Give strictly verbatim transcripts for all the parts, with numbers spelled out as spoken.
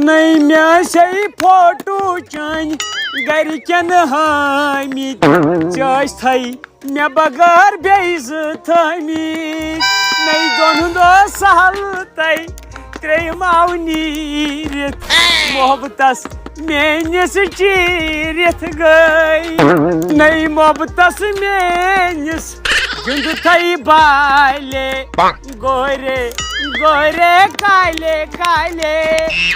نٔے مےٚ آسے فوٹو چٲنۍ گرِکٮ۪ن ہٲمٕتۍ، ژےٚ ٲسۍ تھٲے مےٚ بغٲر بیٚیہِ زٕ تھٲمٕتۍ۔ نٔے دۄن ہُنٛد اوس سہل تَے ترٛیٚیِم آو نیٖرِتھ، محبتس میٲنِس چیٖرِتھ گٔے۔ نٔے محبتس میٲنِس گِنٛدتھے بالے، گورے گورے کالے کالے،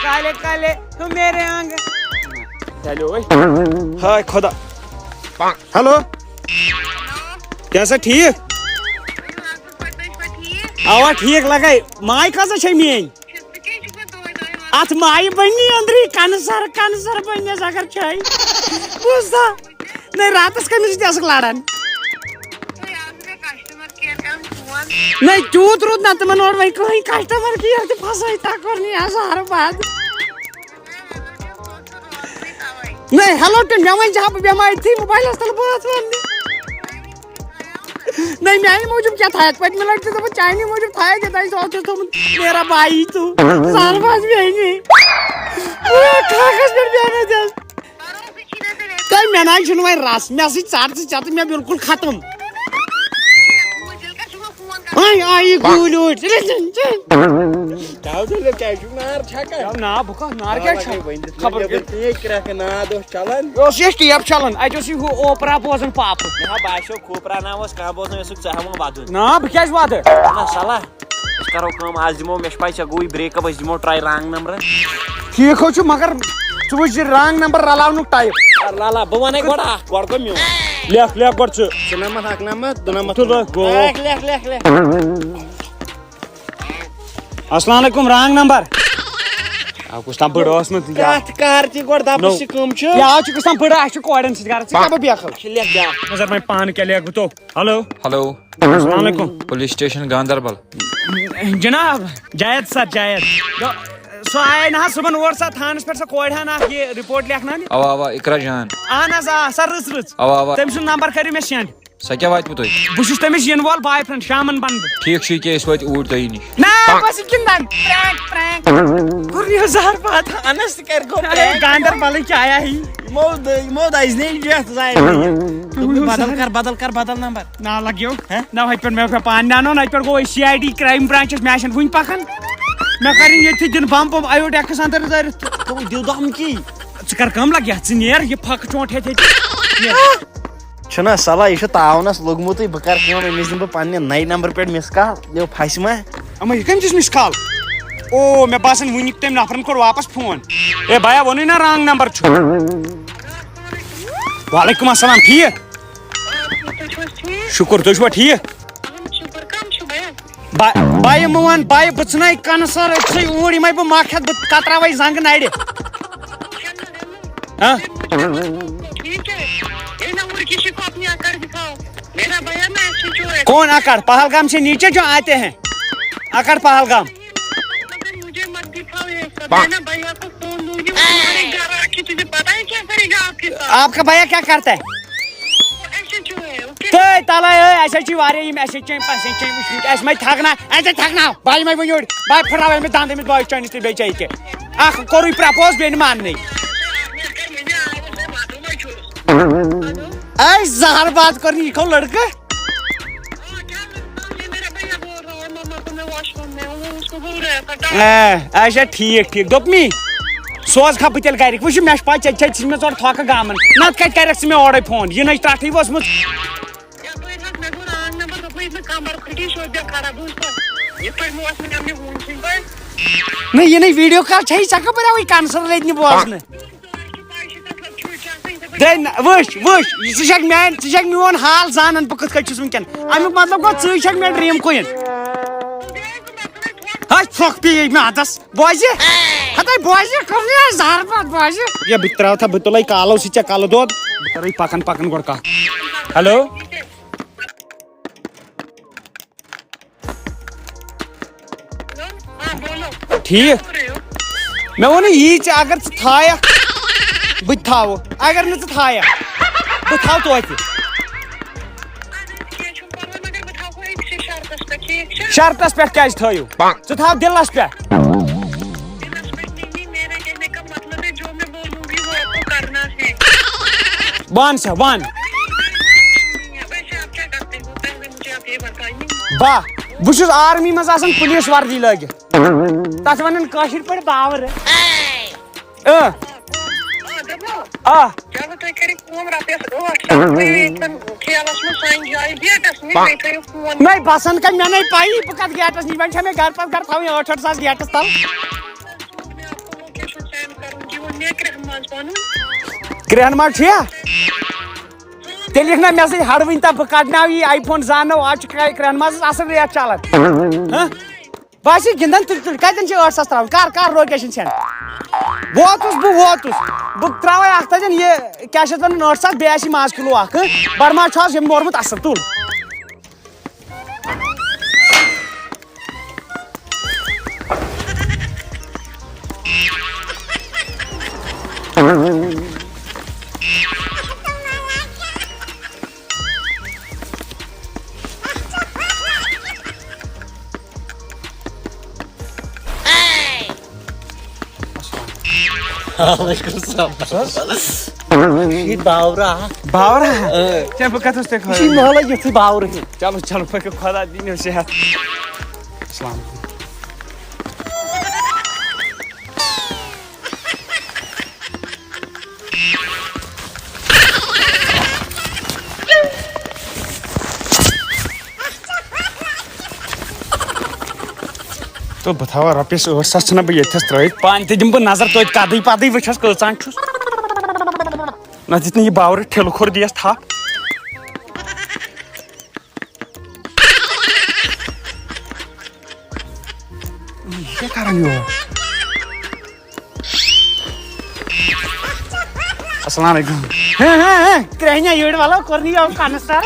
کالے کالے تو میرے آنگن۔ ہیلو۔ ہاے خدا۔ ہیلو۔ کیٛاہ سا ٹھیٖک؟ اوا ٹھیٖک لگے۔ ماے کۭژاہ چھے میٲنۍ؟ اتھ مایہِ بنی أنٛدری کنسر، کنسر بنس اگر چھے۔ بوٗزتھا؟ نَے راتس کٔمِس سۭتۍ ٲسٕکھ لڑان؟ نَے تیوٗت روٗد نہ تِمن اورٕ وۄنۍ کٕہٕنۍ کسٹمر کِیر تہِ پھسٲے تکھ کوٚر نہٕ یہِ زہرٕ بد۔ نَے ہیلو تہِ مےٚ وۄنۍ زِ ہا بہٕ بیٚہمہٕ أتھی موبایلس تل بٲتھ وننہِ۔ نَے میانہِ موٗجوٗب کیٛاہ تھایکھ؟ پٔتمہِ لٹہِ تہِ دوٚپُن چانہِ موٗجوٗب تھایکھ یہِ تۄہہِ سُہ اوس تھوٚمُت میرا بھائی تو زہرٕ بد بیٚہنہِ۔ ٹھاکس پٮ۪ٹھ بیٚہنس دِس۔ تہٕ مےٚ نہ حظ چھُنہٕ وۄنۍ رس، مےٚ سۭتۍ ژَٹ ژٕ، ژےٚ تہٕ مےٚ بالکل ختم۔ وۄنۍ آیی گوٗلۍ اوٗرۍ۔ کیٛاہ دٔلیٖل، کیٛازِ چھُکھ نار چھکان؟ نا، بہٕ کَتھ نار کیٛازِ چھَکھ؟ خبر کیٛاہ؟ ییٚتہِ کرٛٮ۪کھ ناد اوس چلان۔ یہِ اوس یہِ ٹیپ چلان، اَتہِ اوس یہِ ہُہ اوپرا بوزان پاپہٕ۔ مےٚ ہا باسیو کھوپرا نا اوس کانٛہہ بوزان، مےٚ سُہ ژٕ ہٮ۪وان وَدُن۔ نا، بہٕ کیٛازِ وَدٕ؟ نہ صلاح۔ أسۍ کرو کٲم، آز دِمو، مےٚ چھِ پَے ژےٚ گوٚوُے break up، أسۍ دِمو try wrong number۔ ٹھیٖک حظ چھُ، مگر ژٕ وٕچھ یہِ wrong number رلاونُک type۔ آ، لالا، بہٕ وَنَے گۄڈٕ اَکھ، گۄڈٕ گوٚو میون۔ لیکھ، لیکھ گۄڈٕ ژٕ۔ شُنَمَتھ، اَکہٕ نَمَتھ، دُنَمَتھ، تُل، گوٚو۔ لیکھ، لیکھ، لیکھ، لیکھ۔ السلام علیکم، wrong number۔ آ، کُس تام بٔڑ ٲس نہٕ یہِ۔ کَتھ کر تہِ گۄڈٕ دَپُس نو۔ یہِ کٲم چھِ۔ یہِ آو چھُ کُس تام بٔڑ، اَسہِ چھُ کورٮ۪ن سۭتۍ کَران، ژٕ کیٛاہ بہٕ بیکھٕ؟ اچھا، لیکھ بیٛاکھ۔ نظر وۄنۍ پانہٕ کیٛاہ لیکھ بہٕ تو۔ ہیلو۔ ہیلو۔ السلام علیکم۔ Police station Ganderbal. جناب، جاید سر، جاید۔ دو-، سۄ آیے نہ حظ صُبحن اور سۄ تھانس پٮ۪ٹھ سۄ کورِ ہن اکھ یہِ رپورٹ لیکھناونہِ؟ اوا، اوا، اقرا جان۔ اہن حظ، آ، سۄ رٕژ رٕژ۔ اوا، اوا۔ تٔمۍ سُنٛد نمبر کٔرِو مےٚ send۔ سۄ کیٛاہ واتہِ پوٚتُے؟ بہٕ چھُس تٔمِس یِنہٕ وول boyfriend، شامن بنہٕ بہٕ۔ ٹھیٖک چھُ، یہِ کیٛاہ أسۍ وٲتۍ اوٗرۍ تۄہہِ نِش۔ نہ، بس یہِ گِنٛدان۔ Prank، prank۔ کوٚر یہِ زہر پتھ۔ انس تہِ کرِ گوٚو اے، prank۔ گاندربلٕکۍ کیٛاہ آیا ہی؟ یِمو د-، یِمو دَزِ نے یَتھ زایہِ۔ دوٚپُن، بدل کر، بدل کر، بدل نمبر۔ ناو لگیو۔ ہہ؟ ناو ہتہِ پٮ۪ٹھ مےٚ اوس مےٚ پان نانو، نتہِ پٮ۪ٹھ گوٚو أسۍ C I D crime branch، مےٚ آسن وُنہِ پکان۔ مےٚ کرن ییٚتہِ دِن بم پم، اَیو ڈیکس اندر دٲرِتھ۔ تھوٚو دِو دم کی۔ ژٕ کر کٲم لگیا، ژٕ نیر یہِ پھکھ چونٹ ہیٚتھ ییٚتہِ۔ نیر۔ چھُنہ صلاح، یہِ چھُ تاونس لوٚگمُتٕے، بہٕ کرٕ کٲم، أمِس دِمہٕ بہٕ پننہِ نَیہِ نمبرٕ پٮ۪ٹھ miss call، یو پھسہِ ما؟ اما، یہِ کٔمۍ دِژ miss call؟ او، مےٚ باسان وُنیُک تٔمۍ نفرن کوٚر واپس فون۔ اے بھیا، ووٚنُے نا wrong number چھُ۔ وعلیکم السلام، ٹھیٖک؟ تُہۍ چھِو حظ ٹھیٖک؟ شُکُر، تُہۍ چھِوا ٹھیٖک؟ اہن شُکُر، کم چھِو بھیا؟ با-، بایہِ مہٕ وَن، بایہِ بہٕ ژھٕنَے کَنہٕ سَر أتھۍ سٕے اوٗرۍ، یِمَے بہٕ مَکھ ہٮ۪تھ، بہٕ کَتراوَے زَنٛگہٕ نَرِ۔ ہاں؟ ٹھیٖک ہے، یہ نا لڑکی کو اپنی اکڑ دکھاؤ۔ میرا بھیا، میں ایسے جو ہے۔ کون اکڑ؟ پہلگام سے نیچے جو آتے ہیں، اکڑ پہلگام۔ مگر مجھے مت دکھاؤ یہ سب، ہے نا، بھیا کو فون دوں گی، وہ تمہارے گھر آ کے تجھے پتا ہے کیا کرے گا آپ کے ساتھ۔ آپ کا بھیا کیا کرتا ہے؟ ایسے جو ہے، اوکے؟ تہٕ تَلَے ٲے، اَسہِ حظ چھِ واریاہ یِم، اَسہِ حظ چھِ یِم پَسنٛد چھِ یِم وٕچھمٕتۍ، اَسہِ مَے تھَکنا، اَسہِ حظ تھَکناو، بہٕ ہَے مَے وٕنہِ یوٚڑ، بہٕ ہَے پھٕٹراوَے أمِس دَنٛد أمِس بٲیِس چٲنِس تہِ بیٚیہِ چایہِ تہِ۔ اَکھ کوٚرُے پرٛپوز بیٚیہِ نہٕ ماننٕے۔ اَسہِ زَہر باد کوٚر نہٕ یہِ کھو لٔڑکہٕ۔ اے، اچھا ٹھیٖک ٹھیٖک، دوٚپمی سوز کھا بہٕ تیٚلہِ گَرِکۍ، وٕچھ مےٚ چھِ پَے ژےٚ چھےٚ ژٕ چھِ مےٚ ژورٕ تھۄکہٕ گامَن، نَتہٕ کَتہِ کَرٮ۪کھ ژٕ مےٚ اورَے فون، یہِ نَے ترٛٹھٕے ؤژھمٕژ۔ یپٲرۍ حظ مےٚ گوٚو wrong number، دوٚپمَے مےٚ کمر پھٕٹی، یہِ چھُ وۄنۍ بٮ۪کارا، بوٗزتھا؟ یِتھ پٲٹھۍ مےٚ اوس نہٕ مےٚ ووٚن ژےٚ پَے۔ نہ، یہِ نَے video call چھےٚ، ژےٚ کَپٲرۍ آوٕے کَنسَر لٔدنہِ بوزنہٕ؟ تۄہہِ چھُ تۄہہِ چھُ تَتھ لَگ چھُے چَتھ، یہِ دَپان دے نہ، وٕچھ، وٕچھ، ژٕ چھَکھ میٛانہِ، ژٕ چھَکھ میون حال زانان بہٕ کِتھ کٔنۍ چھُس وٕنکٮ۪ن۔ اَمیُک مطلب گوٚو، ژٕے چھَکھ مےٚ dream queen۔ ہَے، پھۄکھ پیٚیہِ مےٚ اَتَس۔ بوزِ؟ ہَتَے بوزِ، کٔر مےٚ زَہر بَتھ بوزِ۔ یے بہٕ تہِ ترٛاوٕ تھا، بہٕ تُلَے کالو سۭتۍ ژےٚ کَلہٕ دود۔ بہٕ کَرَے پَکان پَکان گۄڈٕ کَتھ۔ ہیلو۔ ہاں، بولو۔ ٹھیٖک۔ کیا بول رہے ہو؟ مےٚ ووٚن یی ژےٚ، اگر ژٕ تھایَکھ، بہٕ تہِ تھاوٕ۔ اگر نہٕ ژٕ تھایَکھ، بہٕ تھاوٕ توتہِ۔ اَدٕ کینٛہہ چھُنہٕ پَرواے، مگر بہٕ تھاوٕ أکسٕے شرطَس پٮ۪ٹھ، ٹھیٖک چھا؟ شرطَس پٮ۪ٹھ کیٛازِ تھٲیِو؟ ژٕ تھاو دِلَس پٮ۪ٹھ۔ دِلَس پٮ۪ٹھ نہٕ، نہٕ، میرا کیا وَن سا، وَن۔ ویسے آپ کیا کرتے ہو؟ پہلے مجھے آپ یہ بتائیے۔ بہٕ، بہٕ چھُس آرمی منٛز آسان پُلیٖس وردی لٲگِتھ۔ تَتھ وَنان کٲشِر پٲٹھۍ باورٕ۔ اۭں۔ آ، دَپو، آ۔ چلو تُہۍ کٔرِو کٲم، رۄپیَس ٲٹھ ساس تھٲیِو ییٚتٮ۪ن کھیلَس منٛز سانہِ جایہِ گیٹَس نِش، بیٚیہِ تھٲیِو فون۔ نَے، بَسَن کَتہِ، مےٚ نَے پَیی، بہٕ کَتھ گیٹَس نِش، وۄنۍ چھےٚ مےٚ گَرٕ پَتہٕ گَرٕ تھاوٕنۍ ٲٹھ ٲٹھ ساس گیٹَس تَل۔ میں آپ کو لوکیشن سینڈ کروں گی، وہ نیک رحمان بنو۔ کرٛہن ما چھُ یا؟ تیٚلہِ یِکھ نا مےٚ سۭتۍ ہڑوٕنۍ تہٕ بہٕ کڑناو یہِ آی فون زانو، آز چھُ کرٛ-، کرٛہن مازَس اَصٕل ریٹ چلان۔ ہہ؟ بہٕ آسہٕ یہِ گِنٛدان تُلۍ تُلۍ، کَتٮ۪ن چھِ ٲٹھ ساس ترٛاوٕنۍ؟ کر، کر لوکیشن سینڈ؟ ووتُس بہٕ، ووتُس۔ بہٕ ترٛاوَے اَکھ تَتٮ۪ن یہِ، کیٛاہ چھِ اَتھ وَنان، ٲٹھ ساس، بیٚیہِ آسہِ یہِ ماز کِلوٗ اَکھ، ہہ؟ بَڑٕ ماز چھُ آز ییٚمۍ مورمُت اَصٕل، تُل۔ وعلیکم السلام۔ یہِ باورا۔ باورا؟ اۭں۔ کیٛاہ، بہٕ کَتھ اوسُس تۄہہِ یہِ چھُ خٲرٕے؟ محلہٕ یُتھُے باورٕ ہیوٗ۔ چلو، چلو، پٔکِو، خۄدا دِیِن صحت۔ السلام علیکم۔ تہٕ بہٕ تھاوٕ رۄپیَس ٲٹھ ساس، ژھٕنَکھ بہٕ ییٚتھَس ترٛٲوِتھ۔ پانہٕ تہِ دِمہٕ بہٕ نظر توتہِ کَتٕے پَتٕے وٕچھَس کۭژاہ چھُس۔ نَتہٕ دیُت نہٕ یہِ باورٕ ٹھِلہٕ کھوٚر دِیَس تھپھ۔ یہِ کیٛاہ کران یور؟ السلام علیکم۔ ہے، ہے، ہے، کرٛہنیا یٔڈ والو کوٚر نہٕ یہِ کَنَس سَر۔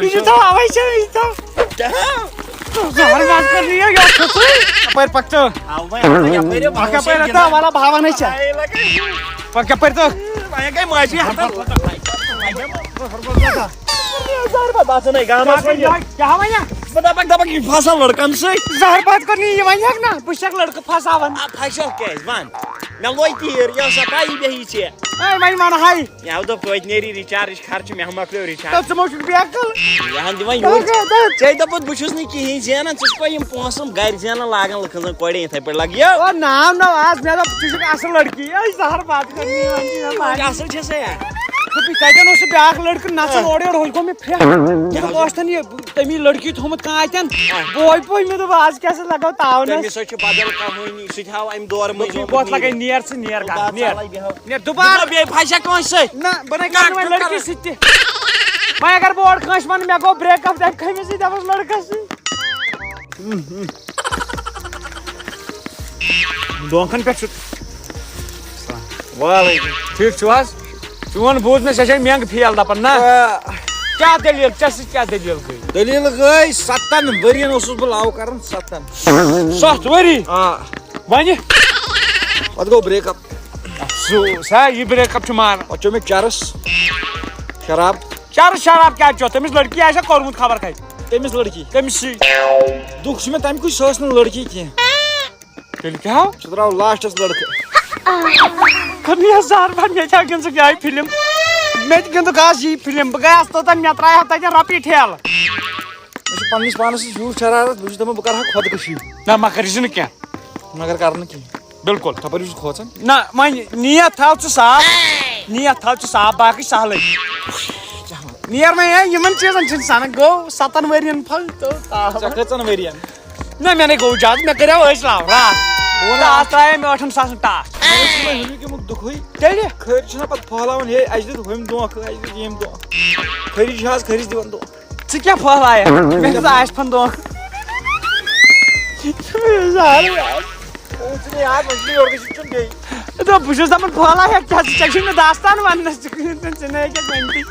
یہِ چھُ تھاو، اَوَے چھُ، یہِ چھُ تھاو۔ زہر بنٛد کوٚر نہٕ یہِ، یہِ اوس کھوٚتُے۔ اَپٲرۍ پَکھ ژٕ۔ اَوَے، اَپٲرۍ، اَپٲرۍ، پَکھ اَپٲرۍ، تہٕ وَلہٕ بہٕ ہاوَن ہے ژےٚ۔ پَکھ یَپٲرۍ تہٕ۔ وۄنۍ گٔے معٲفی ہَتَن۔ زہر بنٛد، باسان ہے گامَس وۄنۍ یہِ۔ کیٛاہ وَنہِ؟ بہٕ دَپَکھ، دَپَکھ، یہِ پھسا لٔڑکَن سۭتۍ۔ زہر بنٛد کوٚر نہٕ یہِ، وۄنۍ ہٮ۪کھ نہ، بہٕ چھَکھ لٔڑکہٕ پھساوان۔ آ، پھسا کیٛازِ؟ وَن۔ مےٚ لوٚگ تیٖر، یہِ ٲسا پَیی بیٚیہِ ژےٚ؟ ہے، وۄنۍ وَنہٕ ہاے۔ مےٚ دوٚپ توتہِ نیری recharge خرچہٕ، مےٚ مۄکلیو recharge۔ تہٕ ژٕ ما چھُکھ بیکل؟ یہِ ہن دِوان یوٗرۍ۔ دَگ، دَگ۔ ژےٚ دوٚپُتھ بہٕ چھُس نہٕ کِہیٖنۍ زینان، ژٕ چھُکھ پَے یِم پونٛسہٕ یِم گرِ زینان لاگان لُکن زَن کۄڑِ یِتھَے پٲٹھۍ لَگہِ یہِ۔ او ناو ناو آز، مےٚ دوٚپ ژٕ چھُکھ اَصٕل لٔڑکی۔ ہے زہر باتھ کَرنہِ یِوان چھِ مےٚ وۄنۍ مَزٕ۔ اَصٕل چھےٚ سا یا؟ دوٚپُے کَتٮ۪ن اوس سُہ بیٛاکھ لٔڑکہٕ نَژان اورٕ یورٕ، ہوٚلۍ گوٚو مےٚ پھرٛکھ۔ کیٛاہ مےٚ دوٚپ اوس؟ ٲس تَن یہِ تٔمی لٔڑکی تھوٚمُت کانٛہہ تَن۔ آ۔ بوے پوے، مےٚ دوٚپ آز کیٛاہ سا لَگاو تاونَس۔ تٔمِس سۭتۍ چھُ بدل کانٛہہ وٕنی، سُہ تہِ ہاو اَمہِ دورٕ مٔنٛزۍ دوٚپُے آمُت بۄتھ لَگے نیٖرِتھ۔ نیر ژٕ نیر گَرٕ، بہٕ نیر۔ ژَلَے بیٚہو۔ نیر دُبارٕ۔ دُبارٕ بیٚیہِ پھسہِ کٲنٛسہِ سۭتۍ۔ نہ، بہٕ نَے کَرٕ نہٕ وۄنۍ لٔڑکی سۭتۍ تہِ۔ وۄنۍ اگر بہٕ اورٕ کٲنٛسہِ وَنہٕ مےٚ گوٚو break up، دَپہِ کٔمِس سۭتۍ دَپَس لٔڑکَس سۭتۍ۔ دونٛکھَن پٮ۪ٹھ چھُ۔ وعلیکم۔ ٹھیٖک چھُو حظ؟ چون بوٗز مےٚ، ژےٚ چھے مٮ۪نٛگ فیل دَپان، نہ؟ آ۔ کیٛاہ دٔلیٖل؟ ژےٚ سۭتۍ کیٛاہ دٔلیٖل گٔے؟ دٔلیٖل گٔے سَتَن ؤرِیَن اوسُس بہٕ love کَران، سَتَن۔ سَتھ ؤری؟ آ۔ وۄنۍ؟ پَتہٕ گوٚو break up۔ سُہ، سا، یہِ break up چھُ ماران۔ پَتہٕ چیوٚو مےٚ چَرٕس، شراب۔ چَرٕس شراب کیٛازِ چیوٚو؟ تٔمِس لٔڑکی آسہِ ہا کوٚرمُت خبر کَتہِ۔ تٔمِس لٔڑکی۔ تٔمِس سۭتۍ۔ دُکھ چھُ مےٚ تَمہِ کُے، سۄ ٲس نہٕ لٔڑکی کینٛہہ۔ تیٚلہِ کیٛاہ ہو؟ سُہ درٛاو lastس لٔڑکہٕ۔ خۄدایا زہر بَن، مےٚ تہِ ہا گِنٛد ژٕ یِہوٚے فِلم۔ مےٚ تہِ گِنٛدُکھ آز یی فِلم۔ بہٕ گٔیاس توٚتَن، مےٚ ترٛایہِ ہا تَتٮ۪ن رۄپیہِ ٹھیلہٕ۔ مےٚ چھُ پنٛنِس پانَس سۭتۍ یوٗت شرارت، بہٕ چھُس دَپان بہٕ کَرٕ ہا خۄدکٔشی۔ نہ، مہ کَر، یہِ چھُنہٕ کینٛہہ۔ مگر کَرٕ نہٕ کِہیٖنۍ۔ بِلکُل۔ تَپٲرۍ چھُس کھوژان۔ نہ، وۄنۍ نیت تھاو ژٕ صاف، نیت تھاو ژٕ صاف، باقٕے سہلٕے۔ نیر وۄنۍ، ہے، یِمَن چیٖزَن چھِنہٕ سَنان، گوٚو سَتَن ؤرِیَن پھل تہٕ ژےٚ کٔژَن ؤرِیَن؟ نہ، مےٚ نے گوٚو زیادٕ، مےٚ کریو أزۍ love، راتھ۔ بہٕ وَنہٕ راتھ ترٛایے مےٚ ٲٹھَن ساسَن ٹاس۔ مےٚ اوس یِمَے ہُمیُک یِمُک دُکھٕے۔ تیٚلہِ؟ خٲرۍ چھِنہ پَتہٕ پھٔہلاوان، ہے، اَسہِ دیُت ہُمۍ دھونٛکھٕ، اَسہِ دیُت ییٚمۍ دھونٛکھٕ۔ خٲرۍ چھِ آز خٲرِس دِوان دھونٛکھٕ۔ ژٕ کیٛاہ پھٔہلایَکھ؟ مےٚ ہسا آسہِ پھَن دھونٛکھٕ۔ زہر یار۔ او، ژٕ نے یاد، وۄنۍ چھُنہٕ یورٕ گٔژھِتھ چھُنہٕ بیٚیہِ۔ دوٚپ، بہٕ چھُس دَپان پھٔہلایَکھ کیٛاہ؟ ژٕ، ژےٚ چھُے نہٕ داستان وَننَس، ژٕ، ژٕ نے ہیٚکَکھ ؤنتھٕے۔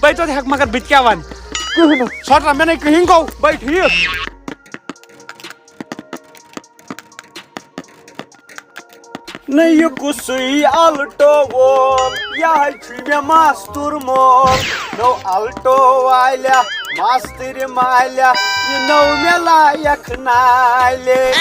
بَے، توتہِ ہٮ۪کہٕ، مگر بہٕ تہِ کیٛاہ وَنہٕ؟ کٕہٕنۍ نہٕ۔ ژھۄٹھ رَب، مےٚ نے کٕہٕنۍ گوٚو۔ بَے، ٹھیٖک۔ نہ یہِ کُسُے الٹو وول، یہِ ہَے چھُے مےٚ ماستُر مول۔ نو الٹو والیا، ماستٕرِ مالیا، یہِ نو مےٚ لایق نالے۔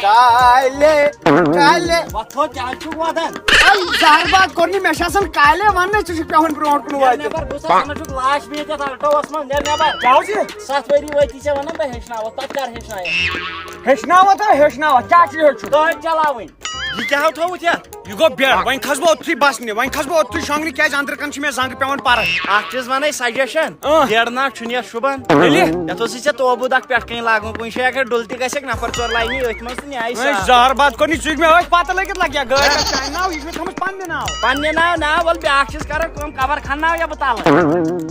کالے، کالے۔ وۄتھو، کیٛاہ چھُکھ وَدان؟ اے، زہر باد کوٚر نہٕ، مےٚ چھِ آسان کالے وَننَے، ژٕ چھُکھ پٮ۪وان برونٛٹھ کُن نیرٕ وٲتِتھ۔ نٮ۪بر، بہٕ چھُس آسان چھُکھ لاش بِہِتھ یَتھ آٹووَس منٛز، نیرٕ نٮ۪بر۔ کیٛاہ اوس یہِ؟ ستھ ؤری وٲتی ژےٚ وَنان بہٕ ہیٚچھناوَتھ، پَتہٕ کر ہیٚچھناوَتھ؟ ہیٚچھناوَتھ ہا، ہیٚچھناوَتھ، کیٛاہ چھُ ہیوٚچھُن؟ گٲڑۍ چلاوٕنۍ۔ یہِ کیٛاہ ہاو تھوٚوُتھ یَتھ؟ یہِ گوٚو bed، وۄنۍ کھسہٕ بہٕ اوٚتتھٕے بسنہِ، وۄنۍ کھسہٕ بہٕ اوٚتتھٕے شۄنٛگنہِ، کیٛازِ أنٛدرٕ کَنہِ چھِ مےٚ زنٛگہٕ پٮ۪وان پَرٕنۍ۔ اَکھ چیٖز وَنَے suggestion، اۭں۔ bed نا چھُنہٕ یَتھ شوٗبان۔ تیٚلہِ؟ یَتھ اوسُے ژےٚ توبوٗد اَکھ پٮ۪ٹھ کَنۍ لاگُن کُنہِ جایہِ، اگر ڈُلہٕ تہِ گژھٮ۪کھ نفر ژور لاینی أتھۍ منٛز تہٕ نیٛاے وۄنۍ صاف۔ زہر باد کوٚر نہٕ، ژٕ چھُکھ مےٚ أتھۍ پَتہٕ لٲگِتھ لَگیا گٲڑۍ پٮ۪ٹھ چانہِ ناو، یہِ چھُ مےٚ تھٲومٕژ پنٛنہِ ناو۔ پنٛنہِ ناو نا، وَلہٕ بیٛاکھ چیٖز کَرو کٲم، cover کھنناو یا بہٕ تَلہٕ۔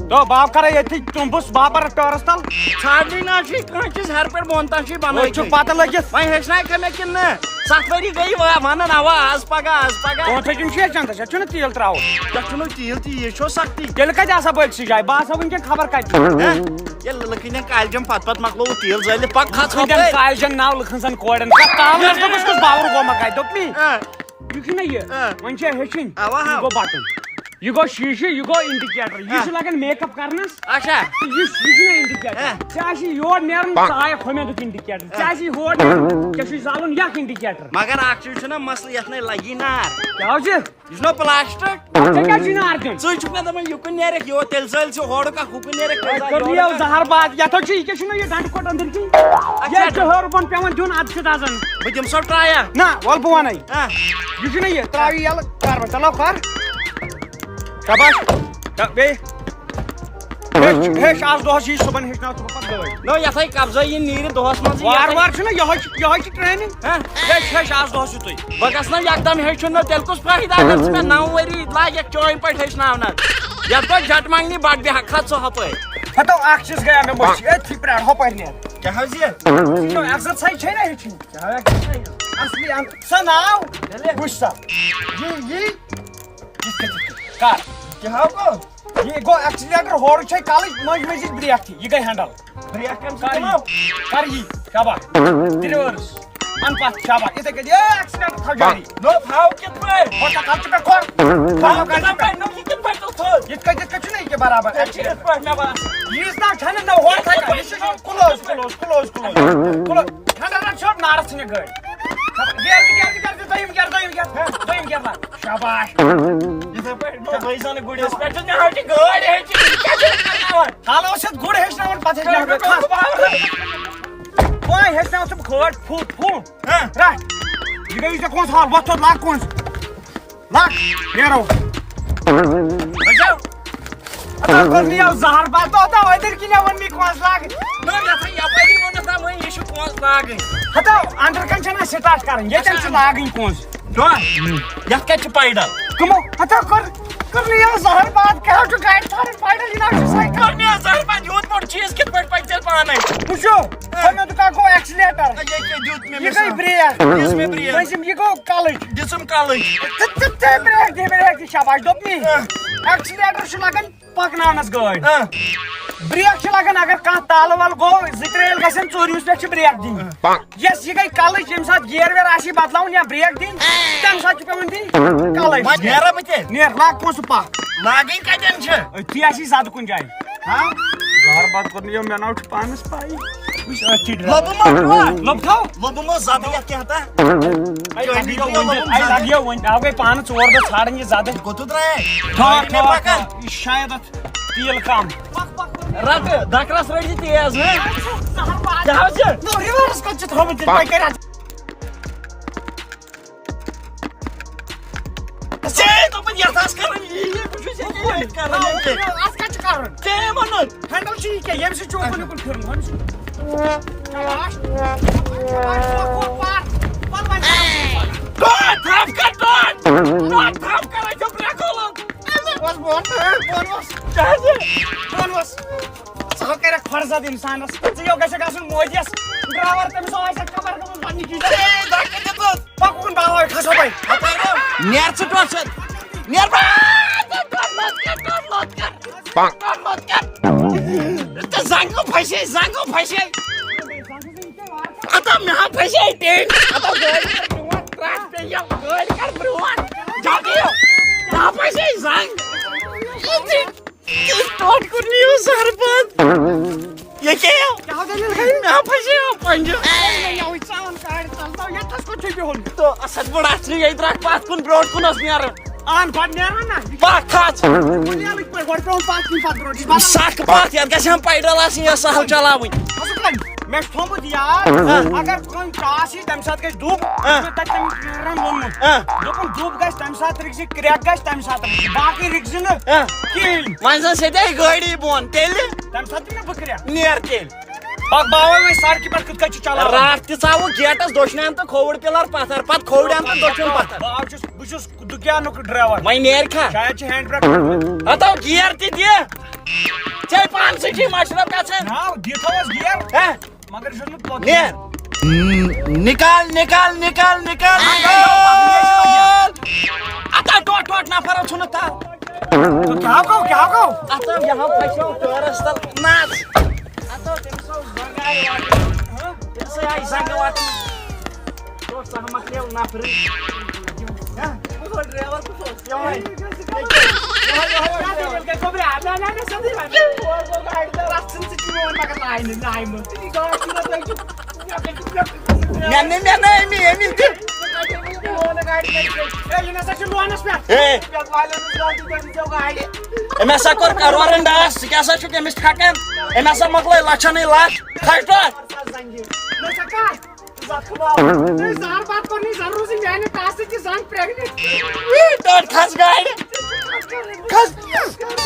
تو بہٕ ہاو کَرے ییٚتھی ٹُمبُس، بہٕ ہاو پَرٕ ٹٲرَس تَل۔ ژھانٛڈنٕے نا چھُے کانٛہہ چیٖز ہیٚرِ پٮ۪ٹھ بۄن تام چھُے بَنٲوِتھ۔ أتھۍ چھُکھ پَتہٕ لٔگِتھ۔ وۄنۍ ہیٚچھناے کھا مےٚ کِنہٕ نہٕ؟ ستھ ؤری گٔیی وا-، ونان اوا آز پگاہ، آز پگاہ۔ پانٛژھ ہتہِ چھُنہٕ شیٹھ چندس، یتھ چھُنہٕ تیٖل تراوُن۔ تتھ چھُنہٕ تیٖل تہِ، یہِ چھو سختی۔ تیٚلہِ کتہِ آسہٕ ہا بہٕ أکسٕے جایہِ؟ بہٕ آسہٕ ہا وٕنکیٚن خبر کتہِ۔ ہہ؟ ییٚلہِ لٔکٕنۍ ہن کالجن پتہٕ پتہٕ مۄکلووُ تیٖل زٲلِتھ، پکھ کھژ لٔکٕنۍ ہن ہۄپٲرۍ۔ کالجن ناو لٕکھن زن کورٮ۪ن۔ کتھ تاونس دوٚپُس کُس باورٕ گوٚو مکاے؟ دوٚپمی؟ ہہ۔ یہِ چھُنہ یہِ۔ ہہ۔ وۄنۍ چھےٚ ہیٚچھِنۍ۔ اوا، یہِ ہہ۔ گوٚو بٹن۔ یہِ گوٚو شیٖشہٕ، یہِ گوٚو indicator۔ یہِ ہہ۔ چھُ لگان make up کرنس۔ اچھا۔ تہٕ یُس، یہِ چھُنہ indicator۔ ہہ۔ ژےٚ آسی یور نیرُن، ژٕ ہایکھ ہُمٮ۪ن دیُت indicator۔ ژےٚ آسی یور نیرُن، ژےٚ چھُے زالُن یکھ indicator۔ مگر اکھ چیٖز چھُنہ مسلہٕ، یتھ نے لگی نار۔ کیٛاہ حظ چھِ؟ یہِ چھُنہ plastic۔ ژےٚ کیٛازِ چھُے نار دیُن؟ ژٕ چھُکھ مےٚ دپان یہِ کُن نیرکھ یور، تیٚلہِ زٲلۍ ژٕ ہورُک اکھ، ہُہ کُن نیرکھ، تیٚلہِ زالہِ کٔرۍ یورُک یو اکھ۔ زہر باد، یتھ حظ چھُ، یہِ کیٛاہ چھُنہ یہِ ڈنڈٕ کوٚٹ أنٛدٕرۍ کِنۍ؟ اچھا۔ یہِ چھُ ہیوٚر بۄن پٮ۪وان دیُن، ادٕ چھُ دزان۔ بہٕ دِمہٕ سۄ ٹرٛایا۔ نہ، وَلہٕ بہٕ وَنَے۔ ہہ۔ یہِ چھُنہ یہِ، ترٛاو یہِ یَلہٕ، کَر وۄنۍ، چلاو کَر۔ شاباش۔ تہٕ بیٚیہِ۔ ہیٚچھ، ہیٚچھ، آز دۄہَس یی، صُبحن ہیٚچھناو ژٕ بہٕ پَتہٕ گٲڑۍ۔ نو، یَتھَے قبضہ یہِ نیٖرِ دۄہَس منٛز، وارٕ یَتھَے۔ وارٕ چھُنہ یِہوٚے چھِ، یِہوٚے چھِ training۔ ہہ؟ ہیٚچھ، ہیٚچھ، آز دۄہَس یُتُے۔ بہٕ گژھٕ نہ یَکدَم ہیٚچھُن نہ، تیٚلہِ کُس فٲیدٕ اگر ژٕ مےٚ نَو ؤری لاگَکھ چٲنۍ پٲٹھۍ ہیٚچھناونَس؟ یَتھ گوٚو جَٹہٕ منٛگنی بَٹہٕ بیٚہہ کھا ژٕ ہۄپٲرۍ۔ ہَتو اَکھ چیٖز گٔیو مےٚ مٔشِتھ، أتھی پرٛار ہۄپٲرۍ نیر۔ کیٛاہ حظ یہِ؟ یہِ چھُ exercise چھے نہ ہیٚچھِنۍ؟ اصلی ان-، سا ناو وٕچھ سا۔ یی، یی۔ یِتھ کٔنۍ، یِتھ کٔنۍ۔ کر؟ کیٛاہ ہاو گوٚو؟ یہِ گوٚو accelerator ہورٕ چھے کلٕچ مٔنٛزۍ مٔنٛزۍ brake تہِ۔ یہِ گٔے handle۔ Brake کَمہِ سۭتۍ کر یی؟ تُلو؟ کر یی؟ شاباش۔ Reverse۔ ان پتھ، شاباش۔ یِتھَے کٔنۍ۔ اے، accelerator تھاو جٲری۔ نو، تھاو کِتھ پٲٹھۍ؟ ہۄ تھاو کلچہِ پٮ۪ٹھ کھۄر۔ تھاو کلچہِ پٮ۪ٹھ۔ نو، یہِ کِتھ پٲٹھۍ تُل تھوٚد؟ یِتھ کٔنۍ، یِتھ کٔنۍ چھُنہ یہِ کہِ برابر۔ یہِ چھِ یِتھ پٲٹھۍ مےٚ باسان۔ ییٖژ نہ چھَنہٕ نہ ہورٕ تھاوان۔ یہِ چھِ close، close، close، close۔ Close۔ Handle رَٹ short، نارَس ژھٕنہِ گٲڑۍ۔ Gear، gear، gear، دوٚیِم gear، دوٚیِم gear، دوٚیِم gear لاگ۔ شاباش۔ یِتھَے پٲٹھۍ، نو، بٲے زانہٕ گُرِس پٮ۪ٹھ چھُ مےٚ ہاوان چھِ گٲڑۍ ہیٚچھِنۍ، یہِ کیٛاہ چھِ کرناوان؟ حالہ اوس یَتھ گُر ہیٚچھناوان، پَتہٕ ہیٚچھناوان مےٚ کھَس۔ وۄنۍ ہیٚچھناو ژٕ بہٕ کھٲڑۍ، پھُ، پھُ۔ ہہ۔ رَٹ۔ یہِ گٔیی ژےٚ کونٛس حال، وۄتھ تھوٚد لاگ کونٛس۔ لگ، نیرو۔ بچو۔ ہتا کوٚر مےٚ یَوٕ زہر بَتہٕ، ہتا أدٕرۍ کِنۍ ووٚن مےٚ کونٛس لاگٕنۍ۔ نہ، یَتھ ہے یَپٲری ووٚنُتھ نا وۄنۍ، یہِ چھُ کونٛس لاگٕنۍ۔ ہتا أنٛدرٕ کَنہِ چھَنہٕ اَسہِ start کَرٕنۍ، ییٚتٮ۪ن چھِ لاگٕنۍ کونٛس۔ دۄہ؟ یَتھ کَتہِ چھِ پیڈل؟ کٕمو؟ ہتا کوٚر، کوٚر مےٚ یَوٕ زہر بَتہٕ، کیٛاہ چھُ گاڑِ ژھانٛڈٕنۍ پیڈل، یہِ نہ چھُ سایکل۔ کوٚر مےٚ یَوٕ زہر بَتہٕ، یوٗت بوٚڑ چیٖز کِتھ پٲٹھۍ پَکہِ تیٚلہِ پانَے؟ وٕچھو، ہہ۔ وۄنۍ مےٚ دوٚپ، کَتھ گوٚو accelerator؟ یہِ کیٛاہ دیُت مےٚ یہِ گٔے مثال؟ Brake۔ دِژ مےٚ brake۔ بٲزِم، یہِ گوٚو کَلٕچ۔ دِژٕم کَلٕچ۔ ژٕ، ژٕ، ژٕ brake دِ، brake دِ، شاباش، دوٚپمی۔ اۭں۔ Accelerator چھُ لَگان پَکناونَس گٲڑۍ۔ اۭں۔ Brake چھِ لَگان، اگر کانٛہہ تالہٕ وَل گوٚو، زٕ ترٛےٚ ییٚلہِ گژھن، ژوٗرمِس پٮ۪ٹھ چھِ brake دِنۍ۔ اۭں۔ یَس یہِ گٔے کَلٕچ، ییٚمہِ ساتہٕ gear ویر آسی بدلاوُن یا brake دِنۍ، تَمہِ ساتہٕ چھِ پٮ۪وان دِنۍ کَلٕچ۔ وۄنۍ نیرا بہٕ تیٚلہِ؟ نیر، لاگ کونٛسہٕ پَکھ۔ لاگٕنۍ کَتٮ۪ن چھِ؟ أتھی آسی زیادٕ کُنہِ جایہِ۔ ہاں؟ زہر بَتہٕ کوٚر نہٕ یِم، مےٚ ناو چھُ پانَس پَے۔ وٕچھ، أتھۍ چھِ ڈرٛاے۔ لوٚبُم ما چھُ؟ لوٚب تھاو؟ لوٚبُم اوس زَدٕ یَتھ کیٛاہ تھا؟ اَے، لَگہِ یہِ گوٚو وۄنۍ، اَے، لَگہِ یہِ وۄنۍ، اَوٕ گٔے پانہٕ ژور دۄہ ژھانٛڈان یہِ زَدٕ۔ کوٚت درٛاے؟ ٹھاک، گاڑِ مےٚ ٹھاک، پَکان۔ ٹھاک۔ یہِ شاید اَتھ تیٖل کَم۔ رَٹہٕ، دَکرَس رٔٹۍ زِ تیز، ہہ؟ زہر بَتہٕ۔ کیٛاہ حظ چھِ؟ نو، reverse کَتہِ چھِ تھٲومٕتۍ تیٚلہِ؟ تۄہہِ کَرِ اَتھ ژےٚ دوٚپُن یَتھ آس کَرُن یی، یی، بہٕ چھُس ییٚکیٛاہ ییٚتہِ کَرُن ییٚکیٛاہ۔ اَتھ کَتہِ چھُ کَرُن؟ ژےٚ ووٚنُتھ۔ Handle چھُ یہِ کیٛاہ؟ ییٚمہِ سۭتۍ چھُ اُکُن یُکُن پھِرُن۔ وۄنۍ چھُ۔ شاباش۔ شاباش، شاباش، پَر، پَر، پَر، وۄنۍ کَر۔ ٹوٹھ تھَپھ کَر، ٹوٹھ۔ ٹوٹھ تھَپھ کَر، أسۍ چھِ برٛکھ کھولان۔ بَس، بہٕ وَنہٕ، بہٕ وَنہٕ، بہٕ وَنہٕ۔ کیٛازِ؟ بہٕ وَنہٕ۔ ژٕ ہا کَرَکھ فرضد اِنسانَس۔ ژٕ یو گژھکھ آسُن مودیَس driver، تٔمِس آسہِ ہا خبر گٔمٕژ گۄڈٕنِچی جایہِ۔ اے، دَکہٕ دِژٕس۔ پَکُن باوَے، کھسو بَے۔ اَپٲرۍ ہا۔ نیر ژٕ ٹوٹھ سۭتۍ۔ نیر بَے۔ ٹوٹھ لوٚت کَر، ٹوٹھ لوٚت کَر۔ ٹوٹھ لوٚت کَر۔ ژٕ زنٛگہٕ پھَسے، زنٛگہٕ پھَسے۔ ہتا مےٚ ہا پھَسے ٹینٛگ۔ ہتا گٲڑۍ کَر برٛونٛٹھ، ٹرٛاے پیٚیہِ گٲڑۍ کَر برٛونٛٹھ۔ جلدی۔ مےٚ ہا پھَسے زنٛگ۔ کیُتھ ٹوٹھ کوٚر مےٚ یہِ زہر بنٛد۔ یہِ کیٛاہ؟ کیٛاہ دٔلیٖل گٔے؟ مےٚ ہا پھَسیو پنٛجہِ۔ اے، یَوٕ ژان کارِ تَل تَو یہِ۔ تہٕ اَسَتھ بٔڑ اَتھ چھِ ییٚتہِ رَٹھ پَتھ کُن برٛونٛٹھ کُن ٲس نیران۔ اَہَن، گۄڈٕ نیران نہ۔ پَتھ کھژ۔ گۄڈٕ نیران یِتھ پٲٹھۍ، گۄڈٕ پٮ۪وان پَتھ کُن، پَتہٕ برٛونٛٹھ۔ یہِ چھِ پَتھ سَکھ پَتھ، یَتھ گژھِ ہَم پیڈَل آسٕنۍ، یۄس سَہَل چَلاوٕنۍ۔ اَصٕل پٲٹھۍ، مےٚ چھُ تھوٚمُت یاد، ہاں۔ اگر کُنہِ ٹاس یی، تَمہِ ساتہٕ گژھِ ڈُب۔ ہاں۔ مےٚ تَتہِ تٔمِس ٹرٛینَرَن ووٚنمُت۔ ہاں۔ دوٚپُن، ڈُب گژھِ تَمہِ ساتہٕ رِکزِ، کرٛٮ۪کھ گژھِ تَمہِ ساتہٕ رِکزِ۔ باقٕے رِکزِ نہٕ ہاں۔ کِہیٖنۍ۔ وۄنۍ زَن سیٚدے گٲڑی بۄن، تیٚلہِ؟ تَمہِ ساتہٕ تہِ مےٚ بہٕ کرٛٮ۪کھ۔ نیر تیٚلہِ۔ پَکھ باوَے وۄنۍ سڑکہِ پٮ۪ٹھ کِتھ کٔنۍ چھِ چلاوان۔ راتھ تہِ ژاوُکھ گیٹَس دٔچھُن اَندٕ تہٕ کھووُر پِلَر پَتھَر، پَتہٕ کھووُر اَندٕ تہٕ دٔچھُن پَتھَر۔ باو چھُس، بہٕ چھُس دُکیانُک ڈرٛایوَر۔ وۄنۍ نیرِ کھا؟ شاید چھِ ہینڈ بریک۔ ہَتو گیر تہِ دِ۔ ژےٚ پانسٕے چھُے مَشرَف گژھان۔ ناو دِ تھاوَس گیر۔ ہہ؟ مگر یہِ چھُنہٕ پَکان۔ نیر۔ نِکال، نِکال، نِکال، نِکال، نِکال۔ اَتا ٹوٹھ، ٹوٹھ نفر ژھُنُتھ تَل۔ کیٛاہ گوٚو، کیٛاہ گوٚو؟ اَتھ آو یہِ ہاو پھَسیو ٹٲرَس تَل۔ نَژ۔ اَتھ آو تٔمِس اوس زنٛگہٕ آیہِ وَٹُن۔ تٔمِس آیہِ زنٛگہٕ وَٹُن۔ ژٕ اوس ژٕ مۄکلیو نفرٕے۔ ہہ؟ یِہوٚے۔ یِہوٚے، یِہوٚے۔ مےٚ نہٕ، مےٚ نہٕ، أمی، أمی تہِ۔ ہے، یہِ نسا چھُ لونَس پٮ۪ٹھ۔ ہے۔ أمۍ ہسا کوٚر کَرورَن ڈاس، ژٕ کیٛاہ سا چھُکھ أمِس ٹھَکان؟ أمۍ ہسا مۄکلٲے لَچھَنٕے لَچھ۔ کھَس ٹوٹھ۔ نہ ژٕ کَر؟ ژٕ زَکھ باب۔ ژٕ زار باد کوٚر نہٕ زَن روزٕنۍ میٛانہِ ٹاسہٕ کہِ زَن pregnant۔ وی، ٹوٹھ کھَس گاڑِ۔ کھَس۔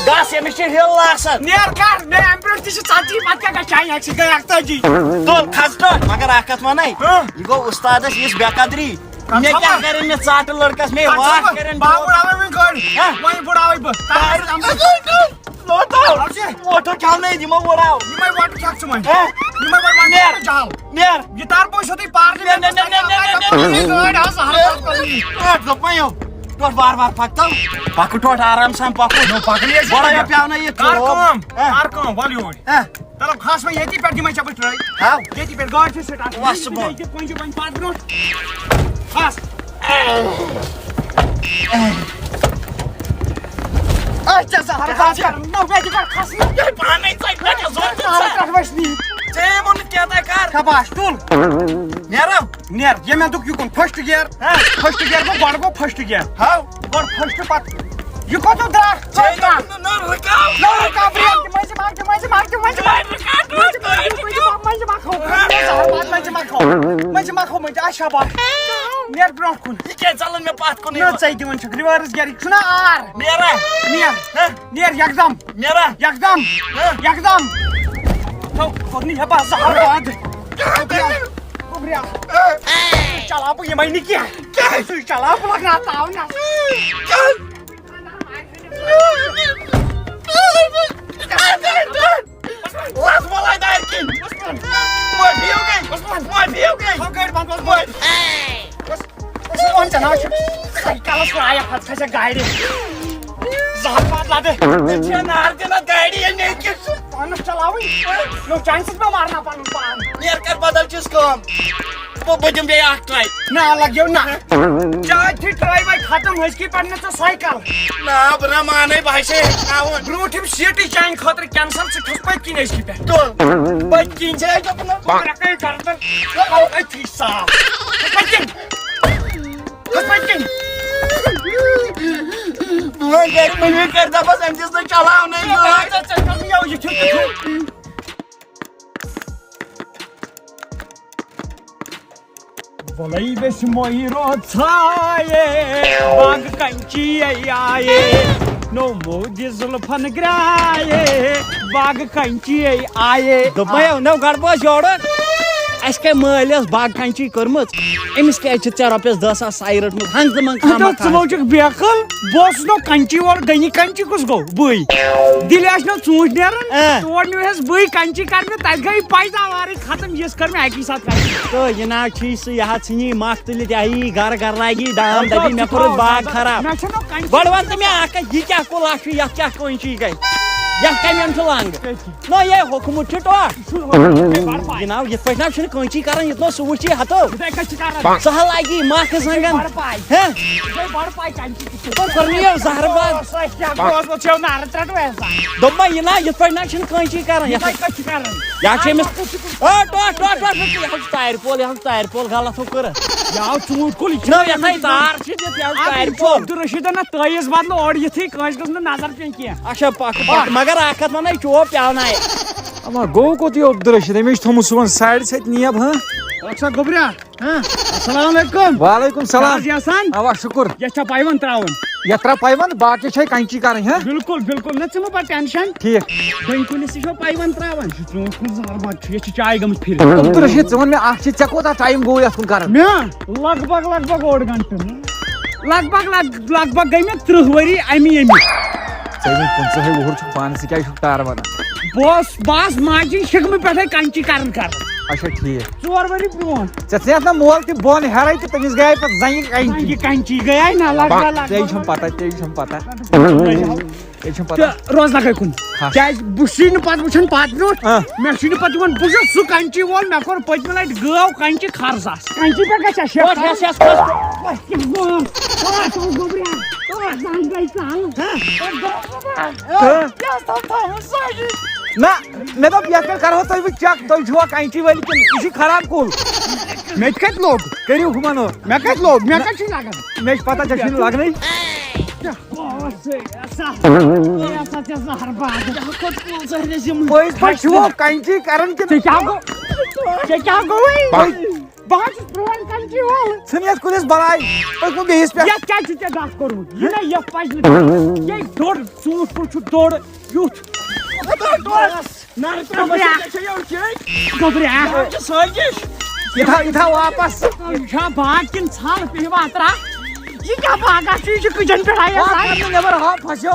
گژھ، أمِس چھِ ہِل آسان۔ نیر کر، مےٚ اَمہِ برٛونٛٹھ تہِ چھِ ژتجی، پتہٕ کیٛاہ گژھِ؟ چانہِ اَکہِ سۭتۍ گٔے اَکتٲجی۔ تُل، کھس ٹوٹھ، مگر اکھ کتھ ونے، ہاں۔ یہِ گوٚو اُستادس یِژھ بے قدری۔ کتھ مےٚ کیٛاہ خبر؟ کرن یہِ ژاٹہٕ لڑکس، مے کتھ واٹھ خبر؟ کرن بہٕ ہاوٕ وۄنۍ گٲڑۍ۔ ہاں۔ وۄنۍ بُڑاوے بہٕ۔ بار-، لوٹو۔ لوٹو کھٮ۪ونٲیِتھ، یِمو بُڑاو۔ یِمے وۄٹہٕ کھٮ۪کھ ژٕ وۄنۍ۔ ہاں۔ یِمے وۄٹہٕ وۄنۍ نیر۔ جال۔ نیر۔ یہِ تار پوش ہوتُے پارلہِ نیر، نیر، نیر، نیر، نیر، نیر، نیر۔ گٲڑۍ آسہٕ ہر کانٛہہ کۄلہِ۔ ٹوٹھ دوٚپ وۄنۍ یو۔ ٹوٹھ وار وار پکتو۔ پکہٕ ٹوٹھ آرام سان پکو۔ نو پکہٕ یہِ۔ بڑا یہِ پیاونٲیِتھ کر ژٕ۔ کٲم، ہاں۔ کر کٲم، ول یوٗرۍ۔ ہاں۔ تلو کھس وۄنۍ ییٚتی پٮ۪ٹھ دِمے ژےٚ بہٕ ٹرٛاے۔ ہاو۔ ییٚتی پٮ۪ٹھ گاڑِ چھِ سٹارٹ۔ وس ژٕ بۄن۔ ییٚتہِ کُنہِ جایہِ وۄنۍ پتھ برونٛٹھ۔ کھس۔ اچھا، زہر باد کر۔ نو، مےٚ تہِ کر کھسنہٕ۔ ییٚلہِ پانے ژَے پٮ۪ٹھ ضوٚرتھ ژےٚ۔ زہر پٮ۪ٹھ وَسہِ نی۔ ژےٚ ووٚنُتھ کیٛاہ تام کر۔ شاباش، تُل۔ نیرو۔ نیر، یہِ مےٚ دوٚپ یہِ کُن، first gear۔ ہاں۔ First gear گوٚو، گۄڈٕ گوٚو first gear۔ ہاو۔ گۄڈٕ first پتہٕ۔ یہِ کوٚت درٛاو؟ ژےٚ کوٚت درٛاو؟ دوٚپ نہٕ، نہ رُکاو۔ نہ رُکاو brake، مٔنٛزۍ منٛز، مٔنٛزۍ منٛز، مٔنٛزۍ منٛز۔ مٔنٛزۍ منٛز کھو۔ مٔنٛزۍ منٛز کھو۔ مٔنٛزۍ منٛز کھو۔ مٔنٛزۍ منٛز۔ آ، شاباش۔ نیر برٛونٛٹھ کُن۔ یہِ کیٛازِ ژَلان مےٚ پَتھ کُنٕے نہ، یوت؟ ژَے دِوان چھُکھ reverse gear، یہِ چھُنہ آر۔ نیرا۔ نیر۔ ہہ؟ نیر یکدم۔ نیرا۔ یکدم۔ ہہ؟ یکدم۔ تھو، کوٚر نہٕ یہِ بس زہر بنٛد۔ گوٚبریا۔ گوٚبریا۔ چلاو بہٕ یِمَے نہٕ کینٛہہ۔ کیٛازِ؟ سُے چلاو بہٕ لگناو تاونَس۔ کیٛازِ؟ لَس وَلَے دارِ کِنۍ۔ معٲفی ہیوٗ گٔے۔ معٲفی ہیوٗ گٔے۔ تھاو گٲڑۍ بنٛد، بنٛد، بنٛد۔ معٲفی۔ بہٕ وَنہٕ ژےٚ نہ، چھُ سایکَلَس لایَق، پَتہٕ کھسہِ گاڑِ۔ زہر پَتہٕ لَدٕ۔ ژےٚ چھےٚ نار دِنَس گاڑِ، یہِ مےٚ کِژھ۔ پانَس چلاوٕنۍ۔ نو چانہِ سۭتۍ ما مارنا پَنُن پان۔ نیر کر بدل چیٖز کٲم۔ بہٕ، بہٕ دِمہٕ بیٚیہِ اَکھ try۔ نہ، لَگیو نہ۔ چاے تھی try وَے ختم، أزکی پٮ۪ٹھ نہٕ ژٕ سایکَل۔ نہ، بہٕ نہ مانَے، بہٕ ہَے چھے ہیٚچھناوُن۔ برٛونٛٹھِم seat چانہِ خٲطرٕ cancel، ژٕ کھوٚت پٔتۍ کِنۍ أزکی پٮ۪ٹھ۔ تُل۔ پٔتۍ کِنۍ۔ ژےٚ ہَے دوٚپُن نہ، بہٕ رَٹَے گردَن، بہٕ تھاوَے أتھی صاف۔ پٔتۍ کِنۍ۔ کھوٚت پٔتۍ کِنۍ۔ بہٕ وَنہٕ گَرِ مٔمی کَرِ دَپَس، أمۍ دِژ نہٕ چلاونَے یوٗت۔ ژٕ، ژٕ، ژٕ، یَو، یہِ چھُ، یہِ چھُ۔ وَلَے بیٚیہِ چھِ مۄہی روٚژھ آیے، باغہٕ کَنچی آیے، نو مودِ زُلفَن گرٛایے، باغہٕ کَنچی آیے۔ دوٚپمَے، نو گۄڈٕ بوز یورٕ، اَسہِ کَمہِ مٲلۍ ٲس باغہٕ کَنچی کٔرمٕژ؟ أمِس کیٛازِ چھِ ژےٚ رۄپیَس دَہ ساس سَے رٔٹمٕژ؟ ہنٛگتہٕ منٛگہٕ ژٕ خامہ موجوٗک بے عقل، بہٕ اوسُس نو کَنچی وول، گٔنی کَنچی کُس گوٚو؟ بٕے۔ دِلہِ آسہِ نو ژوٗنٛٹھۍ نیران، اۭں۔ تور نیوٗہَس بٕے کَنچی کَرنہِ، تَتہِ گٔے پیداوارٕے ختم، یِژھ کٔر مےٚ اَکی ساتہٕ کَنچی۔ تہٕ یہِ نہ حظ چھُے سُہ، یہِ حظ ژھٕنی مَکھ تُلِتھ، یہِ ہا یی گَرٕ گَرٕ لاگی ڈام، دَپی مےٚ کوٚرُتھ باغ خراب۔ مےٚ چھُنہٕ کَنچی۔ گۄڈٕ وَن تہٕ مےٚ اَکھ کَتھ، یہِ کیٛاہ کُلا چھُ، یَتھ کیٛاہ کٲنچی گٔے؟ یتھ کمٮ۪ن چھُ لنگ؟ نہ، یے ہوٚکھمُت چھُ ٹوٹھ۔ جناب، یِتھ پٲٹھۍ نہ چھُنہٕ کٲنچی کران، یِتھ نہٕ سُہ وٕچھی ہتو۔ یِتھے کٔنۍ چھِ کران۔ سُہ ہا لگی مکھ زنٛگن۔ بڑٕ پاے۔ ہے؟ یِتھے بڑٕ پاے کمہِ چی تہِ چھِ۔ تِمو کوٚر نہٕ یہِ زہرٕ باد۔ سۄ کیٛاہ گوس وۄتھ چھو نارٕ ترٛٹھ ویسان۔ دوٚپمَے، یہِ نا، یِتھ پٲٹھۍ نہ چھُنہٕ کٲنچی کران۔ یِتھے کٔنۍ چھِ کران۔ یا چھِ أمِس۔ آ، ٹوٹھ، ٹوٹھ، ٹوٹھ، ٹوٹھ، یہِ حظ چھُ تارِ پول، یہِ حظ چھُ تارِ پول، غلط ہو کٔرٕتھ۔ یہِ آو ژوٗنٛٹھ کُل، یہِ چھُ نہ، یِتھے تار چھِ دِتھ، یہِ حظ چھُ اَدٕ تارِ یہِ چھُ پول۔ عبدالرشیٖدَن نہ تٲویٖز بدلہٕ اورٕ یِتھٕے، کٲنٛسہِ گٔژھ نہٕ نظر پیٚنۍ کینٛہہ۔ اچھا، پکھ، پکھ، مگر اکھ کتھ ونے، چوب پیاوناے۔ اما گوٚو کوٚت یہِ عبدالرشیٖد؟ أمِس چھُ تھوٚمُت سون سایڈ سۭتۍ نیب، ہاں؟ ڈاکٹر صاحب گوٚبریا، ہاں؟ السلام علیکم۔ وعلیکم السلام۔ کیٛاہ حظ یژھان؟ اوا، شُکر۔ یتھ چھا پایونٛد ترٛاوُن؟ یتھ ترٛاو پایونٛد، باقٕے چھے کینچی کرٕنۍ، ہاں؟ بِلکُل، بِلکُل، نہ ژٕ مہٕ بر ٹینشن۔ ٹھیٖک۔ ڈٔنۍ کُلِس تہِ چھو پایونٛد ترٛاوان، یہِ چھُ ژوٗنٛٹھ کُل زہر بد چھُ، یہِ چھِ چاے گٔمٕژ پھِرِ۔ عبدالرشیٖد، ژٕ وَن مےٚ اکھ چیٖز، ژےٚ کوٗتاہ ٹایم گوٚو یتھ کُن کران؟ مےٚ؟ لگ بگ، لگ بگ اوٚڑ گھنٹہٕ۔ لگ بگ، لگ، لگ بگ گٔے مےٚ ترٕٛہ ؤری اَمی، اَمی۔ ژےٚ وۄنۍ پٕنٛژٕہَے وُہُر چھُکھ پانہٕ، ژٕ کیٛازِ چھُکھ ٹارٕ وَنان؟ بہٕ اوس، بہٕ آس ماجہِ ہِنٛدِ شِکمہٕ پٮ۪ٹھَے کَنچی کَران کَران۔ اچھا، ٹھیٖک۔ ژور ؤری برٛونٛٹھ۔ ژےٚ ژھٕنیٚتھ نا مول تہِ بۄن ہیٚرَے تہٕ تٔمِس گٔیے پَتہٕ زَنٛگہِ کَنچی۔ زَنٛگہِ کَنچی گٔیے نا، لگ بگ، لگ بگ۔ ژےٚ چھَم پَتہ، ژےٚ چھَم پَتہ۔ ژےٚ چھَم پَتہ۔ تہٕ روز لَگے کُن۔ ہا۔ کیٛازِ بہٕ چھُس نہٕ پَتہٕ وٕچھان پَتہٕ برٛونٛٹھ۔ آ۔ مےٚ چھُ نہٕ پَتہٕ یِوان، بہٕ چھُس سُہ کَنچی وول، مےٚ کوٚر پٔتمہِ لَٹہِ گٲو کَنچی خرٕژ۔ کَنچی پٮ۪ٹھ گژھِ ہا شیٚکھ۔ پَتہٕ ہٮ۪س ہٮ۪س کھۄژ۔ وَتھ کیٛاہ گوٚو؟ وَتھ اوس گوٚبریا۔ وَتھ زَنٛگ گٔے ژَل۔ ہا؟ کیٛاہ اوس تَتھ تھاوُن سٲری؟ نہ، مےٚ دوٚپ، یَتھ پٮ۪ٹھ کَرہو تۄہہِ بہٕ چیک، تُہۍ چھُوا کَنچی وٲلۍ کِنہٕ یہِ چھُے خراب کُل؟ مےٚ تہِ کَتہِ لوٚگ؟ کٔرِو ہُمَن ہو۔ مےٚ کَتہِ لوٚگ؟ مےٚ کَتہِ چھُے لَگان؟ مےٚ چھِ پَتہ ژےٚ چھُے نہٕ لَگنٕے۔ کیٛاہ اوس سُہ؟ سا-، یہِ ہسا ژےٚ زہر باد۔ پٔزۍ پٲٹھۍ چھُوا کَنچی کَران کِنہٕ؟ ژےٚ کیٛاہ گوٚو؟ ژےٚ کیٛاہ گوٚوُے؟ بہٕ حظ چھُس پرٛون کَنچی وول۔ ژھٕن یَتھ کُلِس بَلاے، پٔکۍ وۄنۍ بیٚیِس پٮ۪ٹھ۔ یَتھ کیٛازِ چھُ ژےٚ دَکھ کوٚرمُت؟ یہِ نہ، یَتھ پَزِ نہٕ۔ یے ڈوٚڑ، ژوٗنٛٹھ کُل چھُ ڈوٚڑ یُتھ۔ نَرٕ ترٛاوَس، گوٚبریا۔ یہِ چھےٚ یورٕ کِہیٖنۍ۔ گوٚبریا۔ یہِ چھِ سٲزِش۔ یہِ تھاو، یہِ تھاو واپَس۔ یہِ چھا باغ کِنہٕ ژھَل پیٚیہِ واترا؟ یہِ کیٛاہ باغا چھُ؟ یہِ چھُ کٕجَن پٮ۪ٹھ آیَس باغ آز۔ کَر نہٕ نٮ۪بَر، ہاو پھَسیو۔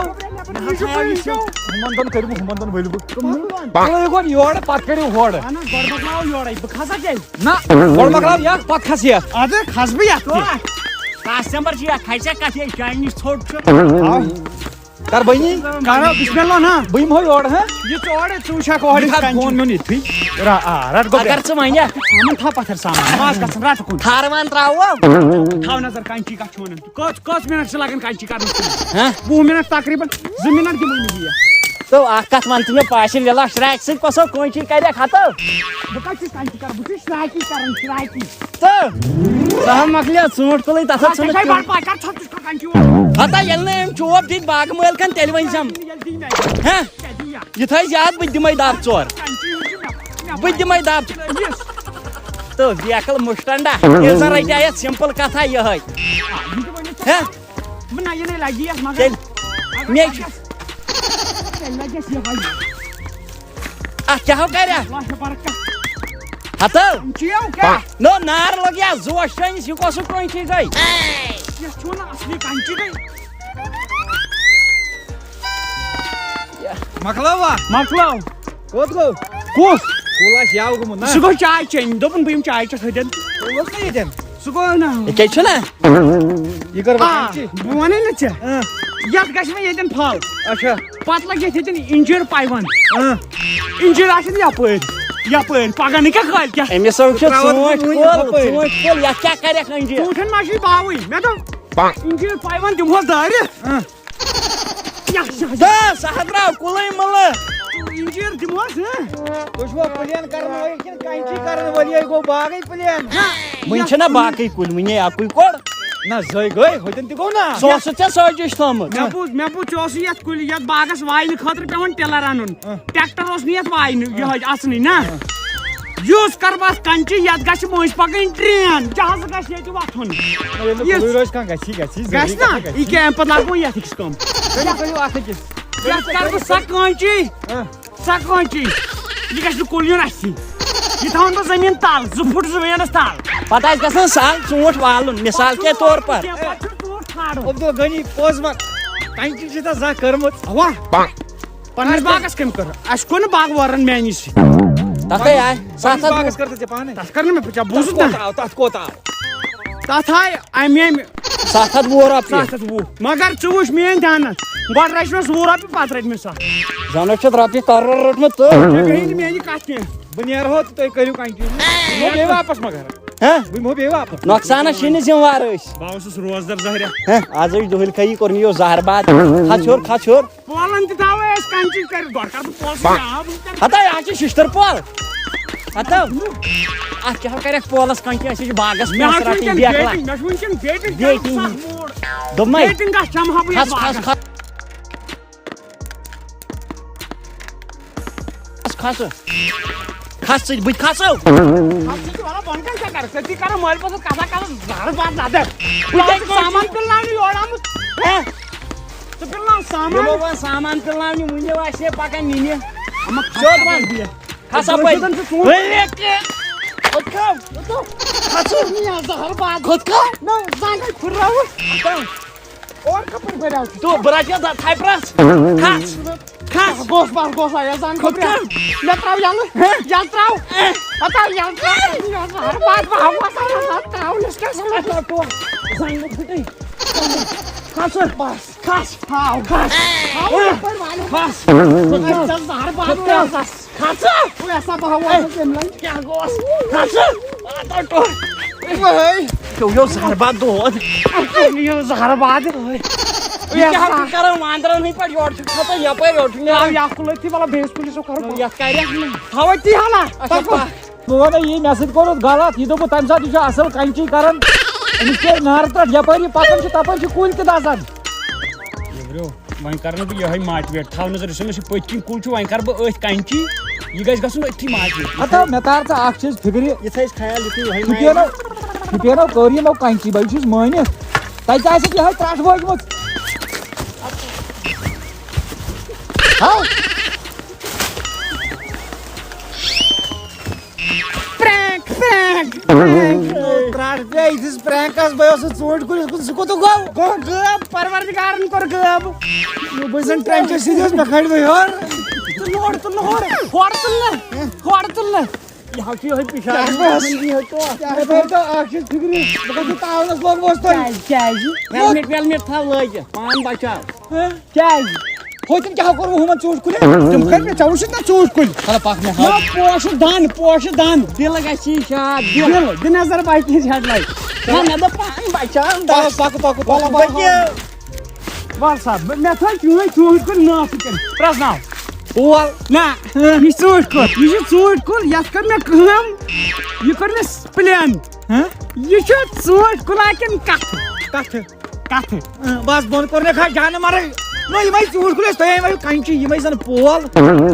یہِ چھُ پھَسیو۔ ہُمَن دۄن کٔرِو، ہُمَن دۄن ؤلِو بہٕ۔ کٕمَن دۄن؟ تُلِو یہِ گۄڈٕ یورٕ، پَتہٕ کٔرِو ہورٕ۔ اَہَن حظ، گۄڈٕ مۄکلاو یورَے، بہٕ کھسا تیٚلہِ۔ نہ، گۄڈٕ مۄکلاو یَتھ، پَتہٕ کھَس یَتھ۔ اَدٕ کھَسہٕ بہٕ یَتھ تہِ۔ کَس نمبر چھِ یَتھ؟ کھَسہِ کَتھ یہِ چانہِ نِش ژھوٚٹ چھُ؟ ہاو۔ کر بنی؟ کرو بسم اللہ نا۔ بہٕ یِمہٕ ہو یورٕ، ہا؟ یہِ ژٕ اورٕ، ژٕ وٕچھکھ اورٕ یہِ تھاو کَنچی۔ فون میون یِتھُے۔ را-، آ، رٹ گۄبریا۔ اگر ژٕ وَنہِ۔ یِمن تھاو پتھر سامان، ماز گژھن رٹہٕ کُن۔ تھاروان تراوو۔ تھاو نظر کَنچی کَتھ چھُ وَنان۔ کٔژ، کٔژ منٹ چھِ لگان کَنچی کرنس؟ ہا؟ وُہ منٹ تقریباً، زٕ منٹ دِمے نہٕ بہٕ یَتھ۔ تو اکھ کَتھ وَن ژٕ مےٚ، پاشِل وِلا شرٛاکہِ سۭتۍ کۄسو کٲنچی کرِ کھتو؟ بہٕ کَتہِ چھُس کَنچی کران؟ بہٕ چھُس شرٛاکی کران، شرٛاکی۔ تہٕ سُہ ہا مۄکلیو ژوٗنٛٹھ کُلٕے، تَتھ ہا اَتھ ژھٕنُکھ کیٛاہ چھےٚ چوب۔ بڑٕ پکان، ژھۄپہٕ چھُ کھۄتان چوب۔ ہتا ییٚلہِ نہٕ أمۍ چوب دِتۍ باغہٕ مٲلۍ کَن، تیٚلہِ ؤنۍ زٮ۪م۔ ییٚلہِ دِی مےٚ۔ ہہ؟ ژےٚ دِیا۔ یہِ تھٲیزِ یاد، بہٕ تہِ دِمَے دَب ژور۔ کَنچی ہُنٛد چھُ مےٚ، مےٚ بہٕ تہِ دِمَے دَب۔ یُس۔ تہٕ بیکل مُشٹنڈا۔ ییٚلہِ زَن رَٹہِ آیَتھ سِمپٕل کَتھا یِہوٚے۔ آ، یہِ تہِ ؤنِو۔ ہہ؟ نہ، یہِ نَے لَگہِ یَتھ، مگر تیٚلہِ اگر مےٚ لَگٮ۪س، تیٚلہِ لَگٮ۪س یِہوٚے۔ اَتھ کیٛاہ ہو کَرِ اَتھ؟ اللہ برکت۔ ہَتہٕ؟ چِیو کیٛاہ؟ نو، نار لوٚگ یا زوش چٲنِس، یہِ کۄس ہیوٗ کٲنچی گٔے؟ یَتھ چھُو نہٕ اَصلی کَنچی گٔے۔ مۄکلٲوا؟ مۄکلاو۔ کوٚت گوٚو؟ کُس؟ کُل آسہِ یاوٕ گوٚمُت نا؟ سُہ گوٚو چاے چیٚنۍ۔ دوٚپُن بہٕ یِمہٕ چاے چٮ۪تھ ہوٚتٮ۪ن۔ کُل اوس نہ ییٚتٮ۪ن؟ سُہ گوٚو نہ۔ یہِ کیٛازِ چھُنہ؟ یہِ کٔر آ، وۄنۍ کَنچی؟ بہٕ وَنَے نہ ژےٚ۔ اۭں۔ یَتھ گژھِ وۄنۍ ییٚتٮ۪ن پھل۔ اچھا۔ پَتہٕ لَگہِ یَتھ ییٚتٮ۪ن اِنجیٖر پایونٛد۔ اۭں۔ اِنجیٖر آسن یَپٲرۍ۔ یَپٲرۍ۔ پَگاہ نہٕ کینٛہہ کٲلۍ کٮ۪تھ۔ أمِس سۭتۍ چھُ ترٛاوَتھ ژوٗنٛٹھۍ بہٕ وٕنہِ کُل، یَپٲرۍ۔ ژوٗنٛٹھۍ کُل، یَتھ کیٛاہ کَرٮ۪کھ أنجہِ؟ ژوٗنٛٹھٮ۪ن ما چھُے باوٕے؟ مےٚ دوٚپ، اِنجیٖر پایونٛد دِمہوس دٲرِتھ۔ اۭں۔ یَتھ چھِ دہ، سُہ ہا درٛاو کُلٕے مٕلہٕ۔ اِنجیٖر دِمہوس، ہہ؟ تُہۍ چھِوا پٕلین کَرَن وٲلۍ کِنہٕ کَنچی کَرَن وٲلۍ؟ یے گوٚو باغٕے پٕلین۔ وٕنہِ چھِنہ باقٕے کُلۍ، وٕنہِ اَکُے کوٚر۔ نہ، زٔے گٔے، ہوٚتٮ۪ن تہِ گوٚو نا۔ سُہ اوسُتھ ژےٚ سٲزِش تھٲومٕژ۔ مےٚ بوٗز، مےٚ بوٗز، ژےٚ اوسُے یَتھ کُلۍ، یَتھ باغَس واینہٕ خٲطرٕ پٮ۪وان ٹِلَر اَنُن۔ اۭں۔ ٹریکٹر اوس نہٕ یَتھ واینہٕ، یِہوٚے اَژنٕے نا۔ اۭں۔ یُس کَرٕ بہٕ اَتھ کَنچی، یَتھ گژھِ مٔنٛزۍ پَکٕنۍ ڈرٛین، جہازٕ گژھِ ییٚتہِ وۄتھُن۔ ییٚلہِ نہٕ یُس کُلُے روزِ کانٛہہ، گژھِ، گژھِ، گژھِ نا؟ یہِ کیٛاہ، اَمہِ پَتہٕ لاگہٕ بہٕ یَتھ أکِس کٲم۔ کٔرِو، کٔرِو اَتھ أکِس۔ یَتھ کَرٕ بہٕ سۄ کٲنچی۔ اۭں۔ سۄ کٲنچی، یہِ گژھِ نہٕ کُل یُن اَسہِ۔ یہِ تھاوَن بہٕ زٔمیٖن تَل، زٕ فُٹ زٔمیٖنَس تَل۔ پَتہٕ آسہِ گژھان سَہل ژوٗنٛٹھ والُن، مِثال کے طور پر۔ پَتہٕ چھُ ژوٗنٛٹھ کھالُن۔ عبدالغنی، پوٚز وَن، کَنچی چھِ تَتھ زانٛہہ کٔرمٕژ۔ اَوا۔ پَنٕنِس باغَس کٔمۍ کٔر؟ اَسہِ کوٚر نہٕ باغ وارَن میٛانی سۭتۍ۔ تَتھ ہے آے، سَتھ ہَتھ وُہ۔ باغَس کٔر ژےٚ پانَے؟ تَتھ کٔر نہٕ مےٚ، ژےٚ بوٗزُتھ نہ؟ تَتھ کوٗتاہ آو، تَتھ کوٗتاہ آو؟ تَتھ آے اَمہِ، اَمہِ سَتھ ہَتھ وُہ رۄپیہِ۔ سَتھ ہَتھ وُہ۔ مگر ژٕ وٕچھ میٛٲنۍ دیانت، گۄڈٕ رَچہِ مےٚ زٕ وُہ رۄپیہِ، پَتہٕ رَٹہِ مےٚ سۄ۔ زَن چھِ رۄپیہِ کَرور رٔٹمٕژ ژٕ۔ مےٚ گٔیے نہٕ میٛانہِ کَتھِ کینٛہہ۔ بہٕ نیرٕ ہو تہٕ تُہۍ کٔرِو continue۔ بہٕ یِمہٕ بیٚیہِ واپَس مگر۔ ہہ؟ بہٕ یِمہٕ بیٚیہِ واپَس۔ نۄقصانَس چھِی نہٕ ذمہٕ وار أسۍ۔ بہٕ اوسُس روزدَر زہریا۔ ہہ، آز ٲسۍ دُہٕلۍ کھَیی کوٚر مےٚ یہِ زہر باد۔ کھَس ہیوٚر، کھَس ہیوٚر۔ پولَن تہِ تھاوو أسۍ کَنچی کٔرِتھ، گۄڈٕ کَرٕ بہٕ پولسٕے آب وٕنکٮ۪ن۔ ہتا، یہِ حظ چھِ شِشتٕر پول۔ ہتا، اَتھ کیٛاہ کَرٮ۪کھ پولَس کَنچی؟ اَسہِ چھِ باغَس مےٚ حظ پونٛسہٕ چھُ رَٹٕنۍ وٕنکٮ۪ن بیکلا۔ Dating، مےٚ چھُ وٕنکٮ۪ن dating بیٹِنٛگ بیٹِنٛگ۔ کَرُن سَکھ موٗڈ۔ دوٚپمَے، dating گژھِ چَمہٕ ہا بہٕ یَتھ کھَس، کھَس، باغَس۔ کھَس۔ کھَس، کھَس ژٕ، بہٕ تہِ کھَسو۔ اَتھ چھِ وَنان بۄنہٕ کَنہِ کیٛاہ کَرَکھ؟ ژےٚ تہِ کَرَکھ مٲلۍ پوٚتُس کَتھا کَرَکھ زَرٕ بَتھ نَدَر۔ بہٕ کیٛاہ ژٕ سامان پِلناونہِ یورٕ آمُت؟ ہہ؟ ژٕ پِلناو سامان۔ یِمو وۄنۍ سامان پِلناونہِ وٕنہِ آسہِ ہے پَکان نِنہِ۔ اَما کھَس سیوٚد کَتھ وَن۔ کَرٕ بہٕ؟ کھَس اَپٲرۍ۔ ژٕ ژٕ ژوٗنٛٹھ۔ ؤلِو ییٚتہِ۔ کھوٚت کھَم۔ کھَس۔ نہ، زَہر باد۔ کھوٚت کھَم۔ نہ، زَنٛگَے پھُٹراوُس۔ اورٕ کَپٲرۍ بَریٛاو ژٕ؟ تو بہٕ رَٹہٕ یَتھ تھَپہِ رَس۔ کھَس۔ کھَس۔ بَس، بَس، بَس، آیا زَنٛگ کھوٚت کَپرِ۔ کھَم۔ مےٚ ترٛاو یَلہٕ۔ ہہ؟ یَلہٕ ترٛاو۔ ہہ؟ پَتہٕ آو یَلہٕ ترٛاو۔ یَلہٕ ترٛاو۔ بَس، بَس، بَس، آیا زَنٛگ ترٛاونَس کیٛاہ سا لوٚگ؟ اَتھ آو ٹوٹھ۔ زَنٛگ لوٚگ پھٕٹٕے۔ کھَس۔ بَس۔ کھَس۔ ہاو۔ کھَس۔ ہاو، یَپٲرۍ والو۔ کھَس۔ بہٕ کَرٕ ژےٚ زَہر بَتھ۔ کھَس۔ کھَس۔ وۄنۍ ہسا بہٕ ہاوو ژےٚ تَمہِ لَٹہِ۔ کیٛاہ گوٚوس؟ کھَس۔ آ، تو ٹوٹھ۔ وٲے۔ ژےٚ یو زَہر بَتھ دود۔ ژےٚ یو زَہر بَتھ۔ یہِ کیٛاہ چھُکھ کران واندرَن ہٕنٛدۍ پٲٹھۍ؟ یورٕ چھُکھ کھسان یَپٲرۍ، یورٕ چھُکھ نیران۔ اَو، یہِ اَکھ کُلٕے تھی، مطلب، بیٚیِس کُلِس چھُکھ کَرُن۔ یَتھ کَرِ اَکھ نہٕ۔ تھاوَے تی ہنا۔ اچھا، پَکھ۔ پَکھ۔ بہٕ وَنَے یی، مےٚ سۭتۍ کوٚرُتھ غلط۔ یہِ دوٚپُتھ تَمہِ ساتہٕ یہِ چھُ اَصٕل کَنچی کران۔ أمِس پیٚیہِ نارٕ ترٛٹھ، یَپٲرۍ یہِ پَکان چھُ تَپٲرۍ چھِ کُلۍ تہِ دَزان۔ نیٚبرِو، وۄنۍ کَرٕ نہٕ بہٕ یِہوٚے motivate۔ تھاو نظر، یُس أمِس یہِ پٔتۍ کِنۍ کُل چھُ، وۄنۍ کَرٕ بہٕ أتھۍ کَنچی۔ یہِ گژھِ گژھُن أتھی motivate۔ ہتا، مےٚ تار ژٕ اَکھ چیٖز فِکرِ۔ یہِ تھٲیِس خیال، یُتھُے یِہوٚے ژٕ پیٚنو، ژٕ پیٚنو کٔر یِمو کَنچی، بہٕ چھُس مٲنِتھ۔ تَتہِ آسہِ یِہوٚے ترٛٹھ وٲجمٕژ۔ ہاو۔ Prank, prank, prank۔ ترٛٹھ پیٚیہِ یِتھِس prankس، بہٕ اوسُس ژوٗنٛٹھۍ کُلِس کُن، سُہ کوٚت گوٚو؟ گوٚو غٲب، پروردگارن کوٚر غٲب۔ بہٕ زن trenchس سۭتۍ اوس، مےٚ کھٲلۍ وۄنۍ ہیوٚر۔ تُل ہورٕ، تُل نہٕ ہورٕ، ہورٕ تُل نہٕ، ہورٕ تُل نہٕ۔ یہِ حظ چھُ یِہوٚے پِشاب۔ کیٛاہ بس؟ یِہوٚے ٹوٹھ۔ کیٛاہ بس؟ بہٕ حظ چھُس تاونس لوٚگمُت تۄہہِ۔ کیٛازِ، کیٛازِ؟ helmet ویلمٹ تھاو لٲگِتھ، پان بچاو۔ ہہ؟ کیٛازِ؟ ہوتن کیٛاہ کوٚروٕ ہُمن ژوٗنٛٹھۍ کُلٮ۪ن؟ تِم کھٔتۍ مےٚ، ژےٚ وُچھُتھ نا ژوٗنٛٹھۍ کُلۍ؟ ہلا پکھ مےٚ ہاو۔ نہ، پوشہٕ دان، پوشہٕ دان۔ دِل گژھی شاد، دِل۔ دِل، دِ نظر باقین چھِ ہیڈ لایٹ۔ نہ، مےٚ دوٚپ پان بچاو۔ پکھ، پکھ، پکھ، پکھ، پکھ۔ وَلہٕ سا، بہٕ، مےٚ تھٲے چٲنۍ ژوٗنٛٹھۍ کُلۍ ناو سۭتۍ پرٛزناو۔ پول۔ نہ، یہِ چھُ ژوٗنٛٹھۍ کُل، یہِ چھُ ژوٗنٛٹھۍ کُل، یَتھ کٔر مےٚ کٲم، یہِ کٔر مےٚ plan۔ ہہ؟ یہِ چھُ ژوٗنٛٹھۍ کُلا کِنہٕ کَتھٕ؟ کَتھٕ۔ کَتھٕ۔ اۭں، بس بۄن کوٚر مےٚ کھا جانہٕ مرٕے۔ نو، یِمَے ژوٗنٛٹھۍ کُلۍ ٲسۍ، تۄہہِ أنۍ وۄنۍ کَنچی، یِمَے زَن پول۔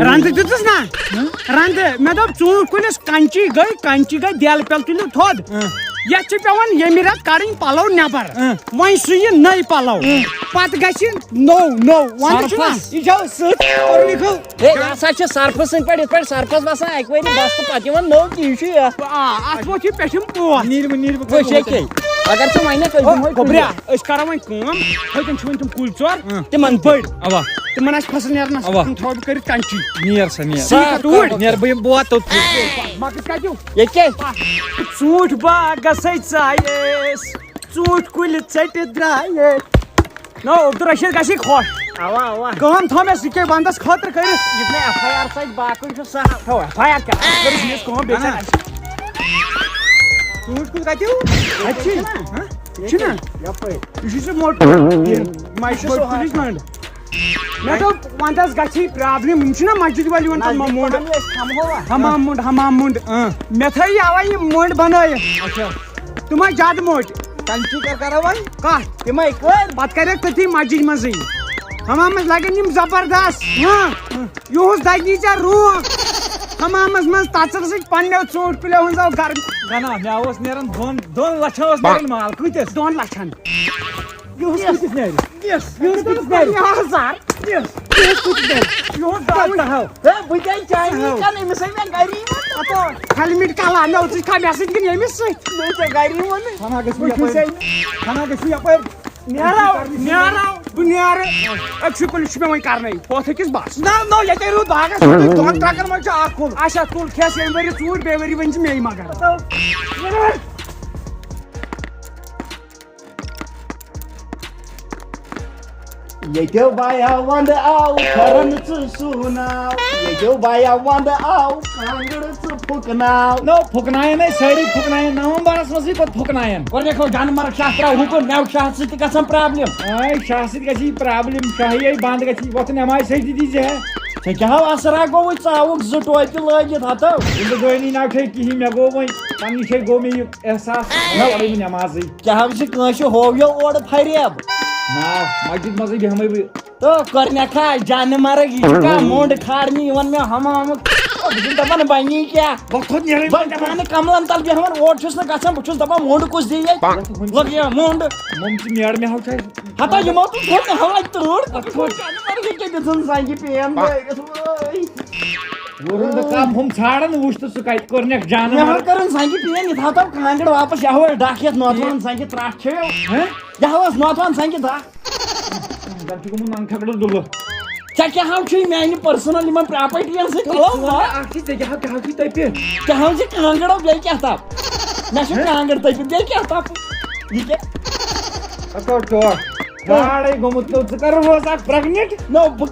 رَنٛدٕ دیُتُس نا؟ ہہ؟ رَنٛدٕ۔ مےٚ دوٚپ، ژوٗنٛٹھۍ کُلِس کَنچی گٔے، کَنچی گٔے، دٮ۪ل پٮ۪ل تُلِو تھوٚد۔ ہہ۔ یَتھ چھِ پٮ۪وان ییٚمہِ رٮ۪تہٕ کَڑٕنۍ پَلو نٮ۪بر۔ ہہ۔ وۄنۍ سُہ یہِ نٔے پَلو۔ ہہ۔ پَتہٕ گژھِ نوٚو، نوٚو۔ وَنٛدٕ چھُنہ؟ سرفَس۔ یہِ چھا سٕژ کوٚرمُت ہُہ؟ ہے، یہِ ہسا چھِ سرفہٕ سٕنٛدۍ پٲٹھۍ، یِتھ پٲٹھۍ سرفَس وَسان اَکہِ ؤری بَس تہٕ پَتہٕ یِوان نوٚو، تی چھُ یہِ۔ آ، اَتھ ووت یہِ پٮ۪ٹھِم پوش۔ نیٖرِو، نیٖرِو، أسۍ ییٚکے۔ اگر ژٕ وَنکھ، أسۍ او، دِمہوے گوٚبریا، کُلۍ۔ أسۍ کَرو وۄنۍ کٲم، ہُتٮ۪ن چھِ وۄنۍ تِم کُلۍ ژور، اۭں۔ تِمَن بٔڑۍ۔ اَوا۔ تِمَن آسہِ فصل نیران اَصٕل، اَوا۔ تِم تھاوو بہٕ کٔرِتھ کَنچی۔ نیر سا، نیر۔ سا توٗرۍ۔ نیر، بہٕ یِمہٕ، بہٕ واتہٕ توٚت۔ مَکٕس کَتہِ؟ ییٚکے۔ ژوٗنٛٹھۍ باغ گژھے ژایَس۔ ژوٗنٛٹھۍ کُلۍ ژٔٹِتھ درٛایے۔ نو، عبدالرشید گژھی خۄش۔ اوا، اوا۔ کٲم تھٲو مےٚ سُہ کیٛاہ ونٛدس خٲطرٕ کٔرِتھ۔ یُتھ مےٚ ایف آی آر سۭتۍ باقٕے چھُ سہل۔ تھٲو ایف آی آر کیٛاہ؟ کٔرٕس یِژھ کٲم بیٚیہِ اہن۔ چھےٚ۔ ژوٗنٛٹھۍ کُلۍ کتہِ؟ اَتہِ چھِ۔ ہہ؟ یہِ چھُنہ؟ یپٲرۍ۔ یہِ چھُ سُہ موٚٹ۔ یہِ مایہِ چھُ سُہ بٔڑ ہاکھ۔ کُلِچ لٔنٛڈ۔ مےٚ دوٚپ، ونٛدس گژھِ problem، یِم چھِنہ مسجد وٲلۍ یِوان تِم نزدیٖک مۄنٛڈ۔ پہن أسۍ کھمہو اَتھ۔ حمام مۄنٛڈ، حمام مۄنٛڈ، اۭں۔ مےٚ تھٲے یَوَے یِم مۄنٛڈ بنٲیِتھ۔ اچھا۔ تِم ٲسۍ زیادٕ موٚٹۍ۔ تَمہِ چی کیٛاہ کَرو وۄنۍ؟ کَتھ؟ تِمَے کٔرۍ۔ پَتہٕ کَرٮ۪کھ تٔتھی مسجدِ منٛزٕے۔ حمامَس لَگن یِم زبردست۔ ہاں۔ یُہُس دَگی ژےٚ روح۔ حمامَس منٛز تَژَر سۭتۍ پنٛنیو ژوٗنٛٹھۍ کُلٮ۪و ہٕنٛز آو گرم۔ گناہ، مےٚ اوس نیران دۄن، دۄن لَچھَن اوس نیران مال۔ کۭتِس؟ دۄن لَچھَن۔ یُہُس کۭتِس نیرِ؟ یُہُس کۭتِس نیرِ؟ پنٛداہ ہزار۔ یُہُس کۭتِس نیرِ؟ یُہُس دَہ لَچھ۔ ہے، بہٕ کیٛازِ چانہِ ہاو۔ کَنہٕ أمِس ہے مےٚ گَری ووٚن۔ اَپٲرۍ۔ ہیلمٹ کَلا، مےٚ اوسُے کھا-، مےٚ سۭتۍ کِنہٕ ییٚمِس سۭتۍ؟ مےٚ ژےٚ گَری ووٚنُے۔ ہنا گٔژھِو بہٕ چھُس یَپٲرۍ۔ ہے۔ ہنا گٔژھِو یَپٲرۍ۔ نیرو، نیرو، بہٕ نیرٕ۔ أکسٕے کُلِس چھُ مےٚ وۄنۍ کَرنَے۔ ہُتھ أکِس بَس۔ نہ، نو، ییٚتے روٗد باغَس منٛز، دۄن ترٛکَن منٛز چھُ اَکھ کُل۔ اچھا، تُل کھٮ۪س ییٚمہِ ؤری ژوٗنٛٹھۍ، بیٚیہِ ؤری ؤنۍ زِ مے مگر۔ ییٚتیو بایا ونٛدٕ آو، پھٮ۪رن ژٕ سُوناو۔ ییٚتیو بایا ونٛدٕ آو، کانٛگٕر ژٕ پھُکناو۔ نو، پھُکناین ہے سٲری پھُکناین، نومبرس منٛزٕے پتہٕ پھُکناین۔ گۄڈٕنیتھ گوٚو جانہٕ مرگ شاہ تراو ہُکُن، مٮ۪وٕ شاہ سۭتۍ تہِ گژھان پرابلم۔ اے، شاہ سۭتۍ گژھِ یہِ پرابلم، شاہی ہے بنٛد گژھِ، وۄتھ نٮ۪مازِ سۭتۍ دِژ ژےٚ۔ ژےٚ کیٛاہ ہو اثرا گوٚوُے، ژٕ آوُکھ زٕ ٹوپہِ لٲگِتھ ہتو۔ زندگٲنی نہ چھے کِہیٖنۍ، مےٚ گوٚو وۄنۍ، پننہِ جایہِ گوٚو مےٚ یہِ احساس، مےٚ پوٚرُے نہٕ نٮ۪مازٕے۔ کیٛاہ حظ چھِ کٲنٛسہِ ہوو یو اورٕ فریب؟ ناو مسجد منٛزٕے بیٚہمَے بہٕ۔ تہٕ کۄرنیکھا جانہٕ مرگ، یہِ چھُ کانٛہہ مۄنٛڈ کھارنہِ یِوان مےٚ ہمہٕ ہمہٕ۔ بہٕ چھُس دپان بنی کیٛاہ؟ بہٕ کھوٚت نیرٕے بہٕ وۄنۍ دپان۔ پانہٕ کملن تل بیٚہوان، اورٕ چھُس نہٕ گژھان، بہٕ چھُس دپان مۄنٛڈ کُس دِیہِ ییٚتہِ؟ لۄکھ یہِ مۄنٛڈ۔ مۄم ژٕ نیرٕ مےٚ ہاو چھا؟ ہتا یِمو تہٕ تھوٚد نہٕ ہوا تۭر۔ پتہٕ کھوٚت جانہٕ مرگ ییٚکیٛاہ دِژٕن زنگہِ پین دٲرِتھ وٲے۔ وُرُن تہٕ کپ ہُم ژھانٛڈان، وُچھ تہٕ سُہ کتہِ کوٚرنکھ جانہٕ مےٚ ما مرگ۔ کٔرٕن زنگہِ پین، یہِ تھاو تو کانٛگٕر واپس، یہِ ہا اوس ڈکھ یتھ نوتوان زنگہِ ترٛٹھ چھیو۔ ہہ؟ یہِ ہا اوس نوتوان زنگہِ دکھ۔ زن چھُ گوٚمُت ننگ کھکڑس دُلہٕ۔ ژےٚ کیٛاہ ہاو چھُے میانہِ پرسنل یِمن پراپرٹین سۭتۍ کلو؟ ژٕ وَن اکھ چیٖز، ژےٚ کیٛاہ ہاو، کیٛاہ ہاو چھُے تۄہہِ پٮ۪ٹھ؟ ژےٚ ہاو زِ کانٛگٕر بیٚیہِ کیٛاہ تھاو؟ مےٚ چھُ ہہ؟ کانٛگٕر تٔپِتھ، بیٚیہِ کیٛاہ تھاو؟ یہِ کیٛاہ؟ ہتو ٹوٹھ۔ فراڈے گوٚمُت نوٚو، ژٕ کر روز اکھ پریگننٹ؟ نو، بہٕ،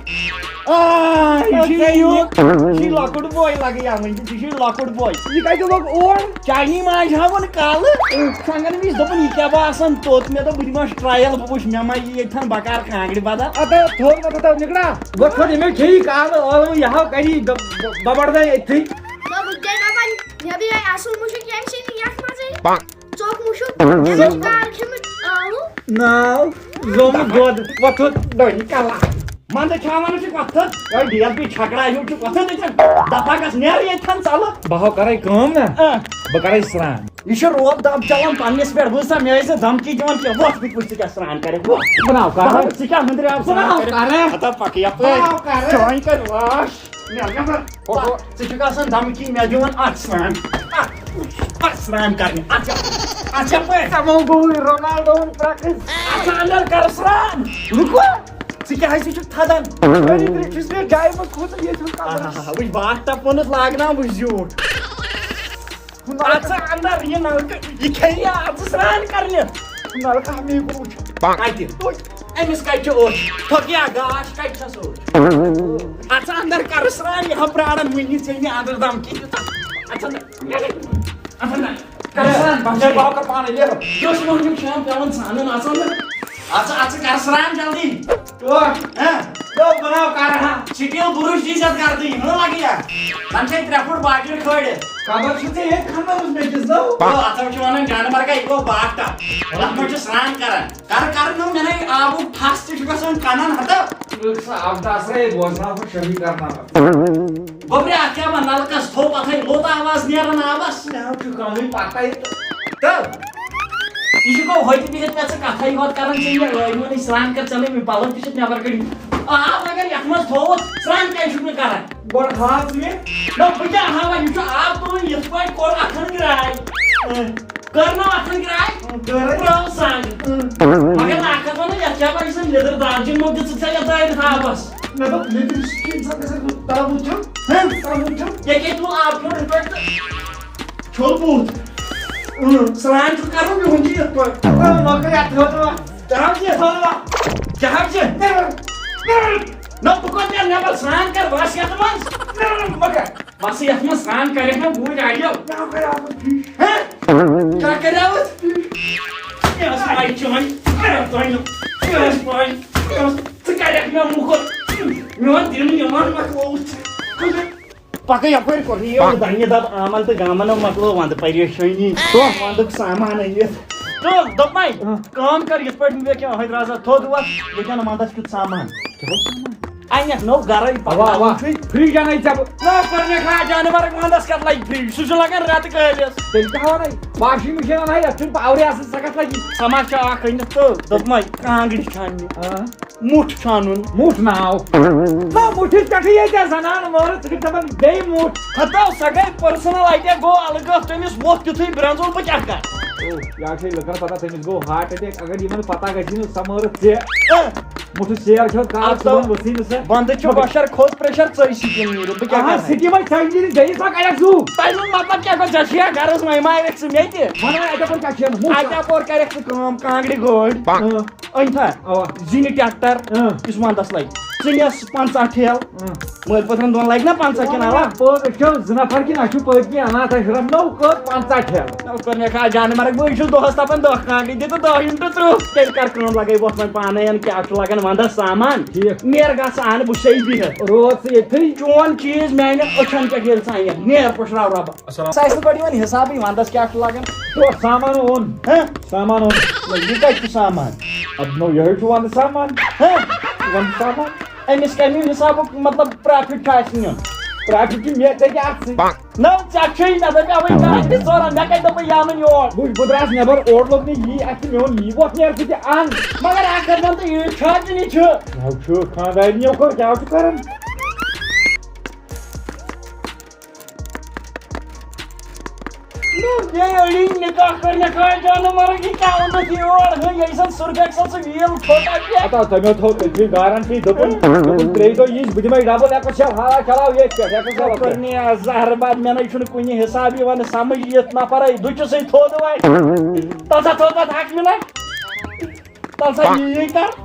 آ، یہِ چھُ یہِ یوٗت، یہِ چھُ لۄکُٹ بوے لگہٕ یا وٕنہِ تہِ، یہِ چھُ لۄکُٹ بوے۔ یہِ کتہِ لوٚگ اور؟ چانی ماجہِ ہاوُن کالہٕ، سنگن وِزِ دوٚپُن، یہِ کیٛاہ باسان توٚت؟ مےٚ دوٚپ، بہٕ دِمس ٹرایل، بہٕ وٕچھِ مےٚ ما یی ییٚتہِ تھن بکار کانٛگرِ بدل۔ ادا تھوٚد مہ تھاو نِکڑا، بہٕ تھوٚد ییٚمہِ کھیٚیہِ کالہٕ ٲلوٕ، یہِ ہاو کری دب-، دب-، دبردے أتھی۔ نہ، بہٕ تہِ دپان، مےٚ دوٚپ یہِ اصل مُشُک کیٛازِ چھِ نہٕ یتھ منٛزٕے؟ ژوٚک مُشُک، ژےٚ چھُ کار کھیوٚمُت ٲلوٕ؟ ناو زومُت دۄد وۄتھُن ڈۄنہِ کلا۔ منٛدٕ کھیاوان چھُ وۄتھُن، یہوے ڈی ایل پی چھکڑا ہیوٗ چھُ وۄتھُن أتھٮ۪ن۔ دپا گژھ نیرٕ ییٚتہِ تھن ژلہٕ۔ بہٕ ہاو کرے کٲم نا، آ۔ بہٕ کرے سرٛان۔ یہِ چھُ روب دب چلان پننِس پٮ۪ٹھ، بوٗز سا، مےٚ ٲسۍ نہٕ دھمکی دِوان کینٛہہ۔ وۄتھ بہٕ تہِ وٕچھِ ژٕ کیٛاہ سرٛان کرکھ، وۄتھ۔ بہٕ ناو کرٕ۔ ژٕ کیٛاہ ہُنٛدرِ آو بہٕ ناو سرٛان کٔرِتھ؟ کرٕ۔ ہتا پکھ یپٲرۍ۔ بہٕ ناو کرٕ۔ چٲنۍ کرِ واش۔ نیر نٮ۪بر۔ ہو، ہو۔ ژٕ چھُکھ آسان دھمکی مےٚ دِوان، اَتھ سرٛان، اَتھ، اَتھ سرٛان کرنہِ، اَتھ چھا، اَتھ چھا پٲرۍ؟ ژےٚ ما گوٚوُے رونالڈوہُن پرٛٮ۪کٕس؟ اَتھ چھا اندر کر سرٛان؟ رُکو۔ ژٕ کیٛازِ چھُکھ تھدان؟ أرِتھ رِتھ چھُس بہٕ جایہِ منٛز کھوٗژُن، ییٚتہِ چھُنہٕ کمرس۔ آہا، وٕچھ، باتھ ٹب ووٚنُتھ لاگناو، وٕچھ زیوٗٹھ۔ اَتھ ژٕ اندر یہِ نلکہٕ، یہِ کھیٚیہِ اَتھ ژٕ سرٛان کرنہِ۔ نلکہٕ ہا مےٚ کُن وٕچھ۔ کتہِ؟ أمِس کتہِ چھُ اوٚش؟ تھۄکیا گاش کتہِ چھَس اوٚش؟ اَتھ ژٕ اندر کر سرٛان، یہِ ہا پرٛاران وٕنہِ ژےٚ مےٚ اندر دم کِہیٖنۍ۔ اَتھ ژٕ اندر، اَتھ اندر کر سرٛان، بہٕ ہے بہٕ ہا کر پانے نیرٕ۔ یۄس مۄہنیو چھِ ہم پٮ۪وان ژھانڈُن، اَژان نہٕ۔ اَژٕ، اَژٕ کر سرٛان جلدی۔ ٹوٹھ۔ ہہ؟ دوٚپ بہٕ ناو کرٕ ہا۔ سٹیٖل بُرُش دی زیادٕ گردٕنۍ، ہُہ لگہِ یا؟ زن چھے ترٛےٚ فُٹ باجر کھٲلِتھ۔ خبر چھُ ژےٚ ییٚتہِ کھنٛدان اوس مےٚ کِس دو۔ او، اتھ چھُ ونان جانہٕ مرگا، یہِ گوٚو باٹھ ٹب۔ اتھ منٛز چھُ سرٛان کران۔ کر، کر نہٕ مےٚ نے آبُک ٹھس تہِ چھُ گژھان کنن ہتو۔ لُکھ سا آبہٕ ٹاسرے بوزناو بہٕ شٲہی کرناوان۔ گوٚبرِ، اتھ کیٛاہ ونہٕ، نلکس تھوٚپ، اتھے لوٚت آواز نیران آبس۔ مےٚ حظ چھُ کمٕے پتہ۔ تہٕ یہِ چھُ گوٚو ہوٚتہِ بِہِتھ مےٚ ژٕ کتھے یوت کران، ژےٚ یہِ ٲلوَنٕے سرٛان کر، ژےٚ نَے مےٚ پلو تہِ چھِتھ نٮ۪بر کٔڑمٕتۍ۔ آب اگر یتھ منٛز تھووُتھ، سرٛان کیٛازِ چھُکھ نہٕ کران؟ گۄڈٕ ہاو ژٕ مےٚ۔ نہ، بہٕ کیٛاہ ہاوان؟ یہِ چھُ آب تُلُن یِتھ پٲٹھۍ کوٚر اتھن گراے۔ اۭں۔ کٔر نہ اتھن گراے؟ اۭں، کٔر۔ ترٛٲو سرٛان۔ اۭں۔ مگر نہ، اکھ کتھ ونہٕ، یتھ کیٛاہ بنہِ سۄ لیٚدٕر دالچیٖن مۄکھ دِژٕتھ ژےٚ یتھ دٲرِتھ آبس؟ مےٚ دوٚپ، لیٚدٕر چھِ انسان گژھان ترٛاوُن چھُم۔ ہہ؟ ترٛاوُن چھُم۔ ییٚکیٛاہ تُل آب پھیوٚر یِتھ پٲٹھۍ تہٕ چھوٚل بُتھ۔ اۭں، سرٛان چھُ کرُن، بِہُن چھُ یِتھ پٲٹھۍ۔ اۭں، مۄکھ یتھ ہیوٚت وۄنۍ۔ کیٛاہ حظ چھِ؟ ہیوٚت وۄنۍ۔ کیٛاہ حظ چھِ؟ نہ، بہٕ کوٚت نیرٕ نٮ۪بر؟ سرٛان کر، وَس یتھ منٛز۔ مۄکھ۔ بس یتھ منٛز سرٛان کرکھ نہ گوٗرۍ آیو۔ کیٛاہ کریاوُتھ؟ ہہ؟ کیٛاہ کریاوُتھ؟ مےٚ ٲس پَے چٲنۍ۔ مےٚ ٲس پَے۔ مےٚ ٲس پَے۔ مےٚ ٲس، ژٕ کرکھ مےٚ موٚکُر۔ میون دِل نِوان مۄکلووُتھ ژےٚ۔ پکہٕ یپٲرۍ کوٚر نہٕ یہِ دنہِ دب آمن تہٕ گامن، مۄکلٲو ونٛدٕ پریشٲنی۔ تو؟ ونٛدُک سامان أنِتھ۔ تہٕ دوٚپمَے، ہہ۔ کٲم کر، یِتھ پٲٹھۍ مےٚ کیٛاہ حٲدۍ رازا تھوٚد ووت، ییٚتٮ۪ن ونٛدس کیُتھ سامان۔ کیٛاہ اوس سامان؟ انکھ نوٚو گرے پتہٕ اوا، اوا۔ وٕچھُے۔ فرج انے ژےٚ بہٕ۔ نہ، کوٚرنکھ ہا جانور وندس کتھ لگہِ فرج؟ سُہ چھُ لگان رٮ۪تہٕ کٲلِس۔ تیٚلہِ کیٛاہ ونے؟ واشنگ مشین انے، یتھ چھُنہٕ پاورے آسان، سۄ کتھ لگہِ؟ سۄ ما چھِ اکھ أنِتھ تہٕ دوٚپمے کانٛگرِ چھاننہِ۔ آ۔ مُٹھ چھانُن۔ مُٹھ ناو۔ نہ، مُٹھِس پٮ۪ٹھٕے ییٚتہِ زنان مٲرٕتھ، ژٕ کٔرۍ دپان بیٚیہِ مُٹھ۔ ہتو، سۄ گٔے پرسنل، اتہِ گوٚو الگٲتھ، تٔمِس ووٚتھ تیُتھُے برنٛزُل، بہٕ کیٛاہ کرٕ؟ او، یا چھے لُکن پتہ، تٔمِس گوٚو ہارٹ اٹیک، اگر یِمن پتہ گژھِ نہٕ سۄ مٲرٕتھ ژےٚ۔ اۭں۔ مُٹھٕ سیر کھیوٚو کالہٕ اَدٕ صُبحن ؤژھٕے نہٕ سۄ۔ ونٛدٕ چھُ مگر بشر کھوٚت پریشر، ژٔے سِٹیٖم نیٖرِتھ، بہٕ کیٛاہ اہا، کرٕ؟ سِٹیٖم ہَے ژھٮ۪نجہِ نہٕ، بیٚیہِ سۄ کَرٮ۪کھ زُو۔ تَمیُک مطلب کیٛاہ گوٚو؟ ژےٚ چھُیا غرض وۄنۍ ما اَنَکھ ژٕ مےٚ تہِ؟ وَن وۄنۍ اَتہِ اَپور کیٛاہ چھِ اَنُن؟ مُٹھ۔ اَتہِ اَپور کَرٮ۪کھ ژٕ کٲم، کانٛگرِ گٲڑۍ۔ اۭں۔ أنۍ تھا؟ اوا۔ زِنہِ ٹریکٹر اۭں۔ یُس ونٛدس لگہِ۔ ژٕ نِس پنٛژاہ ٹھیلہٕ۔ اۭں۔ مٲلۍ پٔتھرن دۄن لگہِ نا پنٛژاہ کِنہٕ علاوٕ؟ پوٚز، أسۍ چھِ زٕ نفر کِنہٕ اَسہِ چھُ پٔتۍ کِنۍ اَنان، تۄہہِ چھُ رَٹھ نو کٔر پنٛژاہ ٹھیلہٕ۔ نہ، ہُتھ پٲٹھۍ مےٚ کھا جانہٕ مرگ، بہٕ چھُس دۄہس دپان دہ کانٛگرِ دِ تہٕ دہ into ترٕٛہ۔ تیٚلہِ کر کٲم، لگے وۄتھ وۄنۍ پانے، کیٛاہ چھُ لگان ونٛدس سامان؟ ٹھیٖک۔ نیر گژھ اَن، بہٕ چھُسے بِہِتھ۔ روز ژٕ ییٚتھٕے۔ چون چیٖز میانہِ أچھن پٮ۪ٹھ ییٚلہِ ژٕ اَنکھ، نیر پٔشراو رۄبہ۔ السلام۔ سُہ آسہِ نہٕ گۄڈٕ یِوان حسابٕے ونٛدس کیٛاہ چھُ لگان۔ تو سامان اوٚن۔ ہہ؟ سامان اوٚن۔ نہ، یہِ کتہِ چھُ سامان؟ اَدٕ نو، یِہوٚے چھُ ونٛدٕ سامان۔ ہہ؟ ونٛدٕ سامان۔ أمِس کَمیُک حسابُک مطلب profit چھُ اَسہِ نیُن؟ Profit چھُ مےٚ، ژےٚ کیٛاہ اَتھٕ سۭتۍ؟ نہ، ژےٚ چھُے نہ دَپہِ اَوَے کانٛہہ تہِ ژورَن، مےٚ کَتہِ دوٚپُے یہِ اَنُن یور؟ وٕچھ، بہٕ درٛاس نٮ۪بر، اورٕ لوٚگ نہٕ یی اَتھِ، مےٚ ووٚن یی وۄتھ نیر ژٕ تہِ اَن۔ مگر اَکھ کَتھ وَن تہٕ، یہِ چھا تہِ نہٕ چھُ؟ نہ چھُ، خانٛدارِنیو کوٚر، کیٛاہ چھُ کَران؟ نو، یے أڑی نکاح کٔرنہِ کھاے جانہٕ مرگ، یہِ کیٛاہ اوٚنُتھ یور؟ ہے، یے زن سُرگکھ سا سُہ ویٖل پھوٹا پٮ۪ٹھ۔ ہتا، تٔمۍ تھوٚو تٔتھی گارنٹی، دوٚپُن، دوٚپُن، ترٛیٚیہِ دۄہ یِیِس، بہٕ دِمے ڈبل ایکٕس شل، ہالا کھلاو ییٚتھۍ پٮ۪ٹھ، ایکٕس شل پٮ۪ٹھ۔ کوٚر مےٚ زہرٕ باد، مےٚ نَے چھُنہٕ کُنہِ حساب یِوان سمجھ، یُتھ نفرے دُچہِ سۭتۍ تھوٚد وۄنۍ۔ تَلہٕ سا تھوٚد پتہٕ اکھ منٹ۔ تَلہٕ سا یی یی کر۔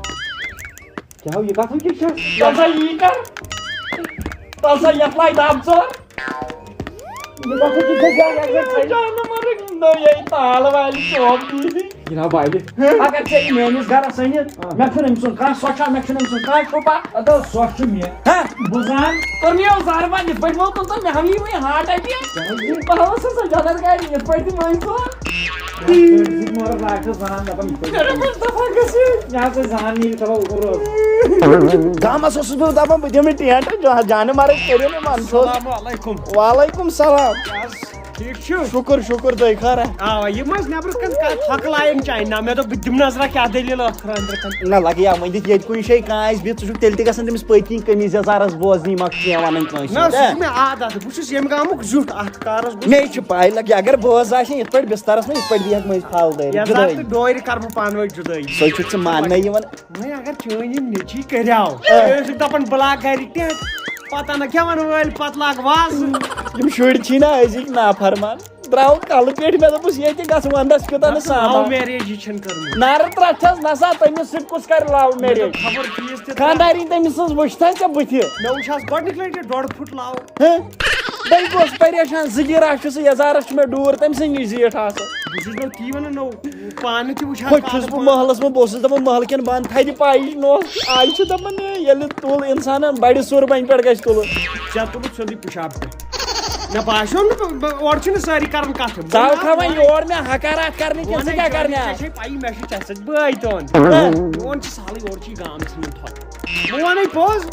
کیٛاہ ہو، یہِ کَتھ وٕنکیٚس چھِ؟ تَلہٕ سا یی کر۔ تَلہٕ سا یَتھ لایہِ دَب ژور۔ یہِ کَتھ وٕنکیٚس چھِ؟ جانہٕ مرٕگ نٔو یے تال والہِ چوب دی۔ جناب والہِ، اگر ژےٚ یہِ میٲنِس گرس أنِتھ، آ۔ مےٚ چھُنہٕ أمۍ سُنٛد کانٛہہ سۄچھا، مےٚ چھُنہٕ أمۍ سُنٛد کانٛہہ چھُپا۔ اَدٕ سۄ چھُ مےٚ۔ ہہ؟ بہٕ زان۔ کوٚر مےٚ یہِ زارٕ پَتہٕ یِتھ پٲٹھۍ ووٚن تہٕ مےٚ ہاو یہِ وۄنۍ ہارٹ اَٹیک۔ چلو جی۔ بہٕ ہاوَس سۄ جنت گاڑِ یِتھ پٲٹھۍ تہِ مٲنۍ ژٕ۔ مگر راتھ چھُس وَنان، دَپان، یِتھ پٲٹھۍ۔ مےٚ دوٚپمَس، دَپان گٔژھِو۔ مےٚ ہسا زان ییٚلہِ چلو اوٚکُن روز۔ گامَس اوسُس بہٕ دَپان، بہٕ دِمہٕ ٹینٹ، جا-، جانہٕ مَرٕگ کٔرِو نہٕ منسوٗخ۔ السلام علیکم۔ وعلیکم السلام۔ کیٛاہ حظ؟ ٹھیٖک چھُ؟ شُکُر، شُکُر، تُہۍ خٲرا؟ آ، یِم ٲسۍ نٮ۪برٕ کَنہِ کَتھ تھۄکہٕ لایَن چاے۔ نہ، مےٚ دوٚپ، بہٕ دِمہٕ نظرا کیٛاہ دٔلیٖل ٲخٕر أنٛدرٕ کَنہِ۔ نہ، لَگہِ ہا وۄنۍ دِتھ ییٚتہِ کُنہِ جایہِ کانٛہہ آسہِ بِہِتھ، ژٕ چھُکھ تیٚلہِ تہِ گژھان تٔمِس پٔتۍ کِنۍ قمیٖض یَزارَس بوزنہِ، یہِ ما چھُ کینٛہہ وَنان کٲنٛسہِ نہ، ہُنٛد، سُہ ہہ؟ چھُ مےٚ عادت، بہٕ چھُس ییٚمہِ گامُک زیُٹھ، اَتھ کارَس گوٚژھ مےٚ چھِ پَے، لَگہِ اگر بوز آسہِ یِتھ پٲٹھۍ بِستَرَس منٛز، یِتھ پٲٹھۍ بیٚہَکھ مٔنٛزۍ پھَل دٲرِتھ، یَزار جُدٲیی۔ تہٕ ڈورِ کَرٕ بہٕ پانہٕ ؤنۍ جُدٲیی۔ سُے چھُکھ ژٕ ماننَے یِوان۔ وۄنۍ اگر چٲنۍ یِم نیٚچی کٔرِو، آ۔ تُہۍ ٲسِو دَپان بہٕ لاگہٕ گَرِ ٹٮ۪نٛٹ، پَتہٕ اَنَکھ گٮ۪وَن وٲلۍ، پَتہٕ لاگہٕ وازٕ۔ یِم شُرۍ چھی نا أزِکۍ نافرمان، درٛاو کَلہٕ پیٚٹھۍ، مےٚ دوٚپُس ییٚتہِ گژھ وَنٛدَس کیُتھ اَنہٕ مےٚ دوٚپ، love سامان۔ Marriage یہِ چھَنہٕ کٔرمٕژ۔ نارٕ ترٛٹھ چھَس نَسا، تٔمِس سۭتۍ کُس کَرِ love مےٚ دوٚپ، marriage؟ خبر فیٖس تہِ ترٛٹھ۔ خانٛدارِنۍ تٔمِس سٕنٛز وٕچھ تھا ژےٚ بُتھِ۔ مےٚ وٕچھ آز گۄڈٕنِچ لَٹہِ ڈۄڈ فُٹ love۔ ہہ؟ بہٕ گوس پریشان، زٕ گِراس چھُ سُہ یَزارَس چھُ مےٚ ڈوٗر، تٔمۍ سٕے نِش زیٖٹھ آسان۔ بہٕ چھُس نہ تی وَنان، نو پانہٕ تہِ وٕچھان ہوٚتہِ چھُس پانہٕ بہٕ پانہٕ۔ محلَس منٛز، بہٕ اوسُس دَپان محلہٕ کٮ۪ن بَنٛد تھَدِ پایِچ نوٚو۔ آز چھِ دَپان، ہے، ییٚلہِ تُل اِنسانَن بَڑِ سُر بَنہِ پٮ۪ٹھ گژھِ تُلُن۔ ژےٚ تُلُتھ سیوٚدُے پِشاب تہِ۔ مےٚ باسیو نہٕ بہٕ، بہٕ، اورٕ چھِنہٕ سٲری کَران کَتھٕ۔ ژٕ آو کھا وۄنۍ یور مےٚ حقارات کَرنہِ کِنہٕ ژٕ کیٛاہ کَرنہِ آو؟ ژےٚ چھے پَیی مےٚ چھُ ژےٚ سۭتۍ بٲے تہِ اوٚن۔ ہہ۔ میون چھُ سہلٕے، اورٕ چھُ یہِ گام ژھٕنُن تھۄکھ۔ بہٕ وَنَے پوٚز۔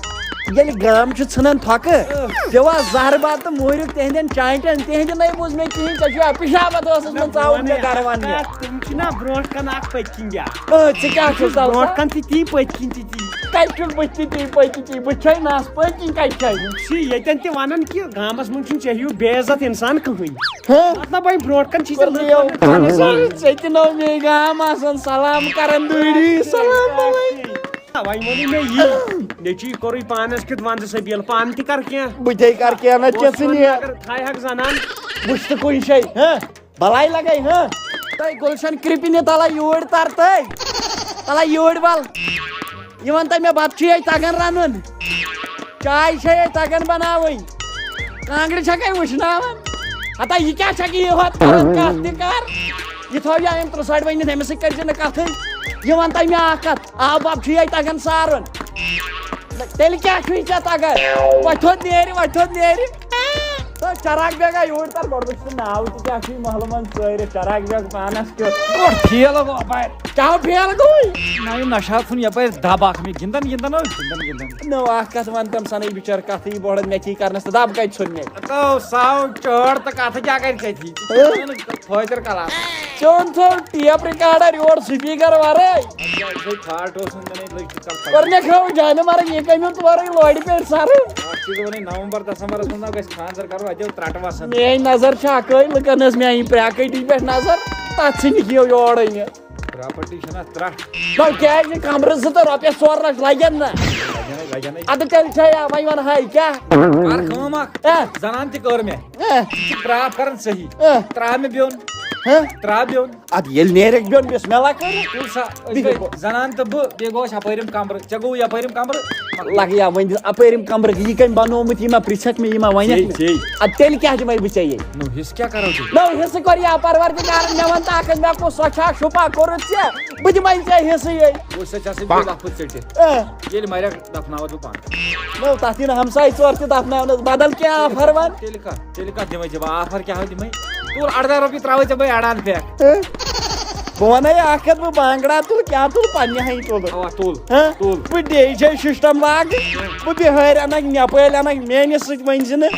ییٚلہِ گام چھُ ژھٕنان تھۄکہٕ، ہہ۔ پیوٚو آز زہرٕ باد تہٕ موٗرِکھ تِہِنٛدٮ۪ن چانٹٮ۪ن، تِہِنٛدِ نَے بوٗز مےٚ کِہیٖنۍ، ژےٚ چھُ اَتھ پِشابَتھ ٲسَس نہ، منٛز بہٕ ژاوُن وَنَے مےٚ گَرٕ اَکھ وَننہِ۔ کَتھ، تِم چھِنہ برونٛٹھ کَنہِ اَکھ پٔتۍ کِنۍ بیٛاکھ۔ آ، ژٕ کیٛاہ چھُکھ تَلہٕ برونٛٹھ سا؟ کَنہِ تہِ تی، پٔتۍ کِنۍ تہِ تی۔ کَتہِ چھُکھ بٕتھِ تہِ تی، پٔتۍ کِنۍ تی؟ بٕتھِ چھَے نَس، پٔتۍ کِنۍ کَتہِ چھَے؟ وٕچھ ییٚتٮ۪ن تہِ وَنان کہِ گامَس منٛز چھُنہٕ ژےٚ ہیوٗ بے عزت اِنسان کٕہٕنۍ۔ ہہ؟ مطلب، وۄنۍ برونٛٹھ کَنہِ چھِ ژےٚ کوٚر لُکھ مےٚ وَنان، یہِ۔ ژےٚ تہِ نو مے گام آسان سلام کران دوٗری، سلام علیکم۔ وۄنۍ ووٚنُے مےٚ یی، نیٚچی کوٚرُے پانَس کیُتھ وَنٛدٕ سبیٖل، پانہٕ تہِ کر کینٛہہ۔ بہٕ تہِ کر کینٛہہ نہ کینٛہہ ژٕ نیر۔ اگر تھایہِ ہاکھ زنان۔ بہٕ چھُس تہٕ کُنہِ جایہِ، ہہ؟ بلاے لگے، ہہ؟ تۄہہِ گُلشن کرٛپِنہِ تَلہ یوٗرۍ تر تۄہہِ۔ تَلہ یوٗرۍ وَل۔ یہِ وَن تہٕ مےٚ، بَتہٕ چھُ ییٚتہِ تَگان رَنُن؟ چاے چھےٚ ییٚتہِ تَگان بَناوٕنۍ؟ کانٛگرِ چھَکھَے وٕشناوان؟ ہتا یہِ کیٛاہ چھَکھ یہِ ہوت کَران؟ کَتھ تہِ کَر۔ یہِ تھاو یا أمۍ ترٛساٹۍ ؤنِتھ، أمِس سۭتۍ کٔرۍ زِ نہٕ کَتھٕے۔ یہِ وَن تہٕ مےٚ اَکھ کَتھ، آب واب چھُ ییٚتہِ تَگان سارُن؟ تیٚلہِ کیٛاہ چھُے ژےٚ تَگان؟ وۄتھِ تھوٚد نیرِ، وۄتھِ تھوٚد نیرِ۔ تہٕ چراغ بیگا یوٗرۍ تر گۄڈٕ وٕچھ ژٕ ناو تہِ کیٛاہ چھُے محلہٕ منٛز ژٲرِتھ، چراغ بیگ پانَس کیُتھ۔ گۄڈٕ فیل گوٚو اَپارِ۔ کیٛاہ فیل گوٚوُے؟ نہ، یہِ نشہٕ ژھُن یَپٲرۍ دَب اَکھ مےٚ گِنٛدان گِنٛدان اوس، گِنٛدان گِنٛدان۔ نہ، اَکھ کَتھ وَن تَم سَنٕے بِچٲر کَتھٕے بۄڑَن مےٚ تھی کَرنَس تہٕ دَب کَتہِ ژھُن مےٚ؟ تو ساو چٲڑ تہٕ کَتھٕ کیٛاہ کَرِ ژےٚ تھی؟ ہہ؟ فٲطر کلام۔ ژےٚ اوٚن تھوٚو ٹیپ ریکارڈر یور سپیکر ورٲے۔ اَتھ چھُ فالٹ اوس نہٕ مےٚ لٔج تہِ کَل پَے۔ کوٚر مےٚ کھیوٚو جانہٕ مرگ، یہِ کَمیُک تورَے لوڈِ پٮ۪ٹھ سَرٕ۔ اَتھ چھُ وَنٕے نومبر دسمبرس منٛز نا گژھِ خانٛدر کَرُن، اَتہِ ترٛٹہٕ وَسان۔ میٛٲنۍ نظر چھِ اَکٲے لُکَن ہٕنٛز، میٛانہِ پرٛاپرٹی پٮ۪ٹھ نظر، تَتھ ژھٕنِکھ یِیو یورَے مےٚ۔ پراپرٹی چھَنہٕ اَتھ ترٛٹھ۔ نہ، کیٛازِ کَمرٕ زٕ تہٕ رۄپیَس ژور لَچھ لَگن نہ؟ لَگن ہے، لَگن ہے۔ اَدٕ تیٚلہِ چھا یا وۄنۍ وَنہٕ ہاے کیٛاہ؟ کَر کٲم اَکھ، اہ۔ زَنان تہِ کٔر مےٚ۔ اہ۔ ژٕ چھُکھ پرٛاپھ کَران صحیح۔ اہ۔ ترٛاو مےٚ بیوٚن۔ ہہ؟ ترٛاو بیوٚن۔ ادٕ ییٚلہِ نیرکھ بیوٚن، بسم اللہ کٔرِتھ۔ تُل سا، أسۍ بِہِو۔ گٔے زنان تہٕ بہٕ، بیٚیہِ گوٚو اَسہِ اَپٲرِم کمرٕ۔ ژےٚ گوٚو یَپٲرِم کمرٕ؟ لگہِ یا وۄنۍ دِژ اَپٲرِم کمرٕ، یہِ کٔمۍ بنوومُت، یہِ ما پرٛژھکھ مےٚ، یہِ ما ونکھ ژےٚ، مےٚ؟ ژےٚ۔ ادٕ تیٚلہِ کیٛاہ دِمے بہٕ ژےٚ ییٚتہِ؟ نو، حصہٕ کیٛاہ کرو ژےٚ؟ نو، حصہٕ کوٚر یا پروردگارن، مےٚ وَن تہٕ اکھ، مےٚ کُس سۄ چھا شُپا کوٚرُتھ ژےٚ؟ بہٕ دِمے ژےٚ حصہٕ ییٚتہِ۔ وٕچھ سا، ژےٚ سۭتۍ گوٚو وقت ژٔٹِتھ۔ اہ۔ ییٚلہِ مرکھ دفناوَتھ بہٕ پانہٕ۔ نو، تَتھ یِن ہمساے ژور تہِ دفناونَس، بدل کیٛاہ آفر وَن؟ تیٚلہِ کَتھ، تیٚلہِ کَتھ دِمَے ژےٚ بہٕ آفر، کیٛاہ دِمَے؟ تُل، اَرداہ رۄپیہِ ترٛاوَے ژےٚ بہٕ اٮ۪ڈانٕس پٮ۪ٹھ۔ بہٕ وَنَے اَکھ کَتھ، بہٕ بانٛگڑا تُل، کیٛاہ تُل، پنٛنہِ ہَنہِ تُلہٕ۔ اَوا، تُل، ہہ؟ تُل۔ بہٕ ڈیٚے جاے سِسٹَم لاگہٕ، بہٕ بِہٲرۍ اَنَکھ، نٮ۪پٲلۍ اَنَکھ، میٛٲنِس سۭتۍ ؤنۍ زِ نہٕ۔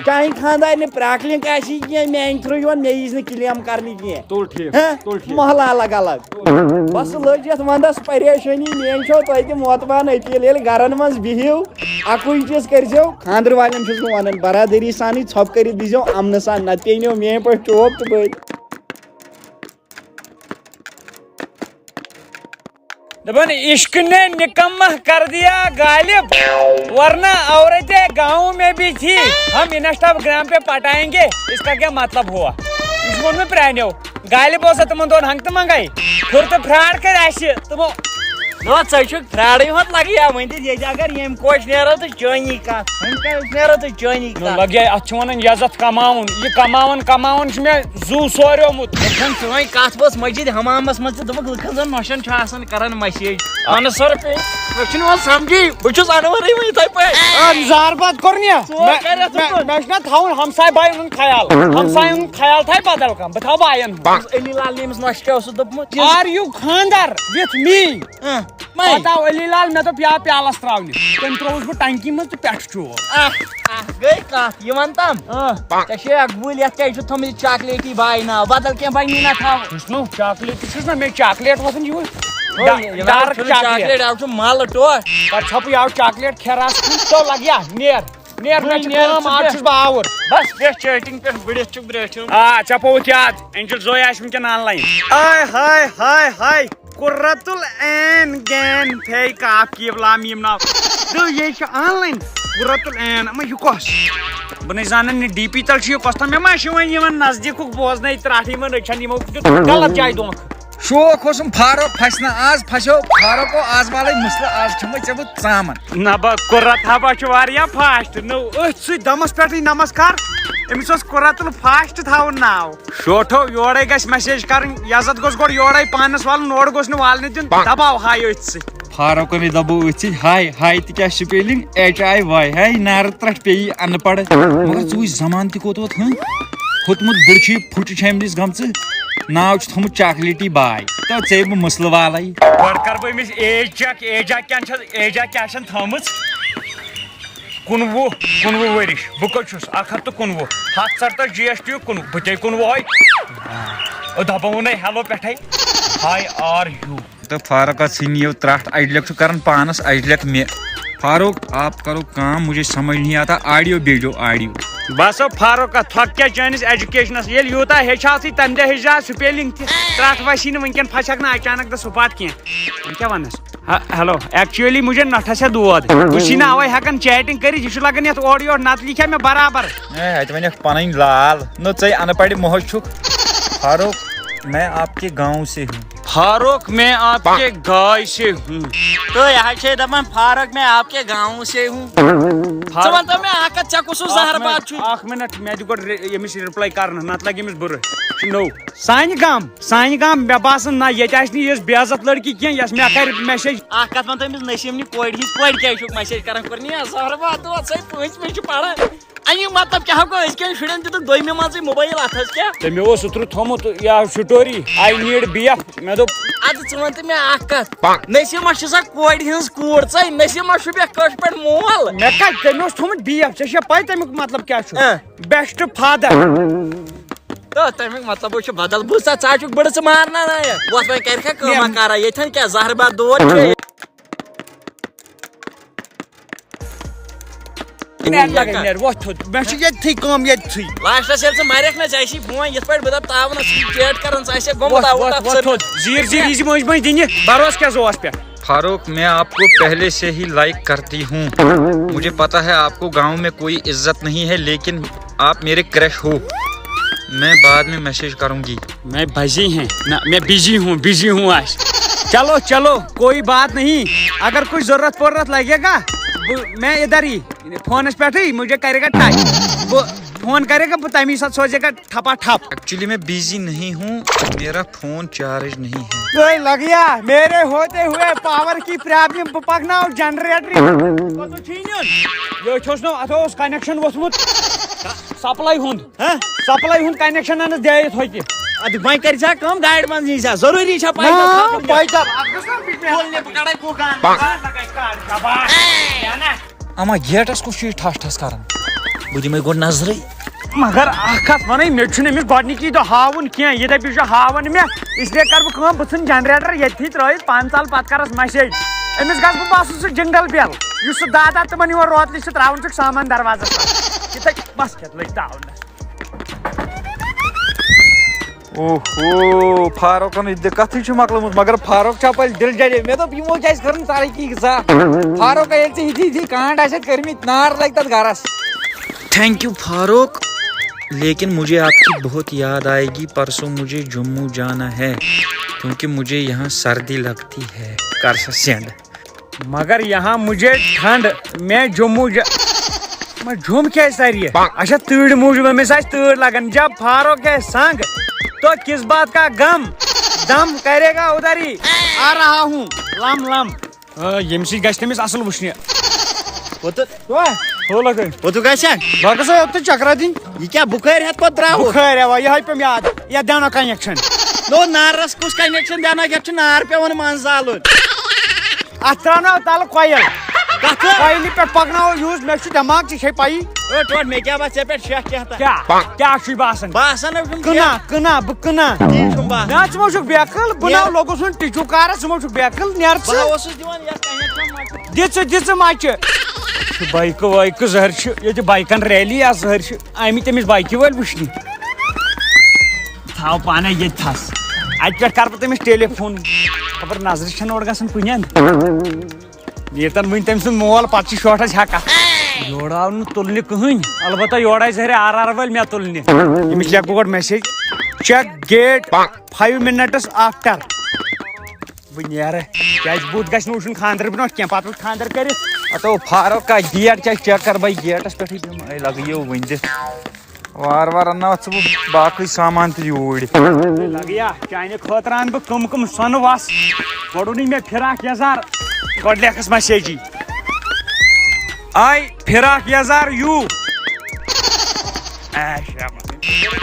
چانہِ خانٛدارنہِ پرٛاکلِنٛک آسی کینٛہہ، میٛانہِ تھرٛوٗ یِوان مےٚ ییٖز نہٕ کِلیم کَرنہٕ کینٛہہ۔ تُل ٹھیٖک، ہہ؟ تُل ٹھیٖک۔ محلہٕ الگ الگ۔ بس لٔج یتھ ونٛدس پریشٲنی، میٲنۍ چھو تۄہہِ تہِ موتبان اپیل، ییٚلہِ گرن منٛز بِہِو، اکُے چیٖز کٔرۍزیو، خانٛدرٕ والٮ۪ن چھُس بہٕ ونان، برادری سانٕے ژھۄپہٕ کٔرِتھ دیٖزیو امنہٕ سان، نتہٕ پیٚیہِ نہٕ میٲنۍ پٲٹھۍ ٹوپ تہٕ بٔلۍ۔ دپان، عشق نے نکمہ کر دیا غالب، ورنہ عورتیں گاؤں میں بھی تھی، ہم انسٹاگرام پہ پٹائیں گے، اس کا کیا مطلب ہوا؟ یہ چھُ ووٚنمُت پرٛانیو۔ غالب اوس تِمن دۄہن ہنٛگتہٕ منٛگے، کھُر تہٕ فراڈ کٔرۍ اَسہِ تِمو۔ نہ، ژٕ چھُکھ فراڈٕے ہوت لگیا، وۄنۍ دِتھ ییٚتہِ اگر ییٚمہِ کوچ نیرو تہٕ چٲنی کتھ، وۄنۍ کتھ نیرو تہٕ چٲنی نہ کتھ۔ لگیا، اتھ چھِ ونان عزت کماوُن، یہِ کماوان کماوان چھُ مےٚ زُو سوریومُت۔ وۄنۍ چٲنۍ کتھ ؤژھ مسجد حمامس منٛز تہٕ دوٚپُکھ لُکن زن نۄشن چھُ آسان کران مسیج۔ اہن سر پے۔ مےٚ چھُنہٕ یِوان سمجھی، بہٕ چھُس انورٕے وۄنۍ یِتھے پٲٹھۍ۔ آ، زار باد کوٚر نہ ژٕ مےٚ۔ کر یتھ مےٚ، مےٚ چھُنہ تھاوُن ہمساے باین ہُنٛد خیال، ہمساین ہُنٛد خیال تھایہِ بدل کانٛہہ، بہٕ تھاوٕ باین ہُنٛد۔ علی لال نے أمِس نۄشہِ کیٛاہ اوسُس دوٚپمُت؟ Are you خانٛدر with me؟ اۭں، مَے۔ پتہٕ آو علی لال، مےٚ دوٚپ یا پیالس تراونہِ، تٔمۍ ترٛووُس بہٕ ٹنکی منٛز تہٕ پٮ۪ٹھٕ چوب۔ اکھ، اکھ گٔے کتھ، یہِ ون تام۔ اۭں۔ ژےٚ چھے اکھ گُلۍ یتھ کیٛازِ چھُ تھٲومٕژ یہِ چاکلیٹی باے ناو، بدل کینٛہہ بنی نہ تھاو۔ وٕچھ نو، چاکلیٹ تہِ چھُس نہ مےٚ چاکلیٹ وۄتھان یِہُے۔ ہو، ڈا-، یہِ ڈارک وَنان چھُنہٕ چاکلیٹ۔ چاکلیٹ، اَتھ چھُ مَل ٹوٹھ۔ پَتہٕ ژھۄپہٕ یہِ آو چاکلیٹ کھٮ۪رَس کُن، تو لَگیا، نیر، نیر، نیر، مےٚ چھِ نیر، کٲم، ژٕ آز بیٚہہ۔ چھُس بہٕ آوُر۔ بس، بیٚہہ چیٹِنگ پٮ۪ٹھ بٔڑِتھ چھُکھ برٛیٹھیُن۔ آ، ژےٚ پوٚوُتھ یاد، اینجل زویا آسہِ وٕنکٮ۪ن آن لاین۔ آے ہاے، ہاے، ہاے، قرۃ العین گین پھے کاف کیف لام میم ناو۔ تہٕ یے چھِ آن لاین قرۃ العین، اما یہِ کۄس؟ بہٕ نَے زانان یہِ ڈی پی تل چھُ یہِ کۄس تام، مےٚ ما چھُ وۄنۍ یِوان نزدیٖکُک بوزنَے ترٛٹھ یِمن أچھن، یِمو دیُت غلط جایہِ دھونٛکھٕ۔ شوق اوسُم فاروق پھسہِ نہٕ آز، پھسیو فاروق گوٚو آز والے مسلہٕ، آز کھٮ۪مے ژےٚ بہٕ ژامن۔ نہ با، قرت ہبا چھُ واریاہ فاسٹ، نہ أتھۍ سۭتۍ دمس پٮ۪ٹھٕے نمس کر، أمِس اوس قرت الفاسٹ تھاوُن ناو۔ شوٹھو، یورے گژھِ میسیج کرٕنۍ، یزت گوٚژھ گۄڈٕ یورے پانس والُن، اورٕ گوٚژھ نہٕ والنہِ دیُن، دباو ہاے أتھۍ سۭتۍ۔ فاروق نے دبو أتھۍ سۭتۍ ہاے، ہاے تہِ کیٛاہ سپیلنگ؟ ایچ آی واے، ہے نارٕ ترٛٹھ پیٚیہِ ان پڑھ۔ مگر ژٕ وٕچھ زمان تہِ کوٚت ووت، ہہ؟ کھوٚتمُت بُرچھی پھُٹہِ چھےٚ أمِس گٔمژٕ، ناو چھُ تھوٚمُت چاکلیٹی باے۔ تو ژےٚ بہٕ مسلہٕ والے۔ گۄڈٕ کر بہٕ أمِس ایج چیک، ایجا کیٛاہ چھس، ایجا کیٛاہ چھن تھٲومٕژ؟ کُنوُہ، کُنوُہ ؤرِش۔ بہٕ کتہِ چھُس؟ اکھ ہتھ تہٕ کُنوُہ۔ ہتھ ژر تہٕ جی ایس ٹی کُنوُہ۔ بہٕ تے کُنوُہے۔ او دپان ووٚنے ہیلو پٮ۪ٹھے۔ ہاے آر یوٗ؟ تو فاروق ژھٕنۍ یِیو ترٛٹھ، اجہِ لٮ۪کھ چھُ کران پانس، اجہِ لٮ۪کھ مےٚ۔ فاروق، آپ کرو کام، مجھے سمجھ نہیں آتا، آڈیو بھیجو، آڈیو۔ بس او فاروق، تھۄکھ کیٛاہ چٲنِس ایجوکیشنس؟ ییٚلہِ یوٗتاہ ہیٚچھاو ژٕے، تمہِ دۄہ ہیٚچھ زِ سپیلنگ تہِ۔ ترٛٹھ وسی نہٕ وٕنکٮ۪ن، پھسکھ نہٕ اچانک دَ سپاٹ کینٛہہ۔ وۄنۍ کیٛاہ ونس؟ ہہ، ہیلو، ایکچولی مجھے نٹھس ہے دود۔ بہٕ چھُس نہٕ اوے ہٮ۪کان چیٹنگ کٔرِتھ، یہِ چھُ لگان یتھ اورٕ یورٕ، نتہٕ لیکھِ ہا مےٚ برابر۔ اے، اتہِ ونکھ پنٕنۍ لال۔ نہ، ژے ان پڑھ موہج چھُکھ۔ فاروق، میں آپ کے گاؤں سے ہوں۔ فاروق، میں آپ کے گاؤں سے ہوں۔ تو یہ ہے دپان، فاروق، میں آپ کے گاؤں سے ہوں۔ فاروق۔ ژٕ وَن تہٕ مےٚ اکھ کتھ، ژےٚ کُس ہیوٗ زہر باد چھُے؟ اکھ منٹ، مےٚ دِ گۄڈٕ رِ-، ییٚمِس reply کرنہٕ، نتہٕ لگہِ أمِس بُرٕ۔ یہِ چھُ نوٚو۔ سانہِ گام، سانہِ گام، مےٚ باسان نہ، ییٚتہِ آسہِ نہٕ یِژھ بے عزت لڑکی کینٛہہ، یۄس مےٚ کرِ میسیج۔ اکھ کتھ وَن تہٕ أمِس نسیٖم نہِ کورِ ہٕنٛز، کورِ کیٛازِ چھُکھ میسیج کران؟ کوٚر نہٕ یہِ زہر باد، ژٕ وَن سا، پٲنٛژمہِ چھُ پران۔ اَمیُک مطلب کیٛاہ گوٚو؟ أزکٮ۪ن شُرٮ۪ن دِتُکھ دوٚیمہِ منٛزٕے موبایل اَتھس کیٛاہ؟ تٔمۍ اوس اوترٕ تھوٚمُت یا story، I need بیف۔ مےٚ دوٚپ، اَدٕ ژٕ وَن تہٕ مےٚ اَکھ کَتھ، نسیٖمہ چھِ سۄ کورِ ہٕنٛز کوٗر، ژَے نسیٖمہ چھُ مےٚ کٲشِر پٲٹھۍ مول۔ مےٚ کَتہِ؟ تٔمۍ اوس تھوٚمُت بیف، ژےٚ چھےٚ پَے تَمیُک مطلب کیٛاہ چھُ؟ اۭں۔ Best father۔ تہٕ تَمیُک مطلب چھُ بدل۔ بوٗز سا، ژٕ ہا چھُکھ بٕڑٕ، ژٕ مارناوناوکھ۔ وۄتھ وۄنۍ کَرِکھا کٲمہ کَرا، ییٚتھٮ۪ن کیٛاہ زہر باد دود چھُ؟ نیر، لگے، نیر، وۄتھ تھوٚد۔ مےٚ چھُ ییٚتھی کٲم، ییٚتھی۔ لاسٹس ییٚلہِ ژٕ مرکھ نہ، ژےٚ آسی فون یِتھ پٲٹھۍ بہٕ دپہٕ تاونس سۭتۍ چیٹ کران، ژٕ آسکھ گوٚمُت وۄتھ، آوُٹ وۄتھ، آف وۄتھ سٔروِس۔ تھوٚد۔ زیٖر، زیٖر، یہِ چھِ مٔنٛزۍ مٔنٛزۍ دِنہِ۔ بروسہٕ کیٛاہ زووس پٮ۪ٹھ؟ فاروق، میں آپ کو پہلے سے ہی لائک کرتی ہوں۔ مجھے پتا ہے آپ کو گاؤں میں کوئی عزت نہیں ہے، لیکن آپ میرے کرش ہو۔ मैं बाद में मैसेज करूंगी। मैं बजी हैं ना, मैं बिजी हूँ, बिजी हूँ आज। चलो चलो, कोई बात नहीं, अगर कोई जरूरत परूरत लगेगा, मैं इधर ही, फोनस पे ही मुझे करेगा टाइम, वो फोन करेगा, वो तमी साथ सोचेगा ठपा ठप। एक्चुअली मैं बिजी नहीं हूँ, मेरा फोन चार्ज नहीं है। तो लग गया, मेरे होते हुए पावर की प्रॉब्लम पकना और जनरेटर। ये छुस ना, अथो उस कनेक्शन वोसमुत सप्लाई हुंद। हाँ? सप्लाई हुंद कनेक्शन अनस दे थोइके। अद वहीं कर जा कम गाइड बन जी जा, जरूरी छा पाई ना, पाई जा। बोलने पकड़ा को गान। اما گیٹس کُس چھُ یہِ ٹھس ٹھس کران؟ بہٕ دِمے گۄڈٕ نظرٕے۔ مگر اکھ کتھ ونے، مےٚ چھُنہٕ أمِس گۄڈنِکی دۄہ ہاوُن کینٛہہ، یہِ دپہِ یہِ چھُ ہاوان مےٚ، اس لیے کرٕ بہٕ کٲم، بہٕ ژھٕنہٕ جنریٹر ییٚتھی ترٲیِتھ، پانہٕ ژل پتہٕ کرس مسیج۔ أمِس گژھٕ بہٕ باسُن سُہ جنگل بیل، یُس سُہ دادا تِمن یِوان روتلہِ چھِ تراوان چھُکھ سامان دروازس تل۔ یہِ تتہِ بس کھٮ۪تھ لٔگۍ تاونس۔ اوہو، فاروقن یہِ دِقتٕے چھُ مۄکلومُت، مگر فاروق چھا پَتہٕ دِل جڑے؟ مےٚ دوٚپ، یِمو کیٛازِ کٔر نہٕ ترقی زانٛہہ؟ فاروق، ییٚلہِ ژےٚ یِتھی یِتھی کانٛڈ آسہِ اَتہِ کٔرمٕتۍ، نار لگہِ تَتھ گرس۔ تھینک یو فاروق، لیکن مجھے آپ کی بہت یاد آئے گی، پرسوں مجھے جموں جانا ہے، کیونکہ مجھے یہاں سردی لگتی ہے۔ کر سا سینڈ۔ مگر یہاں مجھے ٹھنڈ میں جموں جا-، میں جم کیا ساری ہے؟ اچھا، تیڑ موجود ہمیں ساس تیڑ لگن۔ جب فاروق ہے سنگ، تو کس بات کا غم؟ دم کرے گا ادھر ہی، آ رہا ہوں، لم لم۔ آ، ییٚمہِ سۭتۍ گژھِ تٔمِس اصل وٕچھنہِ۔ کوٚت؟ ہو لگٲے۔ کوٚت گژھِ؟ بہٕ گژھو یوٚت تہٕ چکرا دِنۍ۔ یہِ کیٛاہ بُخٲرۍ ہٮ۪تھ پتہٕ درٛاوُکھ؟ بُخٲرۍ اوا، یِہوٚے پیوٚم یاد۔ یَتھ دیٛاونو connection۔ نو نارس کُس connection دیٛاونو؟ یَتھ چھُ نار پٮ۪وان منٛز زالُن۔ اتھ ترٛاوناو تلہٕ کۄیل۔ کتھ؟ کۄیلہِ پٮ۪ٹھ پکناوو یوٗز، مےٚ چھُ دٮ۪ماغ، ژےٚ چھے پَیی۔ ہے ٹوٹھ، مےٚ کیٛاہ باسہِ ژےٚ پٮ۪ٹھ شک کیٛاہ تام؟ کیٛاہ؟ کیٛاہ چھُے باسان؟ باسان حظ چھُم کٕنا، کینٛہہ۔ کٕنا، بہٕ کٕنا۔ تی چھُم باسان۔ نہ، ژٕ ما چھُکھ بیقل؟ بہٕ نیر۔ ناو لوگُس وۄنۍ ٹِچوٗ کارس، ژٕ ما چھُکھ بیقل؟ نیر ژٕ۔ بہٕ ہا اوسُس دِوان یَتھ connection مۄکلہِ۔ دِ ژٕ، دِ ژٕ مَچہِ۔ چھُ بایکہٕ وایکہٕ زہر چھِ، ییٚتہِ بایکن rally آسہٕ زہر چھِ۔ آمٕتۍ تٔمِس بایکہِ وٲلۍ وٕچھنہِ۔ تھاو پانے ییٚتہِ تھَس۔ اَتہِ پٮ۪ٹھ کَرٕ بہٕ تٔمِس ٹیلی فون۔ خبر نظرِ چھَنہٕ اورٕ گژھان کُنٮ۪ن۔ ییٚتٮ۪ن وٕنہِ تٔمۍ سُنٛد مول، پَتہٕ چھِ شوٹھَس ہٮ۪کان۔ یورٕ آو نہٕ تُلنہِ کٕہٕنۍ۔ البتہ یورٕ آیہِ زہرِ آر آر وٲلۍ مےٚ تُلنہِ۔ أمِس لیکھٕ بہٕ گۄڈٕ message، check gate five minutes after۔ بہٕ نیرٕ، کیٛازِ بُتھ گژھِ نہٕ وٕچھُن خانٛدرٕ برونٛٹھ کینٛہہ، پَتہٕ وٕچھ خانٛدر کٔرِتھ۔ ہتو فاروق کا گیٹ کیٛاہ چیک کر بھائی، گیٹس پٮ۪ٹھٕے بیٚہمہٕ، اے لگہٕ یہِ ؤنۍ دِتھ۔ وارٕ وارٕ اَنناو ژٕ بہٕ باقٕے سامان تہِ یوٗرۍ۔ لگیا، چانہِ خٲطرٕ اَنہٕ بہٕ کٕم کٕم سۄنہٕ وَس۔ گۄڈٕ اوٚنُے مےٚ فراق یزار، گۄڈٕ لیکھس مسیجی۔ آے فراق یزار یوٗ۔ اے شاباش۔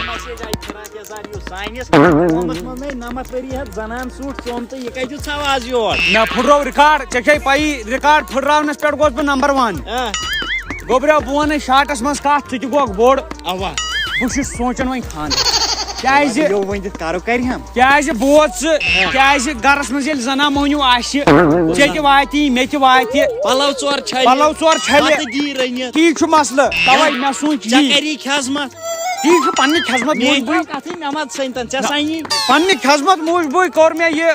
مسیج آے فراق یزار یوٗ۔ سانِس قومس منٛز نے نَمَتھ ؤری ہٮ۪تھ زنان سوٗٹ ژوٚن تہٕ یہِ کَتہِ دیُت ژےٚ آز یور؟ مےٚ پھُٹرٲو ریکارڈ، ژےٚ چھے پَیی، ریکارڈ پھُٹراونس پٮ۪ٹھ گوس بہٕ نمبر ون۔ آ۔ گوٚبریو، بہٕ وَنَے شاٹَس منٛز کَتھ، ژٕ تہِ گوکھ بوٚڑ۔ اَوا۔ بہٕ چھُس سونٛچان وۄنۍ خانٛدر۔ کیٛازِ؟ یو ؤنِتھ کَرو کَرِ ہم۔ کیٛازِ بوز ژٕ؟ ہاں۔ کیٛازِ گَرَس منٛز ییٚلہِ زَنان مۄہنیو آسہِ، ژےٚ تہِ واتی، مےٚ تہِ واتہِ۔ پَلَو ژور چھَلہِ۔ پَلَو ژور چھَلہِ۔ بَتہٕ دی رٔنِتھ۔ تی چھُ مسلہٕ۔ تَوَے مےٚ سوٗنٛچ ژےٚ یی۔ کَری خدمت۔ تی چھُ پننہِ خدمت میٛٲنۍ موٗجوٗبٕے۔ کَتھٕے مےٚ ما سَنہِ تَن، ژےٚ سَنہِ۔ پننہِ خدمت موٗجوٗبٕے کوٚر مےٚ یہِ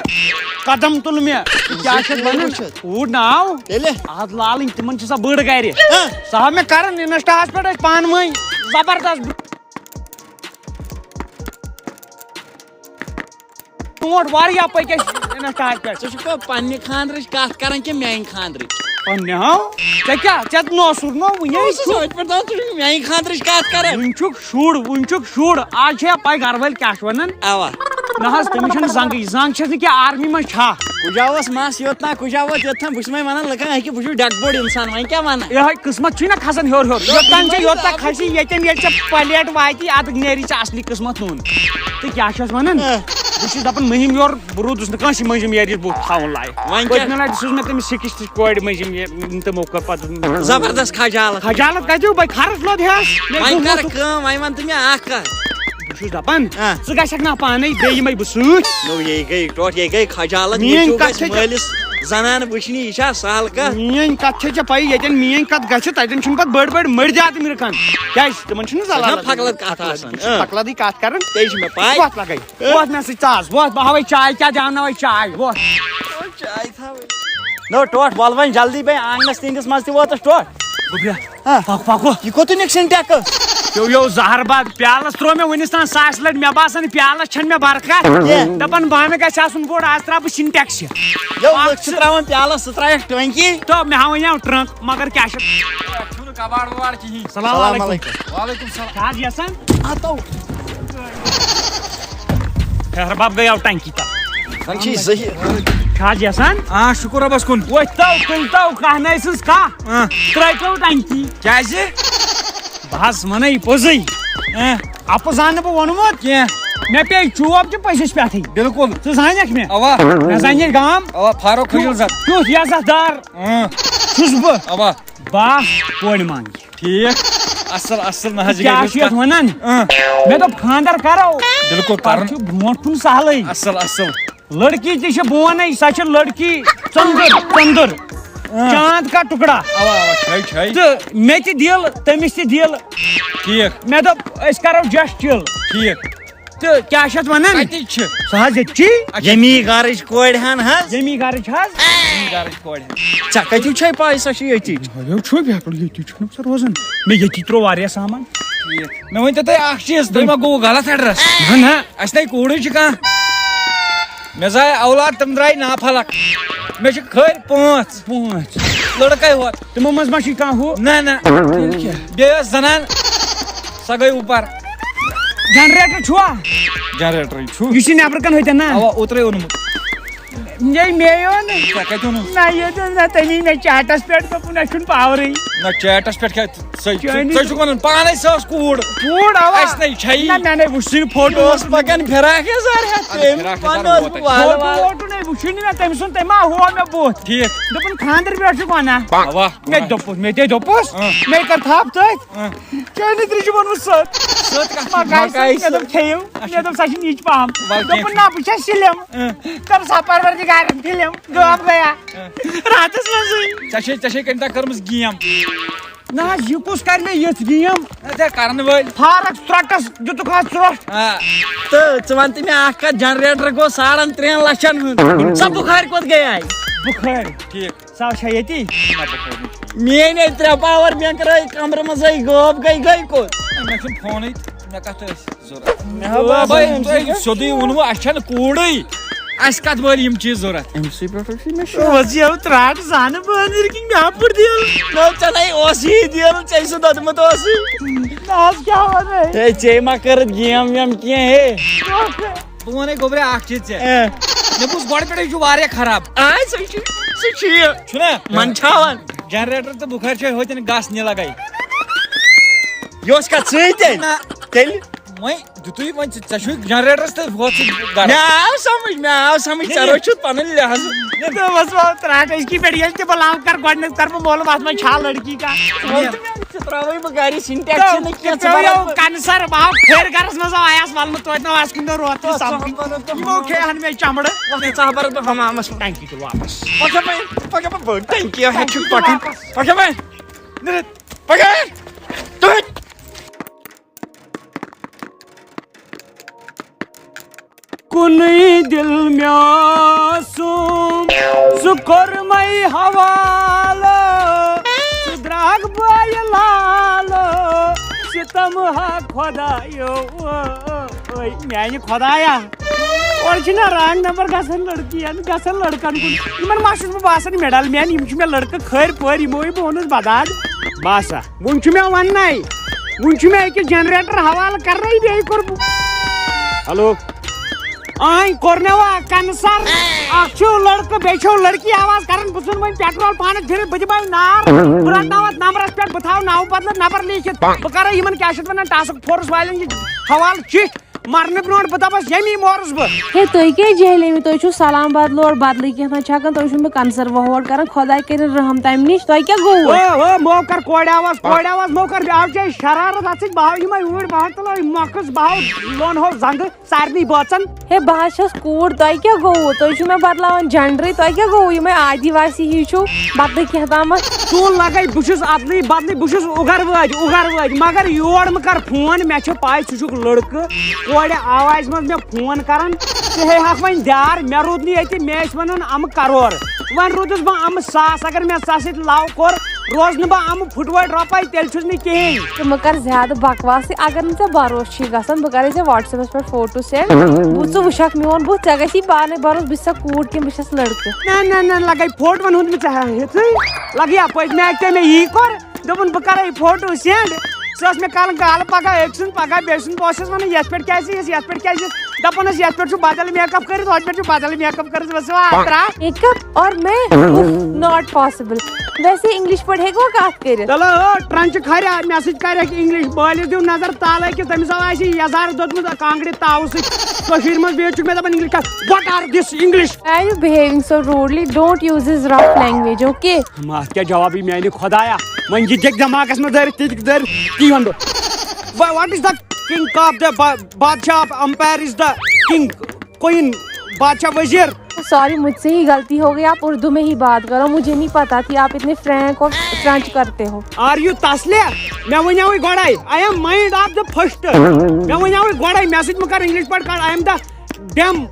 قدم تُل مےٚ۔ کیٛاہ چھِ اَتھ وَنان؟ وٕچھِتھ۔ اوٗرۍ ناو؟ تیٚلہِ؟ اَتھ لالٕنۍ تِمَن چھِ سۄ بٔڑ گَرِ۔ ہاں۔ سۄ ہا مےٚ کَران Insta-ہَس پٮ۪ٹھ أسۍ پانہٕ ؤنۍ زبردست برونٛٹھ واریاہ پٔکۍ أسۍ Insta-ہَس پٮ۪ٹھ۔ ژٕ چھُکھ پننہِ خانٛدرٕچ کَتھ کَران کِنہٕ میٛانہِ خانٛدرٕچ؟ پننہِ ہاو؟ ژےٚ کیٛاہ؟ ژےٚ نوسُر نو وُنہِ اوسُس چھُکھ۔ أتھۍ پٮ۪ٹھ دَپان، ژٕ چھُکھ میٛانہِ خانٛدرٕچ کَتھ کَران۔ وُنہِ چھُکھ شُر، وُنہِ چھُکھ شُر۔ آز چھےٚ یا پَے گَرٕ وٲلۍ کیٛاہ چھِ وَنان؟ اَوا۔ نہ حظ، تٔمِس چھَنہٕ زنٛگٕے۔ زنٛگ چھَس نہٕ کینٛہہ، آرمی منٛز چھا۔ کُجاوَس مَس یوت نا، کُجاوَس یوت تھَن۔ بہٕ چھُس وۄنۍ وَنان لُکَن، أکہِ بہٕ چھُس ڈٮ۪ک بوٚڑ اِنسان، وۄنۍ کیٛاہ وَنہٕ؟ یِہوٚے قٕسمت چھُے نہ کھَسان ہیوٚر ہیوٚر۔ یوٚتام ژےٚ یوٚت تام کھَسی، ییٚتٮ۪ن ییٚلہِ ژےٚ پَلیٹ واتی، اَدٕ نیری ژےٚ اَصلی قٕسمت نوٚن۔ تہٕ کیٛاہ چھَس وَنان؟ اَہ۔ بہٕ چھُس دَپان، مٔنٛزِم یورٕ بہٕ روٗدُس نہٕ کٲنٛسہِ مٔنٛزِم یٲرِس بُتھ تھاوُن لایق۔ وۄنۍ کیٛاہ؟ پٔتمہِ لَٹہِ دِژٕس مےٚ تٔمِس سِکِس تہِ کورِ مٔنٛزِم یہِ، تِمو کٔر پَتہٕ زبردست خجالت۔ خجالت کَتہِ؟ بہٕ خرٕچ لوٚد ہٮ۪س۔ مےٚ وۄنۍ گوٚو کَر موٚکُر۔ کٲم، وۄنۍ وَن تہٕ مےٚ اَکھ کَتھ۔ بہٕ چھُس دَپان، آ۔ ژٕ گژھکھ نا پانَے، بیٚیہِ یِمَے بہٕ سۭتۍ۔ نو، یے گٔے ٹوٹھ، یے گٔے خجالت۔ میٛٲنۍ مےٚ کیٛاہ کَتھ گژھِ چھےٚ ژےٚ، مٲلِس زنان وٕچھنہِ، یہِ چھا سہل کَتھ؟ میٛٲنۍ کَتھ چھےٚ ژےٚ پَیی، ییٚتٮ۪ن میٛٲنۍ کَتھ گژھِ، تَتٮ۪ن چھِنہٕ پَتہٕ بٔڑۍ بٔڑۍ مٔردۍ آدمی رُکان۔ کیٛازِ؟ تِمَن چھِنہٕ زَلان ژےٚ چھَنا لَگان۔ پھَکلَتھ کَتھ آسان؟ پھَکلَتھ، بہٕ چھُس اۭں۔ پھَکلَتھٕے کَتھ کَران۔ ژےٚ چھِ مےٚ پَے۔ وۄتھ لَگَے۔ وۄتھ مےٚ سۭتۍ ژٕ آس، وۄتھ، بہٕ ہاوَے چاے کیٛاہ دیٛاوناوَے چاے، وۄتھ۔ چاے تھاوٕے۔ نو ٹوٹھ، وَل وۄنۍ جلدی، بے آنٛگنَس تِہِنٛدِس منٛز تہِ ووتُس ٹوٹھ۔ گوٚبریا، ہاں۔ پَکھ، پَکھ، پَکھ۔ یہِ کوٚت نِکھ سِنٹیکٕس؟ یو یو زہر باد پیالس ترٛوو مےٚ وُنِس تام ساسہِ لٹہِ، مےٚ باسان پیالس چھنہٕ مےٚ برکت۔ کینٛہہ۔ دپان بانہٕ گژھِ آسُن بوٚڑ، از ترٛاوٕ بہٕ سِنٹیکس۔ یو لُکھ چھِ ترٛاوان پیالس، ژٕ ترٛاوکھ ٹونکی۔ تو مےٚ ہا وَنیو ٹرنک، مگر کیٛاہ چھُ؟ چھُنہٕ کباڑ وباڑ کِہیٖنۍ۔ سلام السلام علیکم۔ علیکم۔ وعلیکم السلام۔ کیٛاہ حظ یژھان؟ ہتو۔ خیر بب گٔیو ٹنکی تل۔ زن چھِ یہِ صحیح۔ کیٛاہ حظ یژھان؟ آ، شُکُر رۄبس کُن۔ ؤتھۍ تو، تُلۍ تو، کانٛہہ نَے سٕنٛز کانٛہہ۔ آ۔ ترٛٲے تو ٹنکی۔ کیٛازِ؟ بہٕ حظ وَنَے پوٚزُے۔ آ۔ اَپُز ہا نہٕ بہٕ ووٚنمُت۔ کینٛہہ۔ مےٚ پیٚیہِ چوب تہِ پٔزِس پٮ۪ٹھٕے۔ بِلکُل۔ ژٕ زانکھ مےٚ؟ اَوا۔ مےٚ زانہِ گام۔ اَوا، فاروق خٔجل زد۔ کیُتھ عزت دار۔ اۭں۔ چھُس بہٕ۔ اَوا۔ بہٕ آس کورِ منٛگہِ۔ ٹھیٖک۔ اَصٕل، اَصٕل، نہ حظ، یہِ کیٛاہ گٔے چھُ یَتھ کَتھ۔ وَنان؟ اۭں۔ مےٚ دوٚپ خانٛدر کَرو۔ بِلکُل پَتہٕ کَرُن۔ چھُ برونٛٹھ کُن سہلٕے۔ اَصٕل، اَصٕل۔ لڑکی تہِ چھِ، بہٕ وَنَے، سۄ چھِ لڑکی ژٔنٛدٕر، ژٔنٛدٕر۔ اۭں۔ چاند کا ٹُکڑا۔ اَوا، اَوا، چھے، چھے۔ تہٕ مےٚ تہِ دِل، تٔمِس تہِ دِل۔ ٹھیٖک۔ مےٚ دوٚپ، أسۍ کَرو just chill۔ ٹھیٖک۔ تہٕ کیٛاہ چھِ اَتھ وَنان؟ کَتِچ چھِ؟ سۄ حظ ییٚتہِ چی۔ اچھا۔ ییٚمی گَرٕچ کورِ ہَن حظ۔ ییٚمی گَرٕچ حظ۔ ییٚمی گَرٕچ کورِ ہَن۔ ژےٚ کَتیُک چھے پَے سۄ چھِ ییٚتی؟ یو چھُ بیکل ییٚتی چھُنہٕ سۄ روزان۔ مےٚ ییٚتی ترٛوو واریاہ سامان۔ ٹھیٖک۔ مےٚ ؤنۍ تو تُہۍ اَکھ چیٖز، تُہۍ ما گوٚوٕ غلط ایڈرَس؟ نہ، نہ۔ اَسہِ نَے کوٗرٕے چھِ کانٛہہ۔ مےٚ زاے اولاد، تِم درٛاے نافلک۔ مےٚ چھِ خٲلۍ پانٛژھ۔ پانٛژھ۔ لٔڑکَے ہوت۔ تِمو منٛز ما چھُے کانٛہہ ہُہ؟ نہ، نہ۔ تیٚلہِ کیٛاہ؟ بیٚیہِ ٲس زنان، سۄ گٔے اوٗپر۔ جنریٹر چھُوا؟ جنریٹرٕے چھُ۔ یُس یہِ نٮ۪برٕ کَنہِ ہوٚتٮ۪ن نا؟ اَوا، اوترَے اوٚنمُت۔ یے مےٚ یو نہٕ۔ ژےٚ کَتہِ اوٚنُتھ؟ نہ، ییٚتہِ اوس نہ تَمی مےٚ چیٹَس پٮ۪ٹھ دوٚپُن، اَسہِ چھُنہٕ پاورٕے۔ نہ، چیٹَس پٮ۪ٹھ کیٛاہ؟ ژٕ چٲنی ژٕ چھُکھ وَنان پانَے سۄ ٲس کوٗر۔ کوٗر اَوا۔ اَسہِ نَے چھَیی۔ نہ، مےٚ نَے وٕچھ سُہ فوٹو۔ یہِ اوس پَکان فِراک یَزار ہٮ۪تھ۔ اَدٕ تٔمۍ فِراک یَزار پَنُن اوس ووت اَسہِ۔ والہٕ فوٹو والہٕ۔ ووٹو نَے وٕچھُے نہٕ مےٚ، تٔمۍ سُنٛد تٔمۍ ما ہوو مےٚ بُتھ۔ ٹھیٖک۔ دوٚپُن خانٛدر پٮ۪ٹھ چھُکھ وَنان۔ اَوا۔ مےٚ تہِ دوٚپُس، مےٚ تہِ دوٚپُس۔ اۭں۔ مےٚ کٔر تھَپھ تٔتھۍ۔ اۭں۔ چٲنی ترٛیٚجہِ ووٚنمُت سٔت۔ سٔت کَتھ چھِ؟ مَکایہِ مَکایہِ سۭتۍ۔ مےٚ سٔت۔ دوٚپ کھیٚیِو۔ اچھا۔ مےٚ دوٚپ سۄ چھِ نِچ پَہَم۔ وَلہٕ کینٛہہ دوٚپُن چھُنہٕ۔ نہ بہٕ چھَس سِلِم۔ اۭں۔ کٔر سۄ پَروَردِگارَن فِلِم۔ گٲو گٔیا۔ اۭں۔ راتَس منٛزٕے۔ ژےٚ چھے، ژےٚ چھے کٔمۍ تام کٔرمٕژ گیم۔ نہ حظ، یہِ کُس کَرِ مےٚ یِژھ گیم؟ ہے، ژےٚ کَرَن وٲلۍ۔ فارَک ژرٛٹَس دیُتُکھ حظ ژرٛٹھ۔ آ۔ تہٕ ژٕ وَن تہٕ مےٚ اَکھ کَتھ، جنریٹر گوٚو ساڑَن ترٛٮ۪ن لَچھَن ہُنٛد۔ سۄ بُخارِ کوٚت گٔیے؟ بُخارِ۔ ٹھیٖک۔ سۄ چھا ییٚتی؟ میٛٲنۍ اَتہِ ترٛےٚ پاور بینک رٲے کمرٕ منٛزٕے غٲب گٔے، گٔے کوٚت؟ مےٚ چھُنہٕ فونٕے، مےٚ کَتھ ٲسۍ ضوٚرَتھ؟ مےٚ ہا باسان بھاے، أمۍ تۄہہِ سۭتۍ سیوٚدُے ووٚنوٕ، اَسہِ چھَنہٕ کوٗرٕے۔ اَسہِ کَتھ وٲلۍ یِم چیٖز ضوٚرَتھ؟ أمۍ سٕے پٮ۪ٹھ چھُ مےٚ شک۔ وۄزی ہو ترٛاٹ زانہٕ بٲنِر کِنۍ مےٚ ہا پھُٹ دِل۔ نہ، ژےٚ نَے اوس یی دِل، ژےٚ سُہ دوٚدمُت اوسُے۔ نہ حظ، کیٛاہ وَنَے؟ ہے، ژےٚ ما کٔرٕتھ گیم ویم کینٛہہ، ہے؟ بہٕ وَنے گوٚبرِ اَکھ چیٖز ژےٚ۔ اے۔ مےٚ بوٗز گۄڈٕ پٮ۪ٹھٕے چھُ واریاہ خراب۔ آ، سُہ چھُ، سُہ چھُ یہِ۔ چھُنہ؟ منٛدچھاوان۔ جنریٹر تہٕ بُخارِ چھِ ہوٚتٮ۪ن گس نہِ لگے۔ یہِ اوس کتھ سۭتۍ تیٚلہِ؟ نہ۔ تیٚلہِ؟ وۄنۍ دیُتُے وۄنۍ ژےٚ، ژےٚ چھُے جنریٹرس تہٕ ہۄتھ سۭتۍ گرٕ۔ مےٚ آو سمجھ، مےٚ آو سمجھ، ژےٚ نہ، یہِ رٔچھُتھ پنٕنۍ لحاظ۔ دوٚپمَس وَلہٕ ترٛٹھ أزکی پٮ۪ٹھ ییٚلہِ تہِ بہٕ لو کر گۄڈٕنیتھ کر بہٕ معلوم اتھ منٛز چھا لڑکی کانٛہہ۔ ژٕ ترٛاوَے بہٕ گرِ سِنٹیکس نہٕ کینٛہہ، ژٕ بَرَکھ۔ کنہٕ سر، بہٕ آو کھٲرۍ گرس منٛز آو آیس ولنہٕ توتہِ نہ آسہِ کُنہِ دۄہ روتھ تہِ سپدُن۔ یِمو کھے ہن مےٚ چمڑٕ۔ وۄتھ ژٕ ہا بَرَکھ بہٕ حمامس منٛز۔ ٹنکی تُل واپس۔ پکھ بہٕ، پکھ بہٕ، بٔڑ ٹنکی ہا چھُ پکان۔ پکھ بہٕ، نٔرِتھ، پکھ بہٕ۔ تُہۍ۔ کُنُے دِل مےٚ اوسُم، سُہ کوٚر مےٚ حوالہٕ، سُہ درٛاکھ بٲیہِ لالہٕ، ستم ہا خۄدایو، اے میانہِ خۄدایا، اورٕ چھِنہ wrong number گژھان لڑکِیَن، گژھان لڑکن کُن۔ یِمن ما چھُس بہٕ باسان middle man، یِم چھِ مےٚ لڑکہٕ کھٲرۍ پٲرۍ، یِموٕے بہٕ اوٚنُس بداد۔ باسا، وُنہِ چھُ مےٚ وننَے، وُنہِ چھُ مےٚ أکِس جنریٹر حوالہٕ کرنَے بیٚیہِ کوٚر بہٕ۔ ہیلو۔ آنۍ کوٚر مےٚ وا کنسر۔ اکھ چھُ لڑکہٕ، بیٚیہِ چھو لڑکی آواز کران، بہٕ ژھُن وۄنۍ پیٹرول پانس پھِرِتھ، بہٕ دِمے نار۔ بہٕ رٹناو اتھ نمبرس پٮ۪ٹھ، بہٕ تھاوٕ نو بدلہٕ نمبر لیٖکھِتھ۔ بہٕ کرٕ یِمن کیٛاہ چھِ اتھ ونان، ٹاسک فورس والٮ۪ن یہِ حوالہٕ چِٹھۍ۔ مرنہٕ برونٛٹھ بہٕ دپس، ییٚمی مورُس بہٕ۔ ہے، تُہۍ کیٛاہ جہلمی؟ تُہۍ چھِو سلام بدلہٕ اورٕ بدلٕے کینٛہہ تام چھکان، تُہۍ چھِو مےٚ کنسر وۄہوڑ کران، خۄداے کٔرِن رحم تمہِ نِش۔ تۄہہِ کیٛاہ گوٚوٕ؟ او، او، مو کر کورِ آواز، کورِ آواز، مو کر، مےٚ آو ژےٚ شرارت، اتھ سۭتۍ بہٕ ہاو یِمے اوٗرۍ، بہٕ ہاو تُلے مۄکھس، بہٕ ہاو لونہو زنٛگہٕ سارنٕے بٲژن۔ ہے، بہٕ حظ چھَس کوٗر، تۄہہِ کیٛاہ گوٚوٕ؟ تُہۍ چھِو مےٚ بدلاوان جنڈرٕے، تۄہہِ کیٛاہ گوٚوٕ؟ یِمے آدِواسی ہی چھِو، بدلٕے کینٛہہ تامتھ۔ ژٕ لگے، بہٕ چھُس ادلٕے بدلٕے، بہٕ چھُس اُگر وٲج، اُگر وٲج، مگر یور مہٕ کر فون، مےٚ چھِ پاے ژٕ چھُکھ لڑکہٕ، کورِ آوازِ منٛز مےٚ فون کران، ژٕ ہیٚیہِ ہکھ وۄنۍ دیار، مےٚ روٗد نہٕ ییٚتہِ، مےٚ ٲسۍ ونان امہٕ کرور، وۄنۍ روٗدُس بہٕ امہٕ ساس، اگر مےٚ ژےٚ سۭتۍ love کوٚر، روز نہٕ بہٕ اَمہٕ پھُٹوٲے رۄپَے، تیٚلہِ چھُس نہٕ کِہیٖنۍ۔ ژٕ مہٕ کر زیادٕ بکواس، اگر نہٕ ژےٚ بھروسہٕ چھُے گژھان، بہٕ کرے ژےٚ WhatsApp پٮ۪ٹھ فوٹو سینڈ۔ بہٕ، ژٕ وٕچھکھ میون بُتھ، ژےٚ گژھی پانے بھروسہٕ، بہٕ چھسا کوٗر کِنہٕ بہٕ چھس لڑکہٕ۔ نہ نہ نہ، لگے فوٹوَن ہُنٛد نہٕ ژےٚ ہیٚتھٕے۔ لگیا پٔتمہِ اکہِ تۄہہِ مےٚ یی کوٚر، دوٚپُن بہٕ کرے یہِ فوٹو سینڈ۔ سۄ ٲس مےٚ کالہٕ کالہٕ پگاہ أکۍ سُنٛد، پگاہ بیٚیہِ سُنٛد۔ بہٕ اوسُس ونان یتھ پٮ۪ٹھ کیازِ یِیَس، یتھ پٮ۪ٹھ کیازِ یِیَس؟ دپان ٲس یتھ پٮ۪ٹھ چھُ بدل میک اپ کٔرِتھ، ہۄتھ پٮ۪ٹھ چھُ بدل میک اپ کٔرِتھ۔ بس وا ترٛا۔ میک اپ اور میں؟ Not possible. ویسے انگلش پٲٹھۍ ہیٚکوا کتھ کٔرِتھ؟ چلو ہو، ٹرنچہِ کھریا، مےٚ سۭتۍ کرکھ انگلش۔ بٲلِس دِیِو نظر تالے کِس، تٔمِس آو آسہِ یہِ یزارٕ دوٚدمُت کانٛگرِ تاوٕ سۭتۍ۔ کٔشیٖرِ منٛز بِہِتھ چھُکھ مےٚ دپان انگلش کتھ۔ What are this English? Why are you behaving so rudely? Don't use this rough language, okay? ما، اتھ کیٛاہ جواب یی میانہِ خۄدایا؟ وۄنۍ یہِ دِکھ دٮ۪ماغس منٛز دٲرِتھ، تہِ دِکھ دٲرِتھ، تی ونہٕ بہٕ۔ Why, what is the king of the با-، بادشاہ of empire is the king, queen, بادشاہ وزیر۔ سوری، مجھ سے ہی غلطی ہو گئی، آپ اردو میں ہی بات کرو، مجھے نہیں پتا تھی آپ اتنے فرینک اور فرینچ کرتے ہو۔ Are you تسلیہ؟ مےٚ ونیاوٕے گۄڈے، I am mind of the first۔ مےٚ ونیاوٕے گۄڈے، مےٚ سۭتۍ مہٕ کر انگلش پٲٹھۍ کتھ، I am the ڈیم۔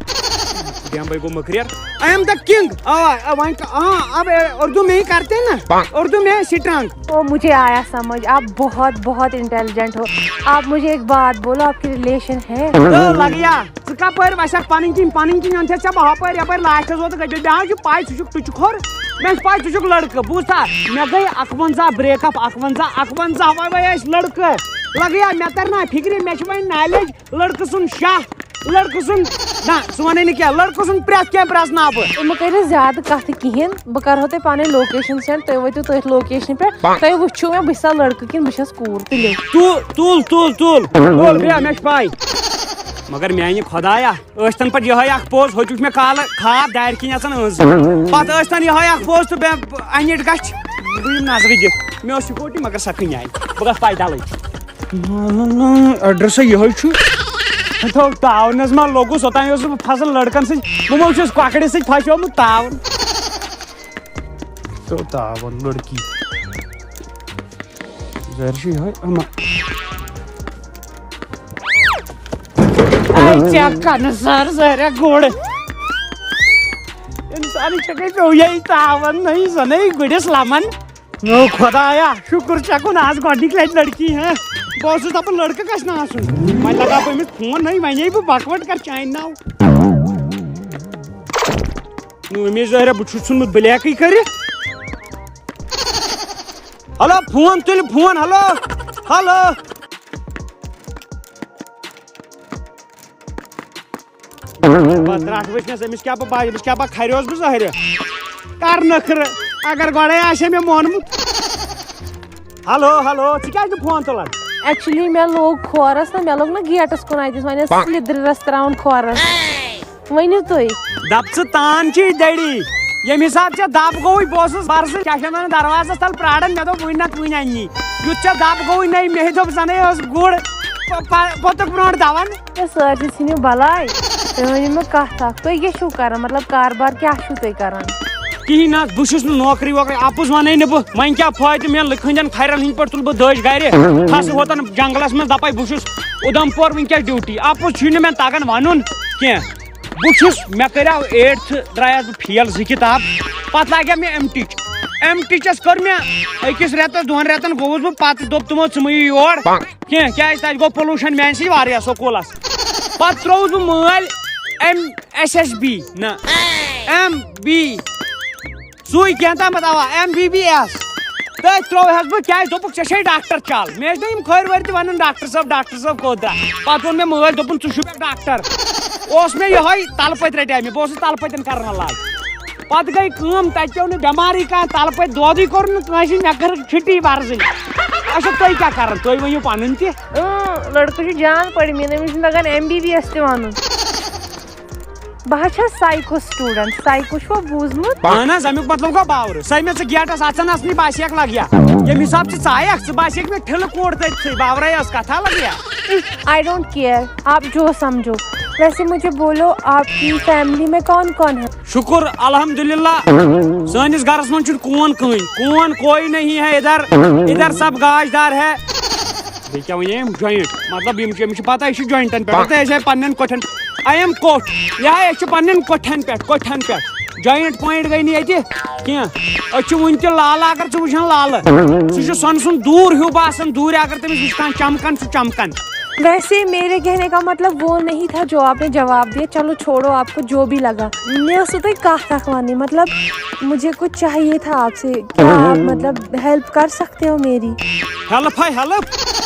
ڈیم بھائی گوٚو مٔکریر۔ I am the king۔ آ، آ، وۄنۍ کا-، ہاں، اب، اے، اردو میں ہی کرتے ہیں نا، اردو میں اسٹرانگ۔ او، مجھے آیا سمجھ، آپ بہت، بہت انٹیلیجنٹ ہو۔ آپ مجھے ایک بات بولو، آپ کی ریلیشن ہے؟ او، لگیا۔ ژٕ کپٲرۍ وسکھ پنٕنۍ کِنۍ، پنٕنۍ کِنۍ اَنتھے ژےٚ بہٕ ہپٲرۍ یپٲرۍ لاسٹس ووتُکھ أکِس بیٛاکھ چھُ پاے، ژٕ چھُکھ، ژٕ چھُکھ ہُر، مےٚ چھِ پاے ژٕ چھُکھ لڑکہٕ، بوٗزتھا؟ مےٚ گٔے اکوَنزاہ break up، اکوَنزاہ، اکوَنزاہ وۄنۍ وۄنۍ ٲسۍ لڑکہٕ۔ لگیا مےٚ تر نا فکرِ، مےٚ چھِ وۄنۍ knowledge، لڑکہٕ سُنٛد شاہ، لڑکہٕ سُنٛد، نہ، ژٕ ونے نہٕ کینٛہہ، لڑکہٕ سُنٛد پرٛٮ۪تھ کینٛہہ پرٛزناو بہٕ۔ تُہۍ مہٕ کٔرِو زیادٕ کتھٕ کِہیٖنۍ، بہٕ کرہو تۄہہِ پنٕنۍ location send، تُہۍ وٲتِو تٔتھۍ location پٮ۪ٹھ، تُہۍ وٕچھِو مےٚ، بہٕ چھسا لڑکہٕ کِنہٕ بہٕ چھس کوٗر، تُلِو۔ تو-، تُل، تُل، تُل، تُل، بیٚیہِ مےٚ چھِ پاے۔ مگر میانہِ خۄدایا، ٲسۍتن پتہٕ یِہوٚے اکھ پوز، ہوٚتیُک مےٚ کالہٕ خاب دارِ کِنۍ اژان أنٛز۔ پتہٕ ٲسۍتن یِہوٚے اکھ پوز تہٕ مےٚ انِٹ گژھِ۔ بہٕ یِم نظرِ دِتھ۔ مےٚ ٲس سکوٗٹی مگر سۄ کٕنیٛاے۔ بہٕ گژھٕ پیدلٕے۔ نہ، نہ، نہ، ایڈریسے یِہوٚے چھُ۔ تھو تاونس ما لوٚگُس، اوٚتام اوسُس بہٕ پھسان لڑکن سۭتۍ۔ بہٕ ما چھُس کۄکرِ سۭتۍ پھسیومُت تاون۔ تو تاون لڑکی۔ ظٲہِر چھُ یِہوٚے اما۔ اے چیک کرنہٕ سر، ظٲہرا گُر۔ انسانٕے چھکھ أسۍ اویے تاون، نہ یہِ زنے گُرِس لمن۔ او خۄدایا، شُکُر ژےٚ کُن آز گۄڈٕنِکۍ لٹہِ لڑکی، ہہ۔ بہٕ اوسُس دپان لڑکہٕ گژھِ نہٕ آسُن۔ وۄنۍ لگاو بہٕ أمِس فون، نٔے وۄنۍ یی بہٕ بکوٹ کر چانہِ ناو۔ نو، أمِس ظٲہرا بہٕ چھُس ژھُنمُت بلیکٕے کٔرِتھ۔ ہلو، فون تُلہِ فون، ہلو، ہلو۔ بہٕ ترٛٹھ وٕچھنَس، أمِس کیٛاہ بہٕ باے، أمِس کیٛاہ بہٕ کھریوس بہٕ ظٲہرِ۔ کر نٔکھرٕ، اگر گۄڈَے آسہِ ہے مےٚ مونمُت۔ ہلو، ہلو، ژٕ کیٛازِ نہٕ فون تُلان؟ ایکچولی مےٚ لوٚگ کھورس نا، مےٚ لوٚگ نہٕ گیٹس کُن اتہِ، وۄنۍ ٲس سلیدرس تراوُن کھورس۔ ؤنِو تُہۍ۔ دپ ژٕ تان چھے دٔڑی۔ ییٚمہِ حساب ژےٚ دب گوٚوُے، بہٕ اوسُس برسہٕ کیٛاہ چھِ ونان دروازس تل پراران، مےٚ دوٚپ وُنہِ نتہٕ وُنہِ اننی۔ یُتھ ژےٚ دب گوٚوُے نَے، مےٚ دوٚپ زنے ٲس گُر۔ پ-، پ-، پوٚتُک برونٛٹھ دون۔ ہے سٲرسٕے ژھٕنِو بلاے۔ تُہۍ ؤنِو مےٚ کتھ اکھ، تُہۍ کیٛاہ چھِو کران؟ مطلب کاربار کیٛاہ چھِو تُہۍ کران؟ کِہیٖنۍ نہ، بہٕ چھُس نہٕ نوکری ووکری، اپُز ونے نہٕ بہٕ۔ وۄنۍ کیٛاہ فٲیدٕ، مےٚ لُکہٕ ہٕنٛدٮ۪ن کھرٮ۪ن ہٕنٛدۍ پٲٹھۍ تُلہٕ بہٕ دٔج گرِ، کھسہٕ ہوتن جنگلس منٛز، دپے بہٕ چھُس اُدھمپور، وٕنۍ کیٛاہ ڈیوٹی؟ اپُز چھُے نہٕ مےٚ تگان ونُن کینٛہہ۔ بہٕ چھُس، مےٚ کریاو ایٹتھ، درٛایس بہٕ فیل زٕ کتاب، پتہٕ لاگیو مےٚ ایم ٹیچ۔ ایم ٹیچس کٔر مےٚ أکِس رٮ۪تس دۄن رٮ۪تن گوٚوُس بہٕ، پتہٕ دوٚپ تِمو ژٕ مہٕ یہِ یور کینٛہہ، کیازِ تتہِ گوٚو پولوشن میانہِ سۭتۍ واریاہ سکوٗلس۔ پتہٕ ترٛووُس بہٕ مٲلۍ ایم ایس ایس بی، نہ، ایم بی سُے کینٛہہ تام، اوا، ایم بی بی ایس۔ تٔتھۍ ترٛووہس بہٕ، کیٛازِ دوٚپُکھ، "ژےٚ چھے ڈاکٹر چل۔" مےٚ ٲسۍ نہ یِم کھٲرۍ وٲرۍ تہِ ونان، "ڈاکٹر صٲب، ڈاکٹر صٲب کوٚت درٛاو؟" پتہٕ ووٚن مےٚ مٲلۍ، دوٚپُن، "ژٕ چھُکھ ڈاکٹر۔" اوس مےٚ یِہوٚے تلہٕ پٔتۍ رٹیٛاے مےٚ، بہٕ اوسُس تلہٕ پٔتٮ۪ن کران علاج۔ پتہٕ گٔے کٲم، تتہِ پیوٚو نہٕ بٮ۪مارٕے کانٛہہ، تلہٕ پٔتۍ دودٕے کوٚر نہٕ کٲنٛسہِ، مےٚ کٔر چھُٹی ورزٕنۍ۔ اچھا، تُہۍ کیٛاہ کران؟ تُہۍ ؤنِو پنٕنۍ تہِ۔ اۭں، لڑکہٕ چھُ جان پٔرۍ مٕتۍ، أمِس چھُنہٕ تگان ایم بی بی ایس تہِ ونُن۔ بہٕ حظ چھَس سایکو سٹوڈنٹ، سایکو چھُوا بوٗزمُت؟ اہن حظ، اَمیُک مطلب گوٚو باورٕ۔ سۄ مےٚ ژٕ گیٹَس اَژان آسنٕے، بہٕ آسہِ ہَکھ لَگیا۔ ییٚمہِ حساب ژٕ ژایَکھ، ژٕ باسیٚکھ مےٚ ٹھِلہٕ کوٹ تٔتھٕے، باورَے ٲس کَتھا لَگیا۔ I don't care، آپ جو سمجھو۔ ویسے مجھے بولو، آپ کی فیملی میں کون کون ہے؟ شُکُر الحمدللہ، سٲنِس گَرَس منٛز چھُنہٕ کوٗن کٕہٕنۍ۔ کوٗن کوئی نہیں ہے ادھر، ادھر سب گاش دار ہے۔ بیٚیہِ کیٛاہ وَنے أمۍ؟ جوینٹ، مطلب یِم چھِ، أمِس چھِ پَتہ، یہِ چھُ جوینٹَن پٮ۪ٹھ، تہٕ أسۍ آے پنٛنٮ۪ن کۄٹھٮ۪ن۔ I am کوٚٹھ۔ یہِ ہا، أسۍ چھِ پننٮ۪ن کوٚٹھٮ۪ن پٮ۪ٹھ، کوٚٹھٮ۪ن پٮ۪ٹھ۔ Joint point گٔے نہٕ ییٚتہِ کینٛہہ۔ أسۍ چھِ وٕنہِ تہِ لالہٕ، اگر ژٕ وٕچھان لالہٕ، سُہ چھُ سۄنہٕ سُنٛد دوٗر ہیوٗ باسان، دوٗرِ اگر تٔمِس وٕچھِ کانٛہہ چمکان، سُہ چمکان۔ ویسے میرے کہنے کا مطلب وہ نہیں تھا جو آپ نے جواب دیا۔ چلو چھوڑو، آپ کو جو بھی لگا۔ مےٚ ٲسوٕ تۄہہِ کَتھ اَکھ وَنٕنۍ، مطلب مجھے کچھ چاہیے تھا آپ سے، کیا آپ مطلب ہیلپ کر سکتے ہو میری؟ ہیلپ ہے ہیلپ؟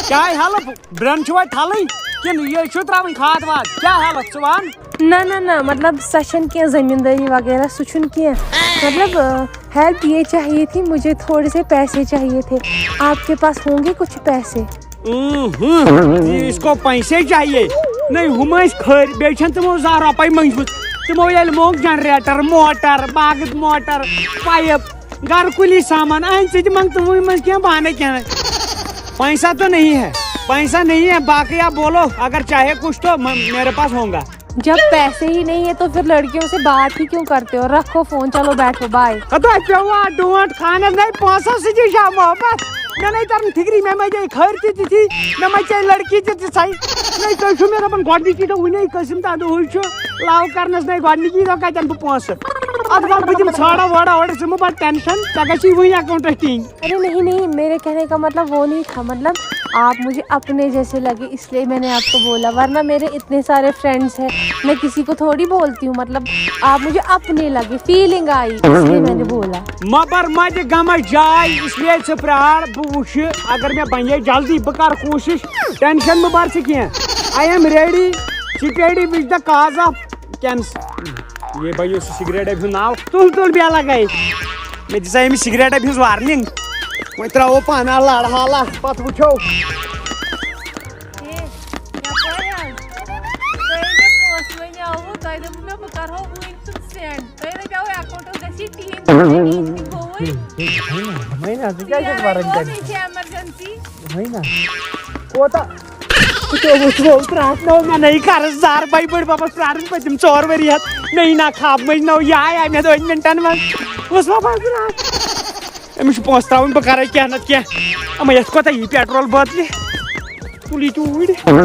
کیٛاہ ہیلپ؟ برٛٮ۪ن چھُوا تھلٕنۍ کِنہٕ یہِ چھُ ترٛاوٕنۍ کھاد واد؟ کیٛاہ ہیلپ ژٕ وَن؟ نہ نہ نہ، مطلب سۄ چھَنہٕ کینٛہہ زٔمیٖندٲری وغیرہ، سُہ چھُنہٕ کینٛہہ۔ مطلب ہیلپ یہ چاہیے تھی، مجھے تھوڑے سے پیسے چاہیے تھے، آپ کے پاس ہوں گے کچھ پیسے؟ اۭں، ہُم، اس کو پیسے چاہیے۔ نہ، ہُم ٲسۍ کھٔرۍ، بیٚیہِ چھَنہٕ تِمو زانٛہہ رۄپَے مٔنٛجمٕژ۔ تِمو ییٚلہِ موٚنگ جنریٹر، موٹر، باغت موٹر، پایپ، گرٕ کُلی سامان، أہنٛدِ سۭتۍ منٛگ تِموٕے منٛز کینٛہہ، پانَے کینٛہہ۔ پیسہ تو نہیں ہے، پیسہ نہیں ہے، باقی آپ بولو، اگر چاہے کچھ تو م- میرے پاس ہوگا۔ جب پیسے ہی نہیں ہے تو پھر لڑکیوں سے بات ہی کیوں کرتے ہو؟ رکھو فون، چلو بیٹھو، بائے۔ خدا پیوا ڈونٹ خانس نَے پونٛسو سۭتی چھا محبت؟ مےٚ نَے تران فِکری، مےٚ ما جاے خٲر تہِ تِتھی، مےٚ ما چاے لڑکی تہِ تِژھے۔ نَے تُہۍ چھِو مےٚ دَپان گۄڈٕنِچی دۄہ وُنے قٕسم تہٕ دُہٕے چھُ love کرنس نَے گۄڈٕنِچی دۄہ کَتٮ۪ن بہٕ پونٛسہٕ؟ اَدٕ وَلہٕ بہٕ دِمہٕ ژھانٛڈا وٲڈا اورٕ ژٕ مہٕ بَر tension، ژےٚ گژھی وُنہِ account ٹِنٛگ۔ ارے نہیں نہیں، میرے کہنے کا مطلب وہ نہیں تھا، مطلب آپ مجھے اپنے جیسے لگے، اس لیے میں نے آپ کو بولا، ورنہ میرے اتنے سارے فرینڈس ہیں، میں کسی کو تھوڑی بولتی ہوں، مطلب آپ مجھے اپنے لگے، فیلنگ آئی، اس لیے میں نے بولا۔ مہ بر مجہِ غمس جاے، اس لیے ژٕ پرار، بہٕ وٕچھِ اگر مےٚ بنے جلدی، بہٕ کرٕ کوٗشش، tension مہ بر ژٕ کینٛہہ۔ I am ready, steady with the cause of cancer۔ یہ بنیو سُہ سگریٹ ابھی ناو، تُل تُل بیٚیہِ لگے۔ مےٚ دِژے أمِس سگریٹ ابھی ہٕنٛز warning۔ وۄنۍ ترٛاوو پانہٕ لڑ حالہ، پتہٕ وٕچھو۔ ہے، یپٲرۍ حظ۔ تۄہہِ مےٚ پونٛسہٕ ؤنیٛاوُ، تۄہہِ دوٚپوُ مےٚ بہٕ کرہو وٕنۍ تِم send۔ تۄہہِ دَپیٛاوُ account-س گژھِ یہِ ٹھیٖک، ٹھیٖک گوٚوُے۔ وۄنۍ نا، ژٕ کیٛازِ چھَکھ وَران یہِ تَمہِ مےٚ چھِ emergency۔ وۄنۍ نا۔ کوتاہ؟ وٕچھو، وٕچھو، پرٛارنٲو مےٚ نٔے قرض دار بَے بٔڑۍ بَبَس پرٛارُن پٔتِم ژور ؤری ہَتھ۔ مےٚ یی نا خاب منٛز نٔو، یہِ آے، آے مےٚ دۄن مِنٹَن منٛز۔ وٕچھ بَبَس پرٛار۔ أمِس چھُ پونٛسہٕ ترٛاوُن، بہٕ کَرَے کینٛہہ نَتہٕ کینٛہہ۔ اَما یَتھ کوتاہ یی petrol بٲتلہِ؟ تُل یہِ تہِ اوٗرۍ۔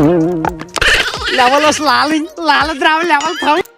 Level ٲس لالٕنۍ، لالہٕ درٛاو level تھاوٕنۍ۔